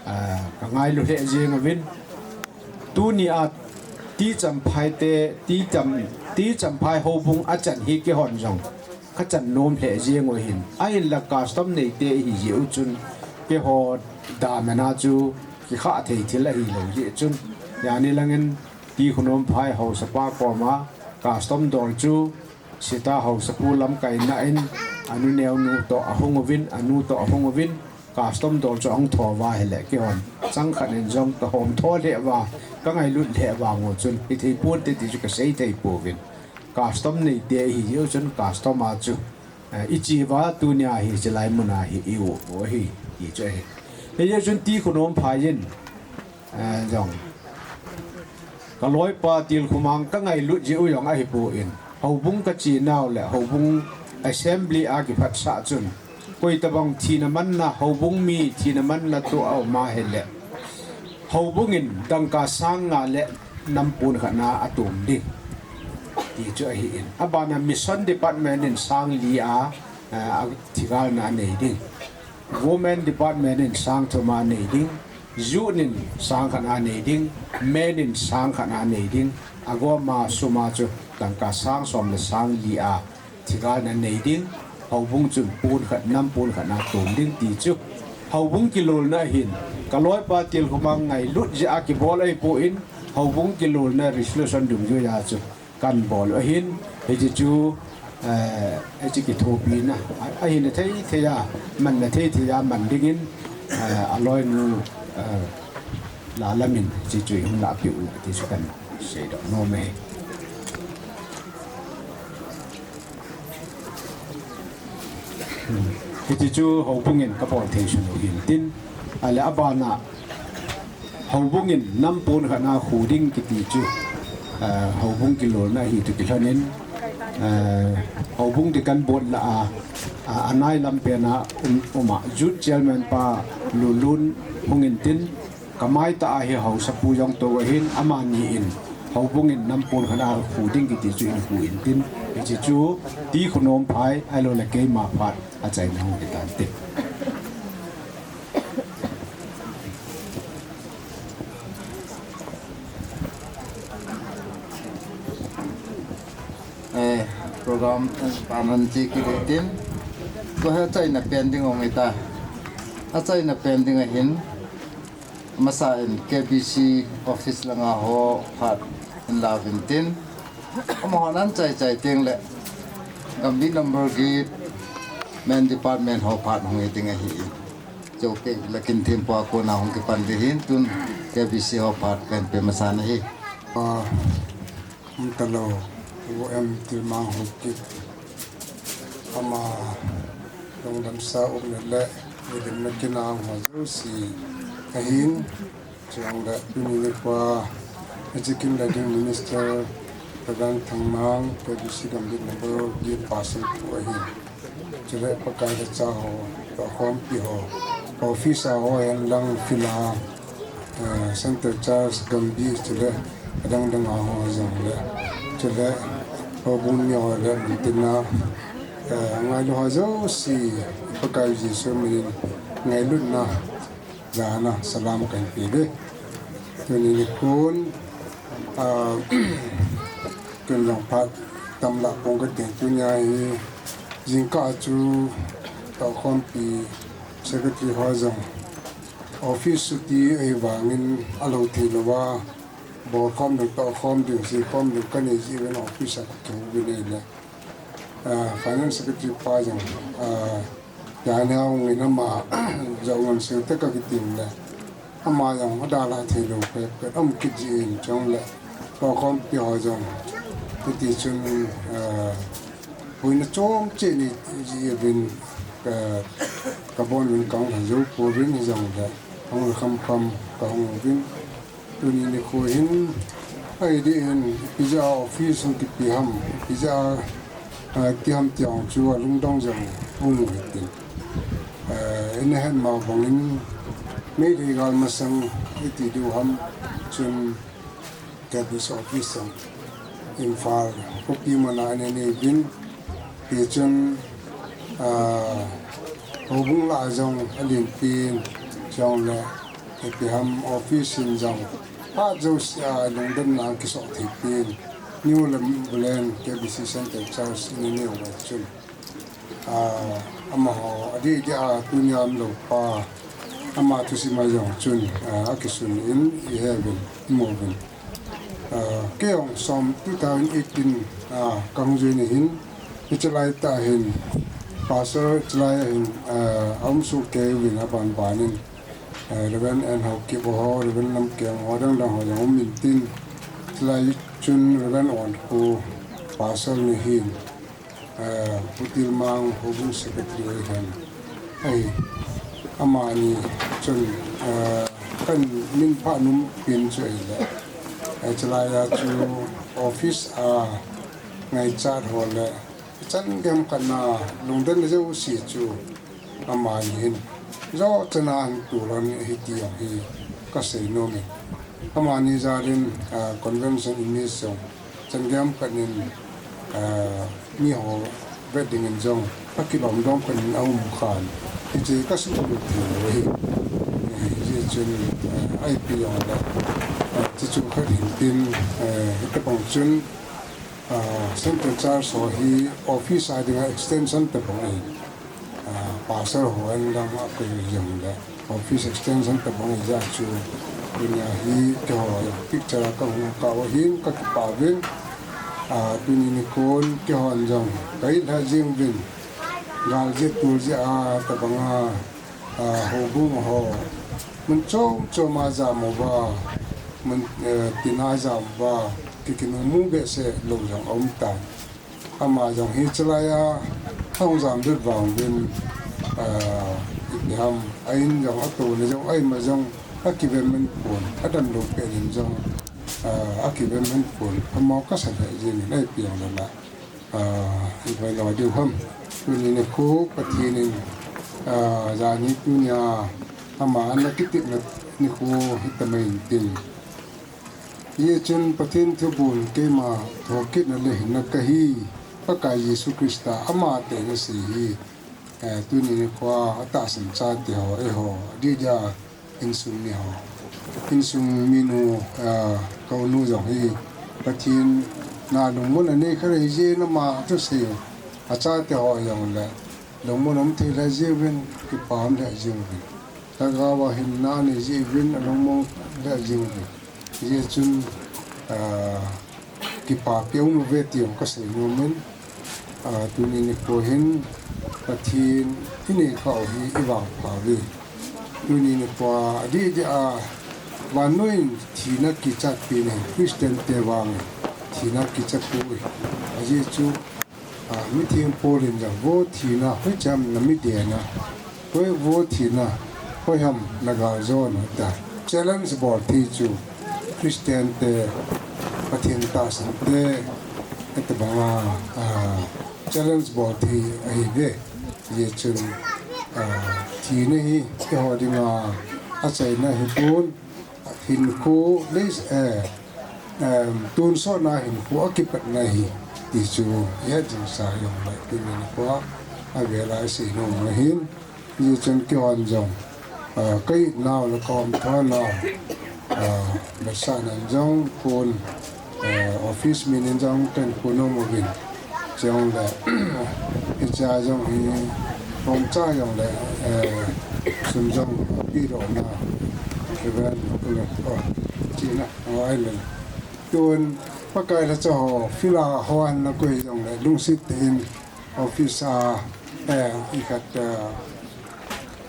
ah, ka ngailu lheh jeng uvin. Tuni a T. Champhai te, T. Cham, T. Champhai houbung achan hi kihon jong ka chan nom lheh jeng u hin. Ahinla custom neite ihi jeh u chun keiho dam a na chu kikhah thei thil ahilou jeh chun. Jani langin T. Khonumphai haosapa koma custom dol chu Sita haosapu lamkaina in anu neonu toh ahung uvin, anu toh ahung uvin, custom dol chu ahung tho uva ahile kihon chang khat in jong ka homtho lheh uva, ka ngailut lheh vang u chun hithei ponte ti chu ka sei thei pouvin. Custom neite ihi jeh u chun custom a chu, eh, i che uva tunia hi chulai mun a hi i um u ahi, ti chu ahi. Hijeh chun T. Khonumphai in, eh, jong, ka loipa Tilkhomang ka ngailut jeh u jong ahipon, houbung ka che nau le houbung assembly a kiphatsah chun, koi tabang thina manna, houbung mi thina manna toh aum ahile, houbung in dangka sang nga le nam pon khat na atom ding, ti chu ahi in. Abana mission department in sang li a, a, a thigalna anei ding. Women Department in sang thum a nei ding, Youth in sang khat a nei ding, Men in sang khat a nei ding, agoma sum a chu tangka sang som le sang li a thigalna nei ding, houbung chun pon khat, nam pon khat a tom ding ti chu houbung kilolna hin, ka loipa Tilkhomang ngailut jeh a kibol ahipoi, houbung kilolna resolution dungjui a chu kan bol u ahin, hiche chu, eh, hiche kithopina, a, ahin thei thei a, manna thei thei a man dingin, eh, aloinu, eh, Lalam in hiche chu hung lahpeh u ti chu kan seidoh nom e. Hmm. Hiche chu houbung in kabol thei sun u hin tin, ahile abana houbung in nam pon khat a khu ding kiti chu, eh, houbung kilolna hi toh kilhon in, eh, houbung ti kan bol lah a, a, anai lam pen a um, um a, Youth Chairman pa Lulun hung in tin, ka mai tah a hi haosapu jong tou ahin, amani in houbung in nam pon khat a khu ding kiti chu hin khu in tin, hiche chu T. Khonomphai ahilou le keima phat achaina hung hi tan tin. Eh, program, eh, panan chi kiti tin. Tua hi achaina pen ding hung hi ta. Achaina pen ding ahin, amasa in K B C office langa ho phat hin la uvin tin. Amahon an chai chai teng le, Gambih number get, Men Department ho phat hung hi ding ahi. Chopeh le kin thim pua kona hung kipan ding hin tun K B C ho phat pen pe masa na hi. Ah, um talou, U M Tilmang Haokip. Ama lungdamsa umna le, midimna kinang ho jouse ahin, chuleh tuni nikho a, hiche kin le ding Minister Reverend Thangmang, K B C Gambih number get pastor pu ahin. Chuleh Pakai lhacha ho, tohkhompi ho, office a ho, henlang field a, eh, Central Church Gambih, chuleh adang dang a ho jong le, chuleh houbung mi ho le, muntina, eh, ngailu ho jouse, Pakai Jesu minin ngailutna jana salam kahin pe e. Tuni nikhon, ah, ken jong phat tam lah pong kate, tunia hi jingkah chu tohkhompi secretary ho jong office chuti ahivangin alou thei louva, bolkhom ding, tohkhom ding, jikhom ding kanei jeh uvin office a kakihou uvin ahile, ah, finance secretary pa jong, ah, Janeo ngin ama jong ngan sing te kakitim le, ama jong adalha thei lou pet pet um kit jeh in chuleh tohkhompi ho jong, hiti chun, eh, boina chom cheh nei jeh uvin, eh, kabon uvin kahung lha jou pouvin, hijongle hung lha kham kham kahung uvin. Tuni nikho hin, ahi deh in, ipi jeh a office hung kipe ham, ipi jeh a, ah, ti ham ti jong chu alungdong jong um u hitin. Ah, ina het ma bangin, Meitei gal masang iti diu ham, chun K B C office jong Imphal khopi mana ina nei uvin, Hichun, ah, houbung lah a jong alen pen, chuleh, ipi ham office in jong, phat jouse a lungdon na kisoh thei pen, New Lambulane K B C Central Church in aneo uva chun. Ah, amaho, adeh deh a tunia umlou pa, ama thusim a jong chun, ah, akisun in, ihe uvin, imu uvin. Ah, kei jong som two thousand eighteen, ah, kahung join ahin, hichelai tah hin, pastor chelai ahin, ah, aum soh kei uvin aban ban in, ah, Reverend N. Haokip ho, Reverend Lamkeng ho, dang dang ho jong um in tin, chelai chun Reverend Onkho, pastor ni hin, eh, Pu Tilmang houbung secretary ahi hen. Ahi, amani chun, eh, kamin phat nom pen chu ahile, eh, chelai a chu office a ngaichat ho le, chan gei khat na lungdon le jouse chu amani hin, jo chana hin tolhon ahi ti jong hi kasei nom e. Amani jal in, ah, convention in ni jong, chan gei khat in, ah, miho vet ding in jong, akilom dom khat in aum khan. Hiche kasei lut thei lou ahi. Eh, hijeh chun, eh, ipi jongle, eh, chuchu khat hintin, eh, hitobang chun, ah, Central Church ho hi office a dinga extension tobang ahi. Ah, pastor ho in lang akoi jongle office extension tobang ahi jeh chun, tunia hi keiho picture a kahung kah u ahin kakipah uvin. Ah, tuni nikhon keihon jong ka-it lheh jeng uvin. Gal jeh tul jeh a tobanga, ah, houbung ho mun chom chom a jam uva, mun, eh, tin a jam uva, ki, kinungmu behseh lou jong aum tan. Ama jong hi chulai a ahung jam lut vang uvin, ah, ipi ham, a in jong, atouna jong, a ima jong akiven man pon, adamlou pen in jong, ah, akiven man pon, amaho kasa lheh jeng in, ipi jongle la, ah, ipi lou diu ham. Tuni nikho Pathen in, ah, jani tunia ama ana kitepna nikho hita mai intin. Hijeh chun Pathen thubon keima thokitna le hinna kahi, Pakai Jesu Christa ama tahsa hi, eh, tuni nikho a atahsan chate ho, eiho, adeh dia insung mi ho, insung minu, eh, ka-u nu jong hi Pathen na lungmon anei kha ahijeh in ama thusei achate ho jongle lungmon um thei lheh jeng uvin, kipa um lheh jeng uvin. Lhagao a hinna anei jeh uvin alungmon lheh jeng uvin. Hijeh chun, ah, kipapi um uve ti jong kasei nom in, ah, tuni nikho hin Pathen inei khah u hi ivangpha uve. Tuni nikho a adeh deh a vannoi in thina kichat pen hi Christian te vang thina kichat poi. Ajeh chu, ah, mitheng Paul in jong vo thina hoicham na mi dena, hoi vo thina hoiham na galjona tia challenge bol thei chu Christian te, Pathen tahsan te, hitobanga, ah, challenge bol thei ahiuve. Hijeh chun, ah, thina hi keiho dinga achaina hipon, hinkho le, eh, em, tonsotna hinkho akipatna ahi ti chu ihet jing sa jongle tuni nikho a avel a isei nom u ahin. Hijeh chun keihon jong, ah, ka-it nau le ka-umtho nau, ah, vetsahnan jong kon, eh, office mi nin jong kahin kon nom uvin. Chule, hichea jong hi, hom cha jongle, eh, sun jong apedoh na, Reverend, oh, china, oh, island. Tun, Pakai lhacha ho, field a ho ana koi jongle, lungset in, office a, eh, ikhat, eh,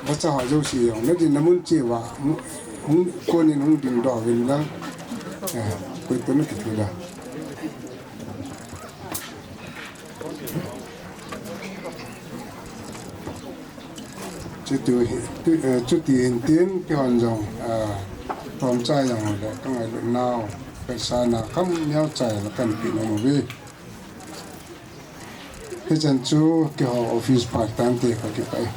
lhacha ho jouse jong, nadinna mun cheh uva, hung, kon in hung dingdoh uvin lang, eh, koi toh nakithu da. Chuti hi, tu, eh, chuti hin tin, keihon jong, ah, tomcha jong le, ka ngailut nau, paisa na kham neocha le kahin pe nom uve. Hichan chu keiho office phat tante kakipah e.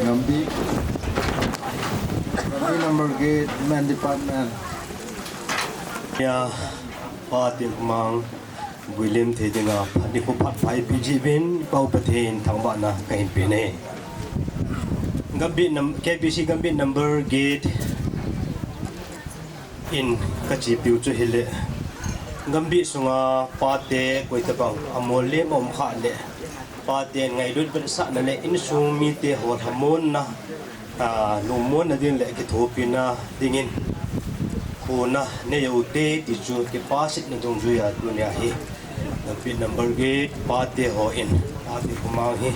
Gambih, Gambih number eight, men department. Ya, pate mang, builim thei dinga, nikho phat pha eipeh jeh uvin, Pa Pathen thangvahna kahin pe e. Gambih num-, K B C Gambih number eight in kachepiu chu hile, Gambih sunga pate koitabang amolem aum khah le, paten ngailut vetsahna le insung mite ho lhamonna, ah, lungmonna ding le kithopina dingin khona nei u hite ti chu kipasetna dungjuia tunia hi Gambih number eight pate hon, pate khomang hi,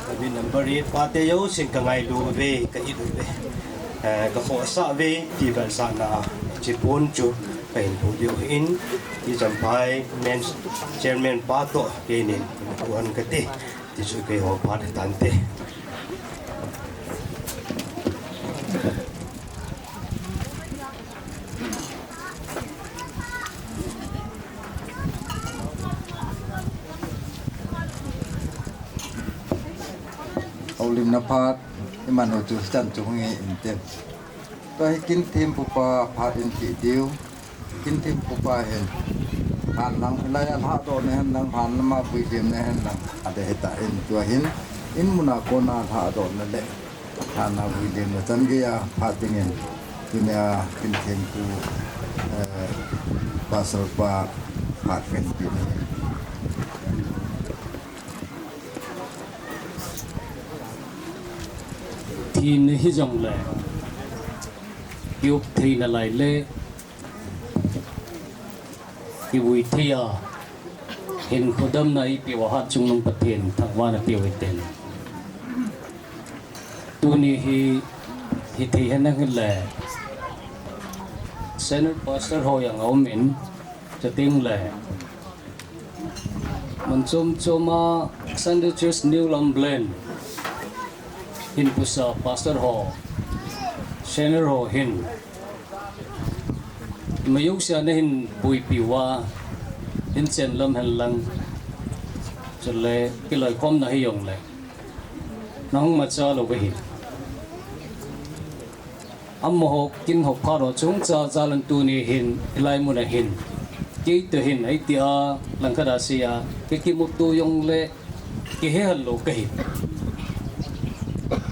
Gambih number eight pate jousen ka ngailu uve, ka it uve, eh, ka khohsah uve ti vetsahna a hiche pon chu kahin phu diu ahin, ti Champhai men chairman pa toh keinin phu hon kate, ti chu keiho phat hitante. Houlimna phat iman u chu hichan chu hung hi inte. Tua hi kin thempupa phat in ti diu. Kin thempupa hin Hanlang, lai a lhahdohna henlang, hanlama vuilimna henlang, adeh hita in tua hin, in muna kona lhahdohna le, hana vuilimna chan geiya, phat dingin, tunia, kin thengpu, eh, Pastor pa, phat kin tin. Thina hijongle, kiup theina lai le, kivui thei a, hinkho damna eipeuva Hatchungnung Pathen thangvahna peu hiten. Tuni hi, hithei henlang hile, Senior Pastor ho jong aumin, chutengle, mun chom choma Sunday Church New Lumblen hin pusa Pastor ho, Senior ho hin, majouse a nahin boipiuva, hin chenlam henlang, chule kiloikhomna hijongle, nahung machal louva hi. Amaho kin ho phat ho chungcha chalan tuni hin, hilai muna hin, keitoh hin, eitia, langkhat a seija, kikimuto jongle, kihehal lou kahi.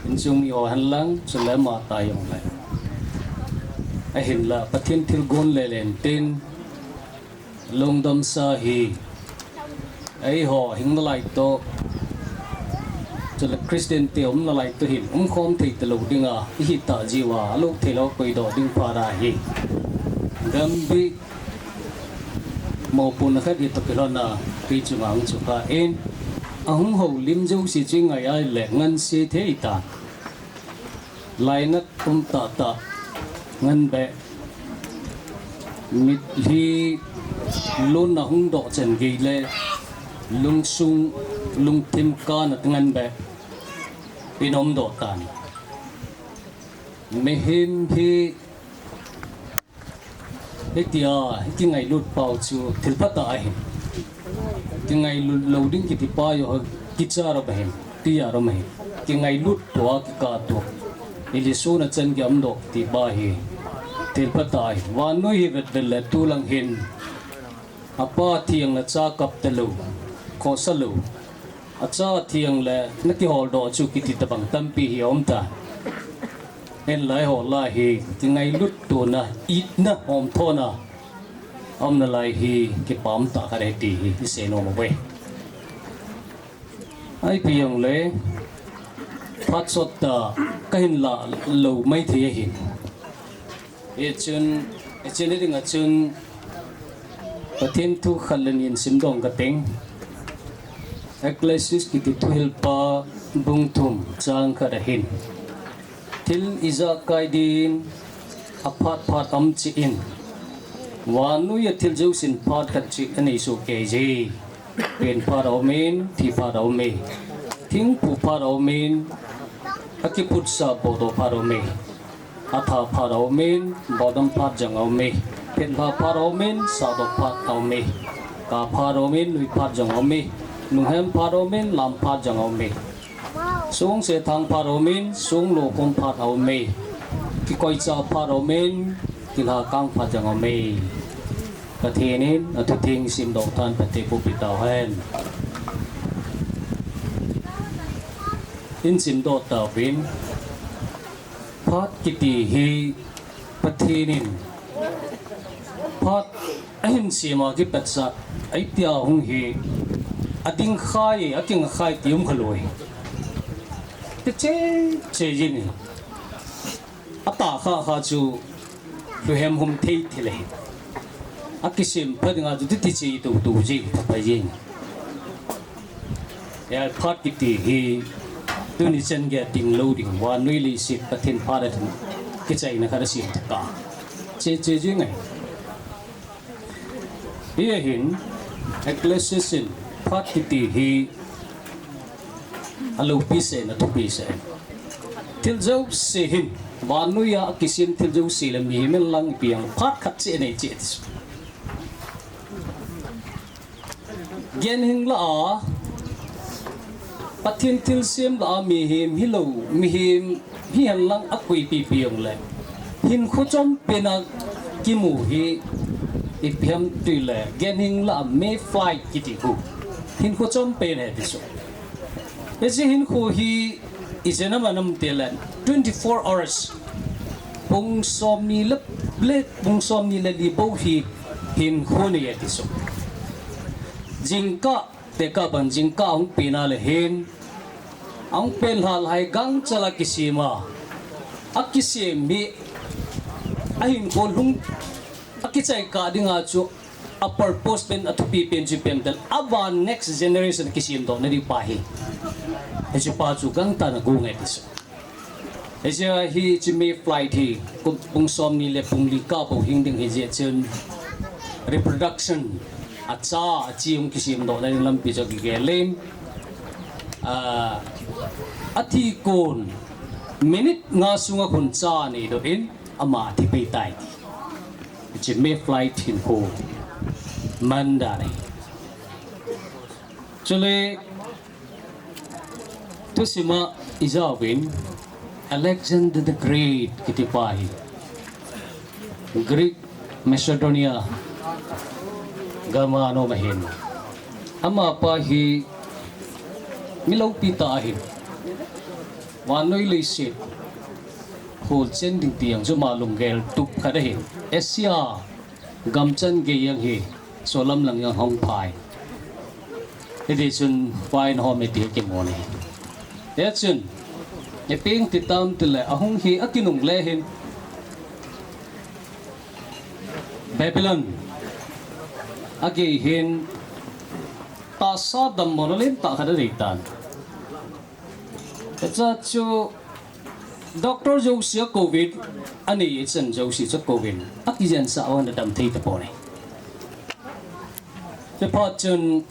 Insung miho henlang, chule amata jongle, ahinla, Pathen thilgon lelen tin, lungdamsa hi, eiho hing nalai toh, chule Christian te um nalai toh hin, umkhom thei talou dinga, ihitah jiuva, alou theilou koidoh ding phat ahi. Gambih, mopohna khat itoh kilhonna, kei chunga hung chukha in, ahung houlim jouse chu ingai a le nganse thei tan. Lainat um tahtah, nganbeh. Mitlhi lonna hung doh chan gei le, lungsung, lungthim kana nganbeh, in umdoh tan. Mihem hi, hitia, kingailut pau chu thil phatah ahi. Kingailut lou ding kiti pa joh, kicha rom ahi, tia rom ahi. Kingailut tua kikah tua, ilisona chan gei umdoh kiti pa hi, thil phatah ahi. Vannoi hi vetvet le tulang hin, apa thi jongle cha kap talou, khohsa lou. Acha thi jongle, nakiholdoh chu kiti tobang tampi hi aumtan. Hilai ho lah hi, kingailut tona, itna, homthona, aumnalai hi, kipah umtah khat ahi ti hi, isei nom uve. Ipi jongle, phat sottah, kahin lah lou maithei ahin. Hichun, hiche ni dinga chun, Pathen thu khat le ni in simdoh kating. Ecclesiastes kiti thuhilpa bung thum chang khat ahin, thil ijakai din aphat phat aum cheh in, vannoiya thil jousen phat khat cheh anei sohkei je. Pen phat aumin, thi phat aume. Thingphu phat aumin, akiputsah bohdoh phat aume. Atha phat aumin, baodam phat jong aume. Phetlha phat aumin, sahdoh phat aume. Kap phat aumin, nui phat jong aume. Lunghem phat aumin, lam phat jong aume. Songse thang phat aumin, songlo khom phat aume. Kikoicha phat aumin, kilhakang phat jong aume. Pathen in athutheng simdoh tah in phatthei bohpi tauhen. Isimdoh tauvin, phat kiti hi Pathen in phat ahin sema kipatsa, ahitia hung hi, ading khai, aking khai ti um khalou hi. Ti cheh cheh jin hi. Atah khah khah chu lunghem hum thei thei le. Akisem pha dinga chu ti cheh tou tou jin pha pha jin. Phat kiti hi tuni chan geiya ding lou ding, vannoi leiset Pathen phat a ding kichaina khat asem tah. Cheh cheh jing ahi. Hijeh hin, Ecclesiastes in phat kiti hi aloupi seh in, athupi seh in. Thil jouse hin, vannoiya kisem thil jouse le mihem in lang ipi jong phat khat cheh anei cheh ti chu. Ganhing lah a, Pathen thilsem lah a mihem hilou, mihem hihen lang akoi pipi jong le, hinkho chompen a kimu hi, Ipi ham tile, genhing lah a Mayfly kiti khu hinkho chom pen ahi ti chu. Hiche hinkho hi ijat ham anam tile, twenty-four hours, pung somni le, le, pung somni le li bou hi hinkho anei e ti chu. Jingkah, tekah bang jingkah ahung pen a le hin, ahung pen lhah lhah a gangchal a kisem a, akisem hi ahinkho lhung, akichai kah dinga chu a purpose pen, athupi pen chu ipi ham tile, aban next generation kisemdoh na ding pa hi. Hiche pa chu gangtah in agong e ti chu. Hiche hi, hiche Mayfly hi kum, pung somni le pung li kah bou hing ding ahi jeh chun, reproduction, acha, achi hung kisemdoh na ding lampi chu akigel in. Ah, athi kon minute nga sunga khun cha aneidoh in, ama athi pei tai ti. Hiche Mayfly hinkho man dan ahi. Chule, thusim a ijah uvin, Alexander the Great kiti pa hi, Greek Macedonia gam a ana um ahin. Amapa hi mi loupi tah ahin. Vannoi leiset holchen ding ti jong chu ama lunggel tup khat ahin. Asia gamchan gei jong hi, solam lang jong ahung phai. Hiti chun, phai na hom e ti kimu ahi. Hichun, ipi ti tam tile, ahung hi akinungle hin, Babylon a gei hin, tahsa dammo na lentah khat anei tan. Hiche chu doctor jouse akouvin, anei chan jouse chu akouvin, akijensah uva ana dam thei tapon ahi. Chuphat chun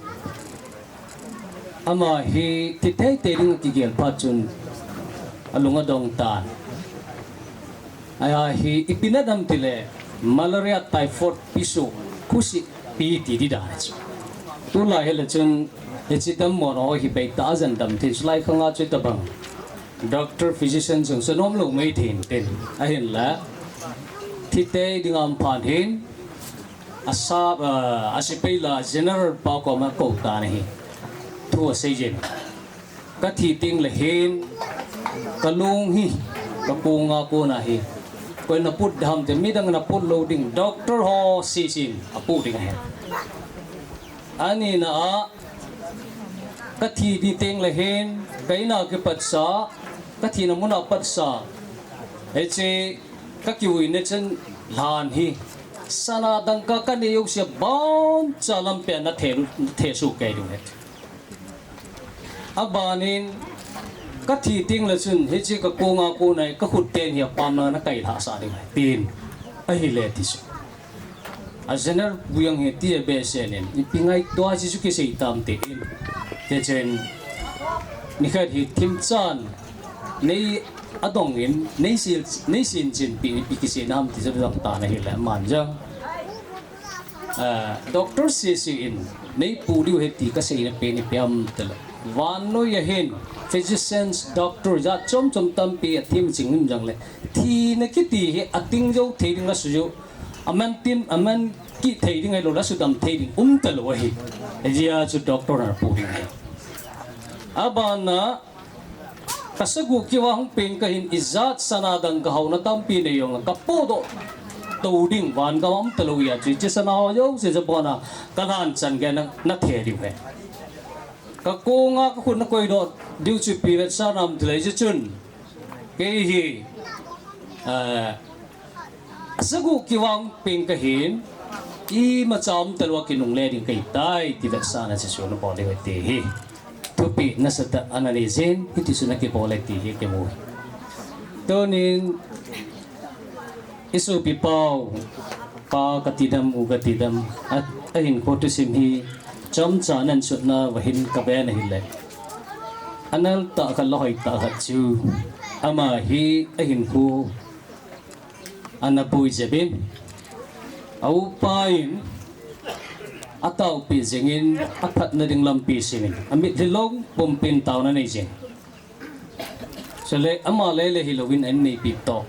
ama hi thi teitei ding akigel phat chun alung adong tan. Ahi, ipi nadam tile, malaria, typhoid, piso, khusi pi ti ding dan chu. Tulai hile chun, hiche dammo na ho hi beitah a jan dam thei, chulai khanga chu itobang doctor, physician jong chu anom lou mai thei in tin. Ahinla, thi tei ding a um phat hin, asa, ah, asepai la general pa koma akou tan ahi. Thu asei jin. Kathi teng le hin, kalung hi, kakong a kon ahi. Koi in aput dem ti, midang in aput lou ding, doctor ho seisin aput ding ahi. Ani na a, kathi ding teng le hin, ka in a kipatsa, kathina mun a patsa, hiche kakivuina chan lhan hi, sana dangka kanei jouse a boncha lampi a nathe, nathe soh kei ding ahi. Abanin, kathi teng le chun, hiche kakong a kon a, kakhut ten hi apam langa nakai lhah sah ding ahi, tin ahile ti chu. A general pu jong hiti abehseh in, ipi ngaito a hiche chu kisei tam tin. Hichun, nikhat hi themchan, nei adong in, nei sil, nei sin chin pi, ipi kisei nam ti chu dong tan ahile, aman jong. Ah, doctor sese in, nei pu diu ahi ti kasei na pen ipi ham tile, vannoi a hin, physicians, doctor, jat chom chom tampi athem ching in jong le, thina kiti hi ating jou thei ding la su jou, aman tin, aman kit thei ding ahilou le asudam thei ding um talou ahi. Ajeh chu doctor ana pu ding ahi. Abana, kasagoh keu a hung peng kahin, ijat sana dangka haona tampi nei jong le kapodoh tou ding, van gam a um talou ahi chu, hiche sana ho jouse chu abona kalhan chan gei a nathe diu ahi. Kakong a kakhut nakoi doh diu chu ipi vetsahna ham tile, hiche chun kei hi, eh, asagoh keu a hung peng kahin, imacha um talou a kinungle ding kahitai, ti vetsahna chu chu nabol diu ahi ti hi. Thupeh nasatah ana nei jin, hiti chu nakibol e ti hi kimu. Tunin, isopi pau, pa kati dem, u kati dem, a, ahinkho thusim hi, chomcha nansutna uva hin kaven ahile, anal tah khat le hoi tah khat chu, ama hi ahinkho ana boi jep in, a upa in ataopeh jengin, aphatna ding lampi semin, amitlhi long pumpin taona nei jin. Chule ama lele hilouvin a inneipi toh,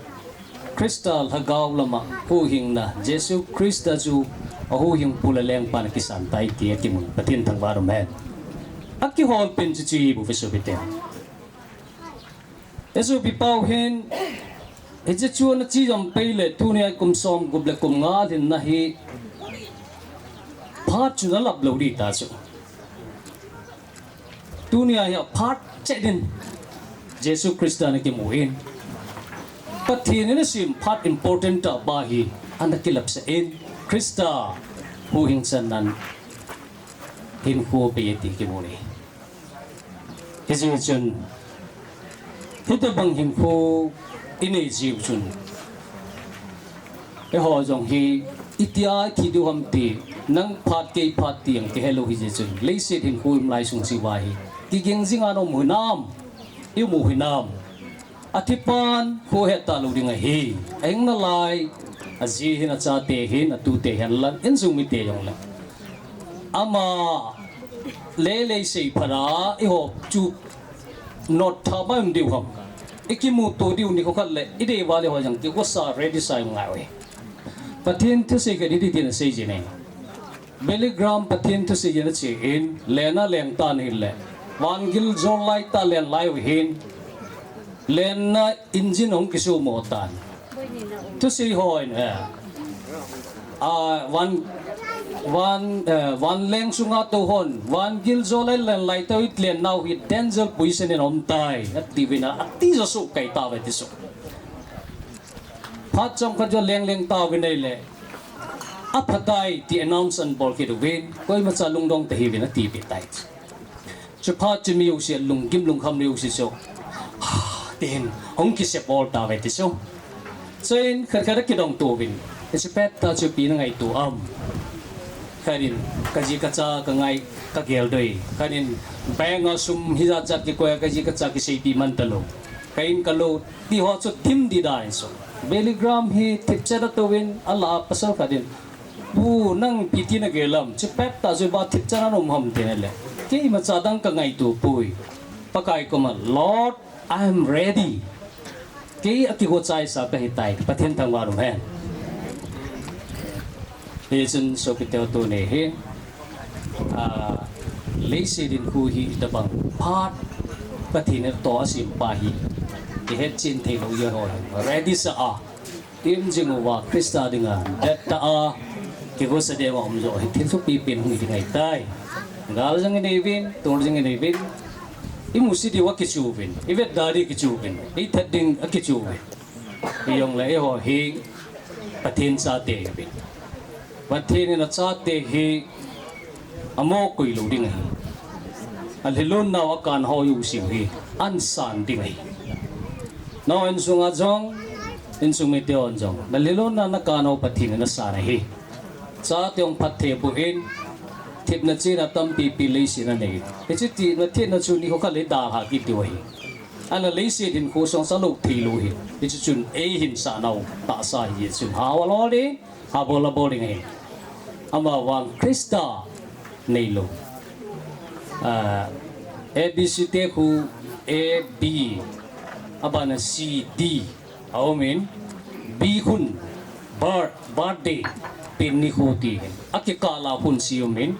Christa lhagao lama huhhingna, Jesu Christa chu Ahuhhingpu le lengpan akisan tai ti akimun. Pathen thangvah in umhen. Akihol pen chu chu hi bou ve sopite. Esopi pau hin, hiche chu ana chi jom pei le, tunia kum som gup le kum nga lhinna hi, phat chu na lap lou ding ta chu. Tunia hi aphat cheh din, Jesu Christa ana kimu in, Pathen in asem phat important tah pa hi ana kilapsah in, Christa huhhingsan nan hinkho pei e ti kimu in ahi. Hijeh chun, hitobang hinkho inei jiu chun, eiho jong hi, itia ithi diu ham ti, nang phat kei phat ti jong kihe lou hijeh chun, leiset hinkho um lai sung cheh uva hi, kiging jing a na um hinam, i um u hinam. Athipan kho het talou ding ahi. Ahing nalai, aji hin, achate hin, atute hin lang, insung mite jong le, ama lele sei phat a, eiho chu not tha mai um diu ham. Ikimuto diu nikho khat le, idei uva le ho jong kikosa ready sa ngai uve. Pathen thusei khat hiti tin asei jin e. Billy Graham Pathen thusei jin ache in, lenna leng tan ahile, vangil jol lai tah len lai u hin, lenna engine hung kisumo tan. Thusei hon, eh, a, van, van, eh, vanleng sunga tou hon, vangil jol lai len lai tou i len nau hi danger position in aum tai, ati uvin a, atija suh kai tauve ti chu. Phat chomkhat jou leng leng tauvin ahile, aphatai ti announce anabol kit uvin, koimacha lungdong tahih uvin atipeh tai. Chuphat chu mi jouse alunggim lungkham jouse chu, ha, tin, hung kisep bol tauve ti chu. Chuin khat khat akidong to uvin, hiche pettah chu ipi nangaito am? Khat in, kaji kacha kangai, kagel doi. Khat in, bank a sum hijat jat kikoi a kaji kacha kiseipeh man talou. Ka in kalou, ti ho chu dim dida in chu. Billy Graham hi thipchet atouvin, alah a pasal khat in, Pu, nang ipi ti nagel am? Hiche pettah chu iba thipchet a naum ham, tin ahile, keimacha dang kangaito poi. Pakai koma, Lord, I am ready. Kei akigo chaisa kahitai, Pathen thangvah in umhen. Hichun sopite, tuni hi, a, leiset hinkho hi itobang phat Pathen in atoh asem pa hi, ihetchen theilou jeh a, ready sa a, tim jing uva Christa dinga dettah a, kigosa dema um joh hi thil thupi pen hung hi ding ahitai. Gal jong inei uvin, tol jong inei uvin, imusit diu akichu uvin, ivetda diu akichu uvin, ithat ding akichu uvin. Hijongle eiho hi Pathen chate ihiuvin, Pathen in achate hi amo koilou ding ahi. Alhinlon nau akan ho jouse hi ahin san ding ahi. Nangho insunga jong, insung mite hon jong, nalhinlon na nakan ho Pathen in asan ahi. Chate hung phatthei boh in, thepna chena tampipi leiset a nanei. Hiche thepna, thepna chu nikho khat le dalha kit diu ahi. Ahinla leiset hinkho song sa lou theilou ahi. Hiche chun eihin sah nau tahsa ahi, hichun hahsa lou ding, habol la bol ding ahi. Amavang Christa neilou. Ah, A B C te khu A B, abana C D aumin, B khun birth, birthday, pen nikho ti ahi. Akikah a khun C aumin,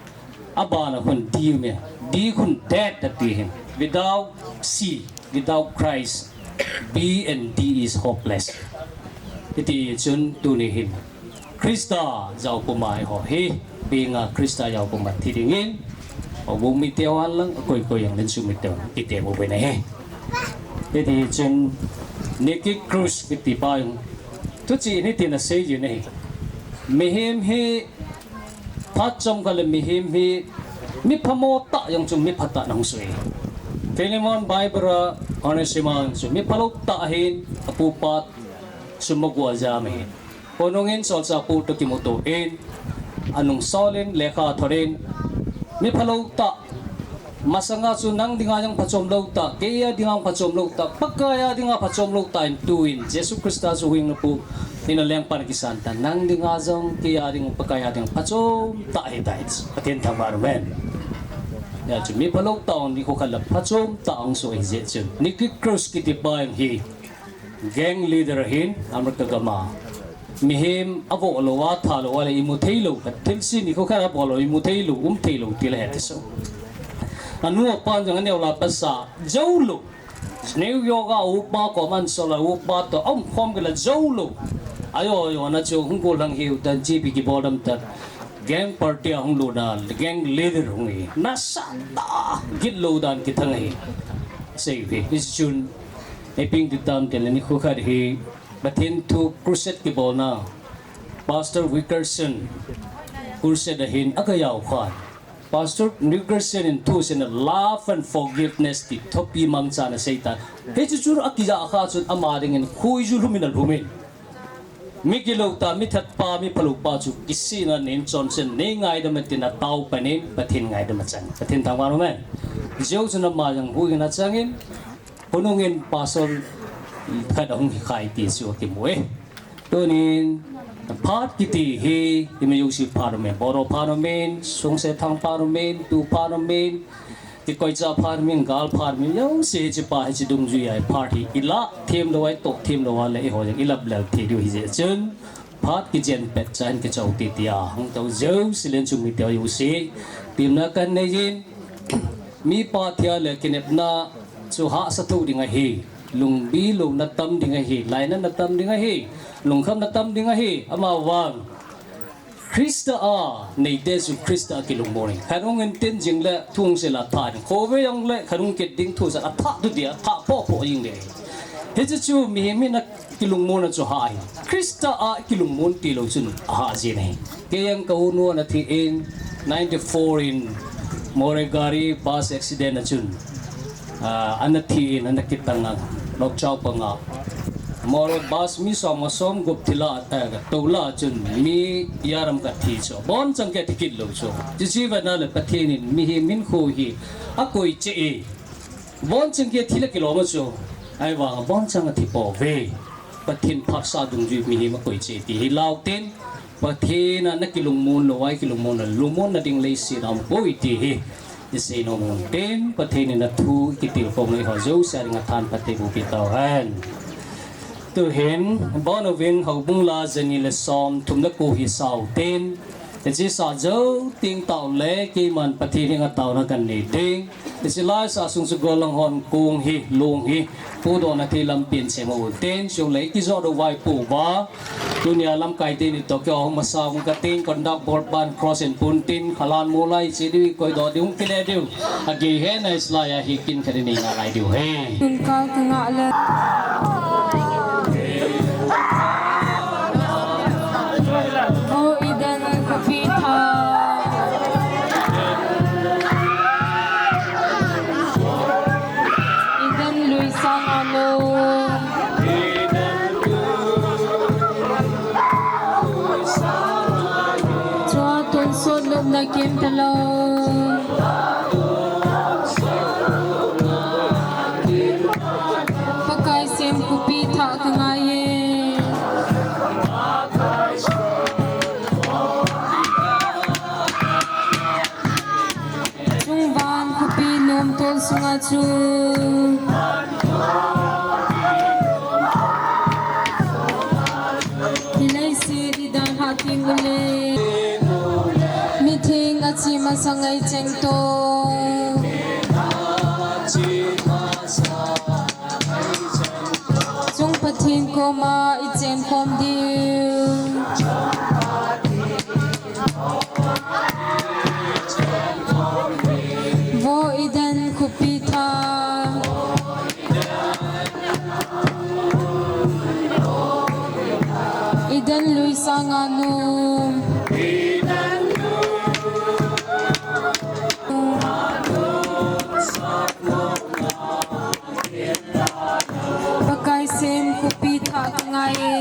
abana khun D aumin, D khun death ati ahi. Without C, without Christ, B and D is hopeless. Hiti chun tuni hin Christa jao puma eiho hi, benga Christa jao puma thi dingin, houbung mite hon lang, akoi koi jong le insung mite hon kiti bou ahi. Hiti chun Nicky Cruz kiti pa jong thuchih in hitin asei jin ahi. Mihem hi, phat chomkhat le mihem hi, mi phamo tah jong chu mi phatah in ahung soh e. Philemon, Barbara, Onesimus chu mi phalou tah ahin, apupa sum ago ajam ahin. Khonungin solchahpu toh kimuto in, anung solin, lekha athonin, mi phalou tah, masanga chu nang dinga jong phachom lou tah, kei a dinga phachom lou tah, Pakai a dinga phachom lou tah in tuin, Jesu Christa chu huhhingpu in alengpan akisan tan, nang dinga jong, kei a ding, Pakai a ding phachom tah ahitai. Pathen thangvah in umhen. Hijeh chun mi phalou tah nikho khat le phachom tah ahung soh ahi jeh chun. Nicky Cruz kiti pa jong hi gang leader ahin, America gam a. Mihem avoh lou a, tha lou a le imu thei lou, ka thilse nikho khat avoh lou, imu thei lou, um thei lou ti le he ti so. Anu apan jong aneo la pasa jou lou. New York a upa ko man so la upa to um khom ke la jou lou. Ayo yo na chu hung ko lang hiu tan G P kibol dam tan. Gang party a hung lut na, gang leader hung hi. Nasa ta, git lou dan kithang hi. Sei ve, is June. Ei ping ti tam te le nikho khat hi. Pathen thu crusade kibol na. Pastor Wickerson crusade a hin a ka yau khan. Pastor Wickerson in thu sena love and forgiveness ti thopi mangcha na sei ta. Hichu chu a kija kha chun ama dingin khui ju lhumin a lhumin. Mi gilou ta, mi that pa, mi phalou pa chu kisihna nin chonsen nei ngaidam in tin a tao panin Pathen ngaidam a chang. Pathen thangvah in um hen. Jeu chun ama jong huhhingna changin, hunungin pastor khat ahung hi khai ti chu akimu e. Tunin phat kiti hi, imi jouse phat um in, Boro phat um in, Sungse Thang phat um in, Tu phat um in, Kikoicha phat um in, gal phat um in, jouse hiche pa hiche dungjui a phat hi ilah them lou a, itoh them lou a le eiho jong ilap lel thei diu hi jeh chun, phat kijen pet chan kichou ti tia hung tou jouse len chung mi tia jouse temna kan nei in, mipa thia le kinepna chu hahsa thou ding ahi, lungbi louna tam ding ahi, lainatna tam ding ahi, lungkhamna tam ding ahi, amavang Christa a neite chu Christa a kilungmon in. Khat hung in tin jing le thu hung sei la tha ding. Khovei jong le khat hung kit ding thu jat a thah tu dia, thah poh poh jing le. Hiche chu mihem in a kilungmon a chu hah ahi. Christa a kilungmon ti lou chun ahah jin ahi. Kei jong ka u nu ana thi in ninety-four in Moreh gari bus accident a chun. Ah, ana thi in, ana kitang a, Nokchao panga. Moreh bus mi som nga som gup thi la, eh, tou la chun mi yaram khat thi chu. Bonchang kei thi kit lou chu. Hiche vena le Pathen in mihem hinkho hi akoi cheh e. Bonchang kei thi le kilom a chu. Ahivang bonchang a thi pouve. Pathen phatsah dungjui mihem akoi cheh ti hi lau tin. Pathen a na kilungmon lou a, kilungmon a, lungmon na ding leiset a um poi ti hi. I sei nom un tin, Pathen in a thu i kitilkhou ngai ho jouse a ding a thanphat eiboh peh tau hen. Tuhin, bon uvin houbung la jani le som thum le ko hi sau tin, hiche sa jou teng tau le, keiman Pathen henga taona kan nei ding. Hiche lai sa sung chu gollhang hon kong hi, long hi, pudohna thei lampi in sem u tin, chule kijoh doh uva i pu uva. Tunia lamkai teni toh kihou masa hung kating, conduct board ban cross in pun tin, khalan mulai che diu, koidoh diu, hung kile diu. Agei hena hiche lai a hi kin khat in nei nalai diu ahi. Tun kal ka ngah le. Vo Eden khopi tha. Eden lui sang a nu. Chua tonsot lupna kim talou. Pakai sem khopi thah ka ngai e. Chungvan khopi nomtol sunga chu. Hi leiset i dan ha thim ule. Mitheng a chim a sang ei cheng to. Chung Pathen koma i chen khom diu. Vo Eden khopi tha. Eden lui sang a nu. Pakai sem khopi thah ka ngai e.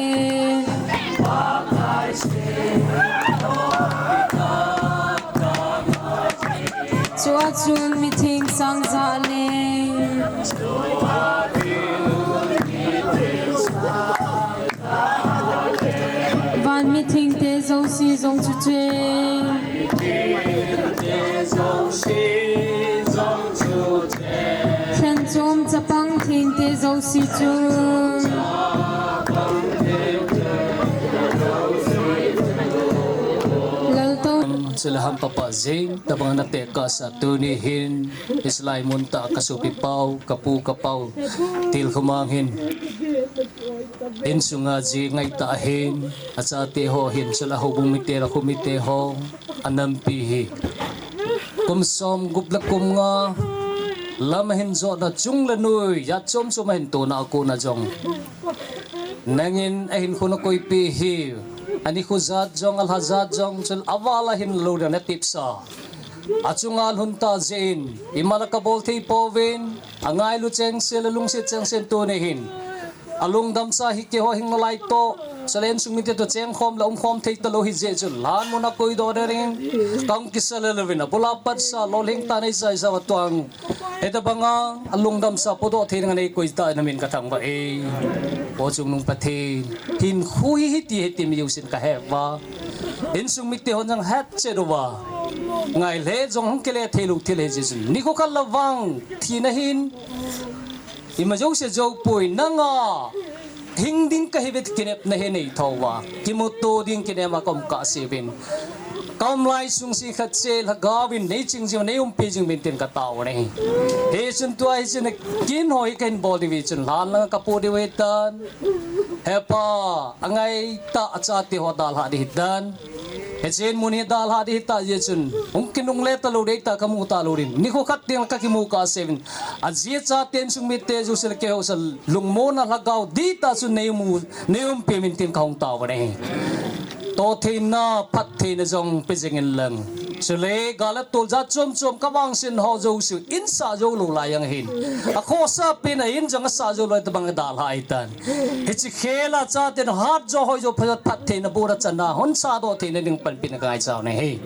Chua chun mitheng sang ja le. Van mithengte jouse jong chu che. Lhenchom chapang thengte jouse chu. Chule hampapah jing tabang na tekahsa tuni hin, hiche lai mun tah a ka sopi pau, ka pu ka pau, tilkhou mang hin, insunga ji ngaitah ahin, achate ho hin, chule houbung mite, lakhu mite ho, anampi hi. Kum som gup le kum nga lam ahin jotna chung le nui, jat chom chom ahin tona a kona jong, nangin ahinkho nakoipeh hi, anikho jat jong, alha jat jong, chule aval a hin lou ding natipsa. Achunga lhun tah jeh in, imacha kabol thei pouvin, angailu chengse le lungset chengse in tuni hin, alungdamsa hi keiho hing nalai toh, chule insung mite toh chengkhom le umkhom thei talou hijeh chun, lhan mun a koidoh ding, kahung kisa le louvin, abul a patsa, lolhing tah neisa isa vatuang. Hitabanga, alungdamsa podoh thei ding anei koi tah in namin kathangvah e. O Chungnung Pathen, hinkho hi hiti, hiti mi jousen kahe uva. Insung mite hon jong hetchet uva, ngai le jong hung kile thei lou thil ahi jeh chun, nikho khat le vang thina hin ima jouse joupoi, nanga hing ding kahiuve ti kinepna hi nei thouva, kimuto ding kinepna a ka um kahseuvin, ka um lai sung seh khat seh lhagao vin nei ching jing, nei umpi jing uvin tin katao u ahi. Hichun tua hiche kin ho hi kahin bol diu hichun lhan langa kapoh diu ahitan. He Pa, angaitah achate ho dalhah ding ahitan. Hiche mun hi dalhah ding ahitah jeh chun, hung kinungle talou ding ahitah, kamu talou ding, nikho khat teng kakimu kahseuvin, ajeh a chate insung mite jouse le keiho jouse lungmonna lhagao dihtah chun nei um, nei umpi uvin tin kahung tao uve. Tohtheina, phattheina jong pe jing inlang, chule gal le tol jat chom chom kavangset ho jouse insah jou lou lai jong ahin, akhohsah pen a in jong asah jou lou tabang dalhah ahitan. Hiche khel a chaten hatjo hoijo phat, phattheina bohna chana hung sahdoh theina ding panpina kangaicha u ahi.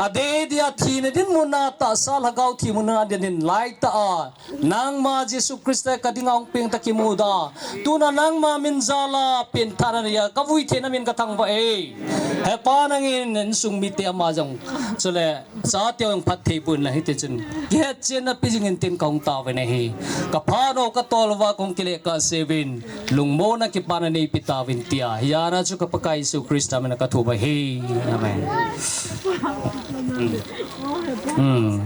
Adeh dia thina dinmun a tahsa lhagao thi mun a dinmun laitah a, nangma Jesu Christa kadinga hung pengtah kimuda, tuna nangma min jala penthahna dia kavui theina min kathangvah e. He Pa, nangin insung mite ama jong, chule chate jong phatthei boh inlang hitichun kihetchenna pe jing in tin kahung tao uve ahi. Kaphat u katol uva kahung kile kahseuvin, lungmonna kipana neipe tauvin tia, hijat a chu ka Pakai Jesu Christa min a kathum ahi. Amen. Hmm. Hmm.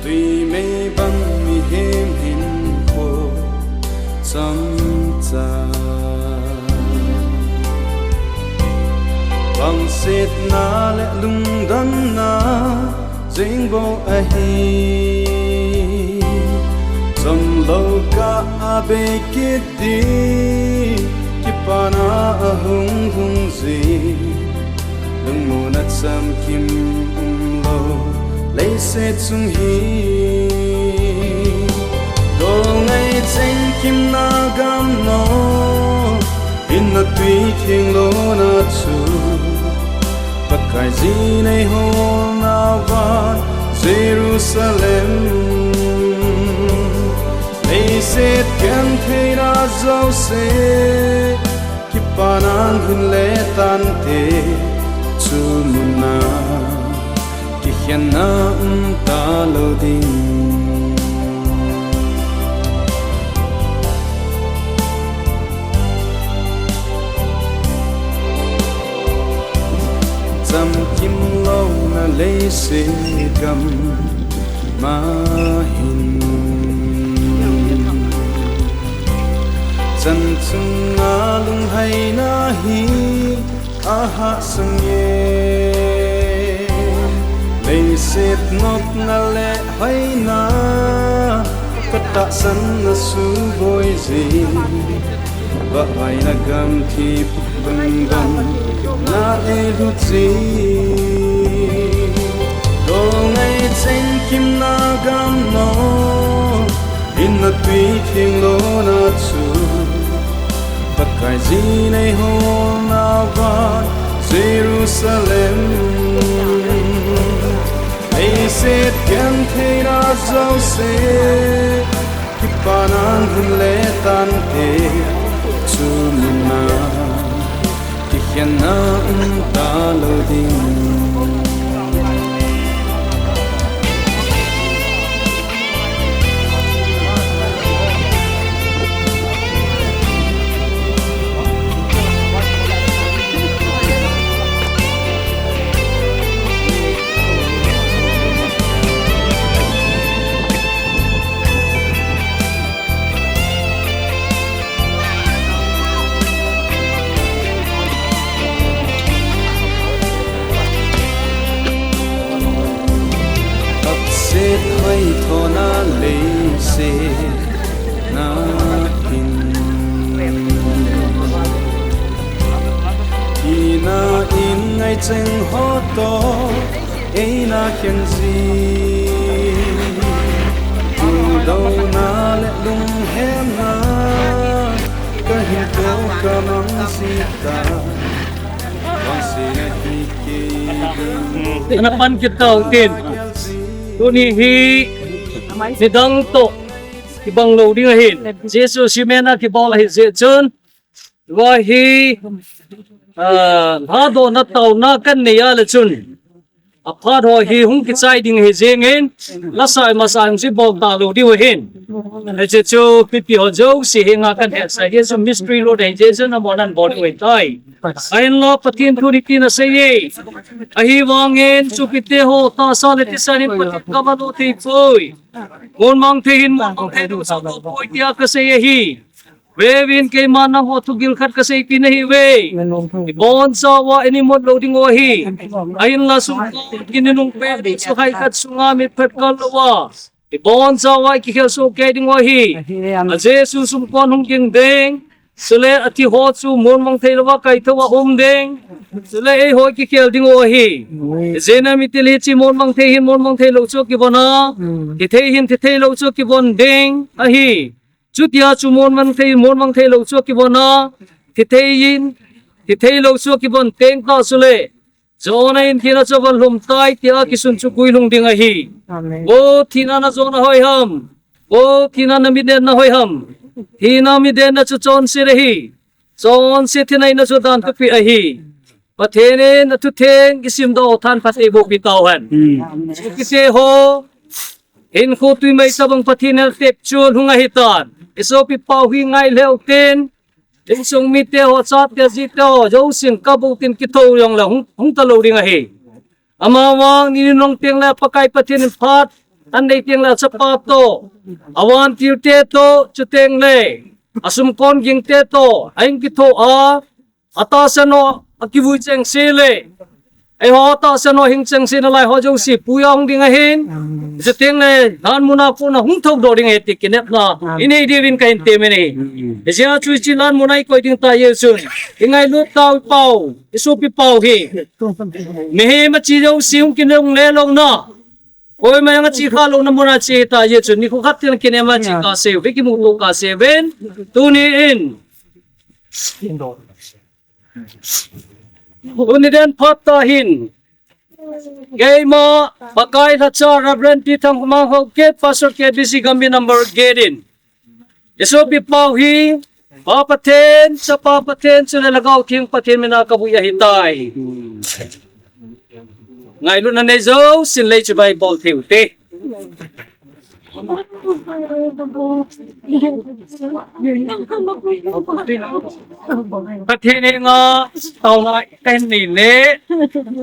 Twi mei bang mihem hinkho chomcha, vangsetna le lungdamna jing bou ahi. Chomlou kah a bei kit ding kipana ahung lhung jing, lungmonna chamkim umlou leiset chung hi. Dol ngai chengkimna gamnom, hinna twi thenglouna chu Pakai ji neiholna van Jerusalem. Leiset gentheina jouse kipana hin le tante, chu muna kikhenna um talou ding. Chamkim louna leiset gamma hin, chan chunga lunghaina hi ahahsa nge. Leiset nopna le hoina, katahsanna suboi jing, vahaina gamthip bang bang na eilut jing. Dol ngai chengkimna gamnom, hinna twi thenglouna chu Pakai ji neiholna van Jerusalem. Leiset gentheina jouse kipana hin le tante, chu muna kikhenna um talou ding. Sena in, ina in ngai cheng ho to, eina khen ji. Kudona le lunghemna, ka hin to ka mang ji ta. Ana pan kit tau tin. Tuni hi nidang toh kibang lou ding ahin. Jesu simena kibol ahi jeh chun. Tua hi, ah, lhadohna taona kan nei a le chun. Aphat ho hi hung kichai ding hi jingin, lasa masa hung si bol ta lou diu ahin. Hiche chu pipi ho jouse hi nga kan hetsah hi chu mystery lo dei je chu na mo nan bol diu ahitai. Ahinla Pathen thu ni tin asei e. Ahivangin chupite ho tahsa le thisan in Pathen kaman u thei poi. Mon mang thei hin mon mang thei lou poi tia kasei ahi. Veuvin, keima nangho thugil khat kaseipeh nahi uve. Ibonchauva inimut lou ding u ahi. Ahinla sumkon kin inung pet suhai khat sunga mitphet kal louva, ibonchauva ikikhel soh kei ding u ahi. A Jesu sumkon hung ging ding. Chule athi ho chu mon mang thei louva kaithou a um ding. Chule eiho ikikhel ding u ahi. Ijeh inem itile hiche mon mang thei hin mon mang thei lou chu kivon a, thi thei hin thi thei lou chu kivon ding ahi. Chutia chu mon mang thei, mon mang thei lou chu kivon a, thi thei in, thi thei lou chu kivon teng tah chule, Jonah in thina chu avon lhum tai tia kisun chu guilhung ding ahi. Amen. O thina na jona hoi ham. O thina na mit detna hoi ham. Thina mit detna chu chonset ahi. Chonset thina in chu dan thupi ahi. Pathen in athu theng isimdoh thanphat eiboh pi tauhen. Hmm. Chukite ho, hinkho twi mei tabang Pathen in atep chun hung ahitan. Isopi pau hi ngai lheh utin, insung mite ho, chate jite ho, jousen kabou tin kithou jongle hung, hung talou ding ahi. Amavang ni nung teng le Pakai Pathen in phat anei teng le achapa toh, avantil te toh, chuteng le asumkon ging te toh, ahin kithou a, atahsan u akivui chengse le, eiho tahsan u ahing chengse nalai ho jouse puiya hung ding ahin. Amen. Chuteng le lhan muna kona hung thoudoh ding ahi ti kinepna, amen, inei diuvin kahin temin ahi. Amen. Hijeh a chu hiche lhan muna ikoi ding tah jeh chun, ingailut tau ipau, isopi pau hi. Mihem achi jouse hung kinungle louna, koima jong achi kha louna muna che tah jeh chun, nikho khat teng kinem a che kasei uve, kimuto kasei uvin. Tuni in tuni den phat tah hin, keima Pakai lhacha Reverend T. Thangkhomang Haokip, Pastor K B C Gambih number get in, isopi pau hi Pa Pathen, Chapa Pathen, chule Lhagao Theng Pathen mina kabui ahitai. Ngailutna nei jousen lei chu vai bol thei ute. Pathen henga taona kahin nei le,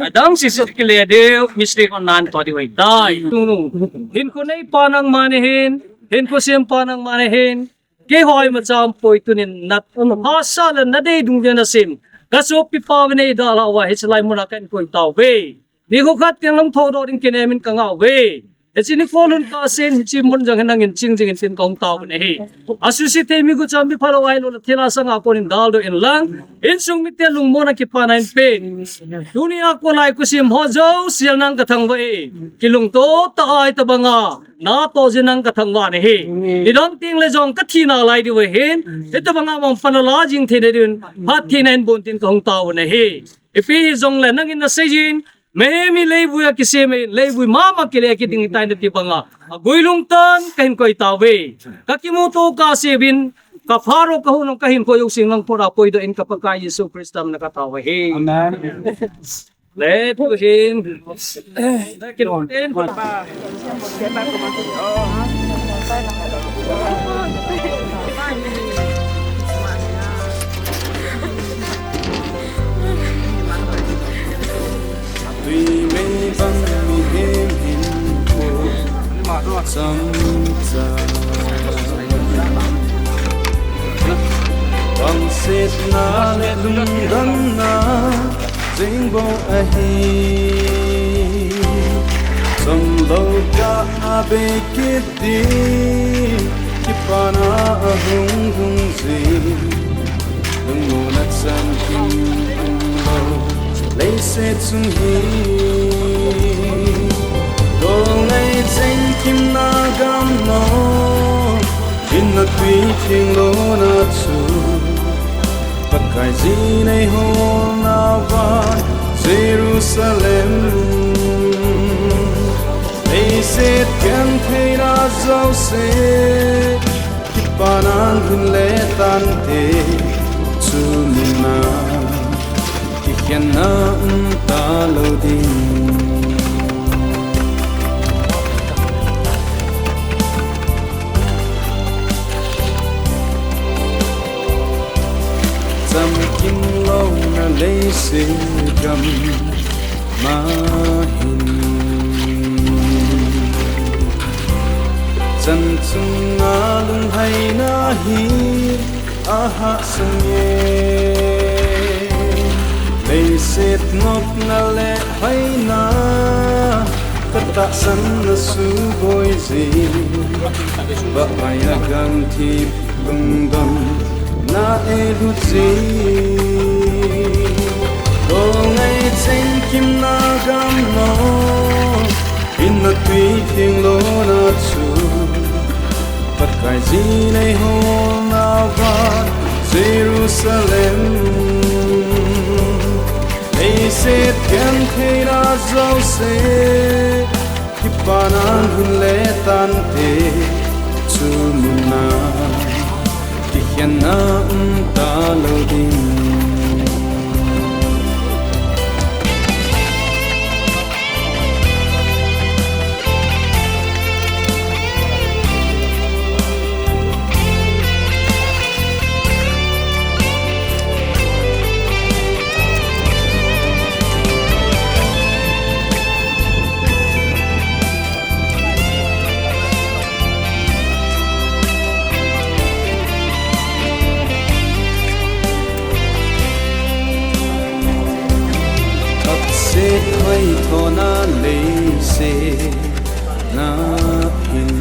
adang sese kile diu, mystery hon nan to diu ahitai. Tunu, hinkho neipa nangma nahin, hinkho sempa nangma nahin, keiho imacha umpoi, tunin nahahsa le nadei dungjuiya nasem, kasopi pau nei dalhah uva hiche lai muna kahin koi tauve. Nikho khat teng lang thoudoh ding kinemin kangah uve. Hiche nikho lhun kahsen hiche mun jong hi nangin ching jingin tin kahung taovin ahi. Asuse thei mi gucha mi phalou ahilou le thilha sanga konin daldoh inlang, insung mite lungmonna kipana hinpen. Tunia kon lai kosem ho jouse nang kathangvah e. Kilungto tah a hitobanga natoh jeh in nang kathangvah nahi. Nidang tengle jong kathi nalai diu ahin, hitobanga mangpan ala jing theina diuvin phattheina hin bon tin kahung taovin ahi. Ipi hijongle nangin naseijin, mihem hi leivui a kisem ahin, leivui mama kile kit ding ahitai nati banga, agui lungtah in kahin koi tauve. Kakimuto kaseuvin, kapharo kahung nung kahinkho jousen lang pora koidoh in ka Pakai Jesu Christa mina katao ahi. Amen. Lethuhin. Twimei bang mihem hinkho chomcha, vangsetna le lungdamna jing bou ahi. Chomlou kah a Abei kit ding, kipana ahung lhung jing, lungmonna chamkim umlou leiset chung hi. Dolngai chengkimna gam nom, hinna tui thenglona chu, Pakai jin eiholna van Jerusalem. Leiset gentheina jouse, kipana lhun le tante, chu muna kikhenna um talou ding. Chamkim louna leiset gam ma hin, chan chunga lunghaina hi ahahsa e. Leiset nopna le haina, katahsanna suboi jing, Pakai a gamthip lungdonna eilhu jing. Dolngai chengkimna gam nom, hinna tui thenglona chu, Pakai jin eiholna van Jerusalem. Leiset gentheina jouse, kipana lhun le tante, chu muna kikhenna um talou ding. Thotse thoithona leiset na hin,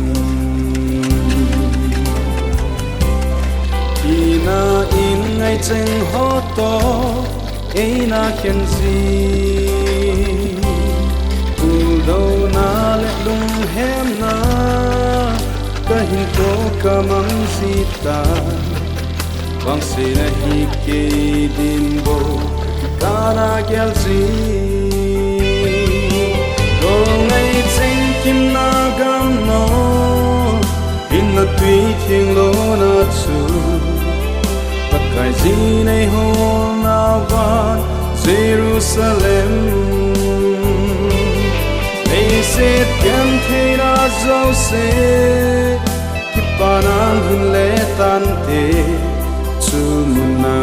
thina in ngaicheng ho toh eina khen jin, puldouna le lunghemna kahin toh kamang jita. Vangsetna hi kei din bou kana gel jin. Dolngai chengkimna gam nom, hinna tui thenglona chu, Pakai jin eiholna van Jerusalem. Leiset gentheina jouse, kipana lhun le tante, chu muna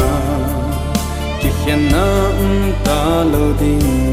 kikhenna um talou ding.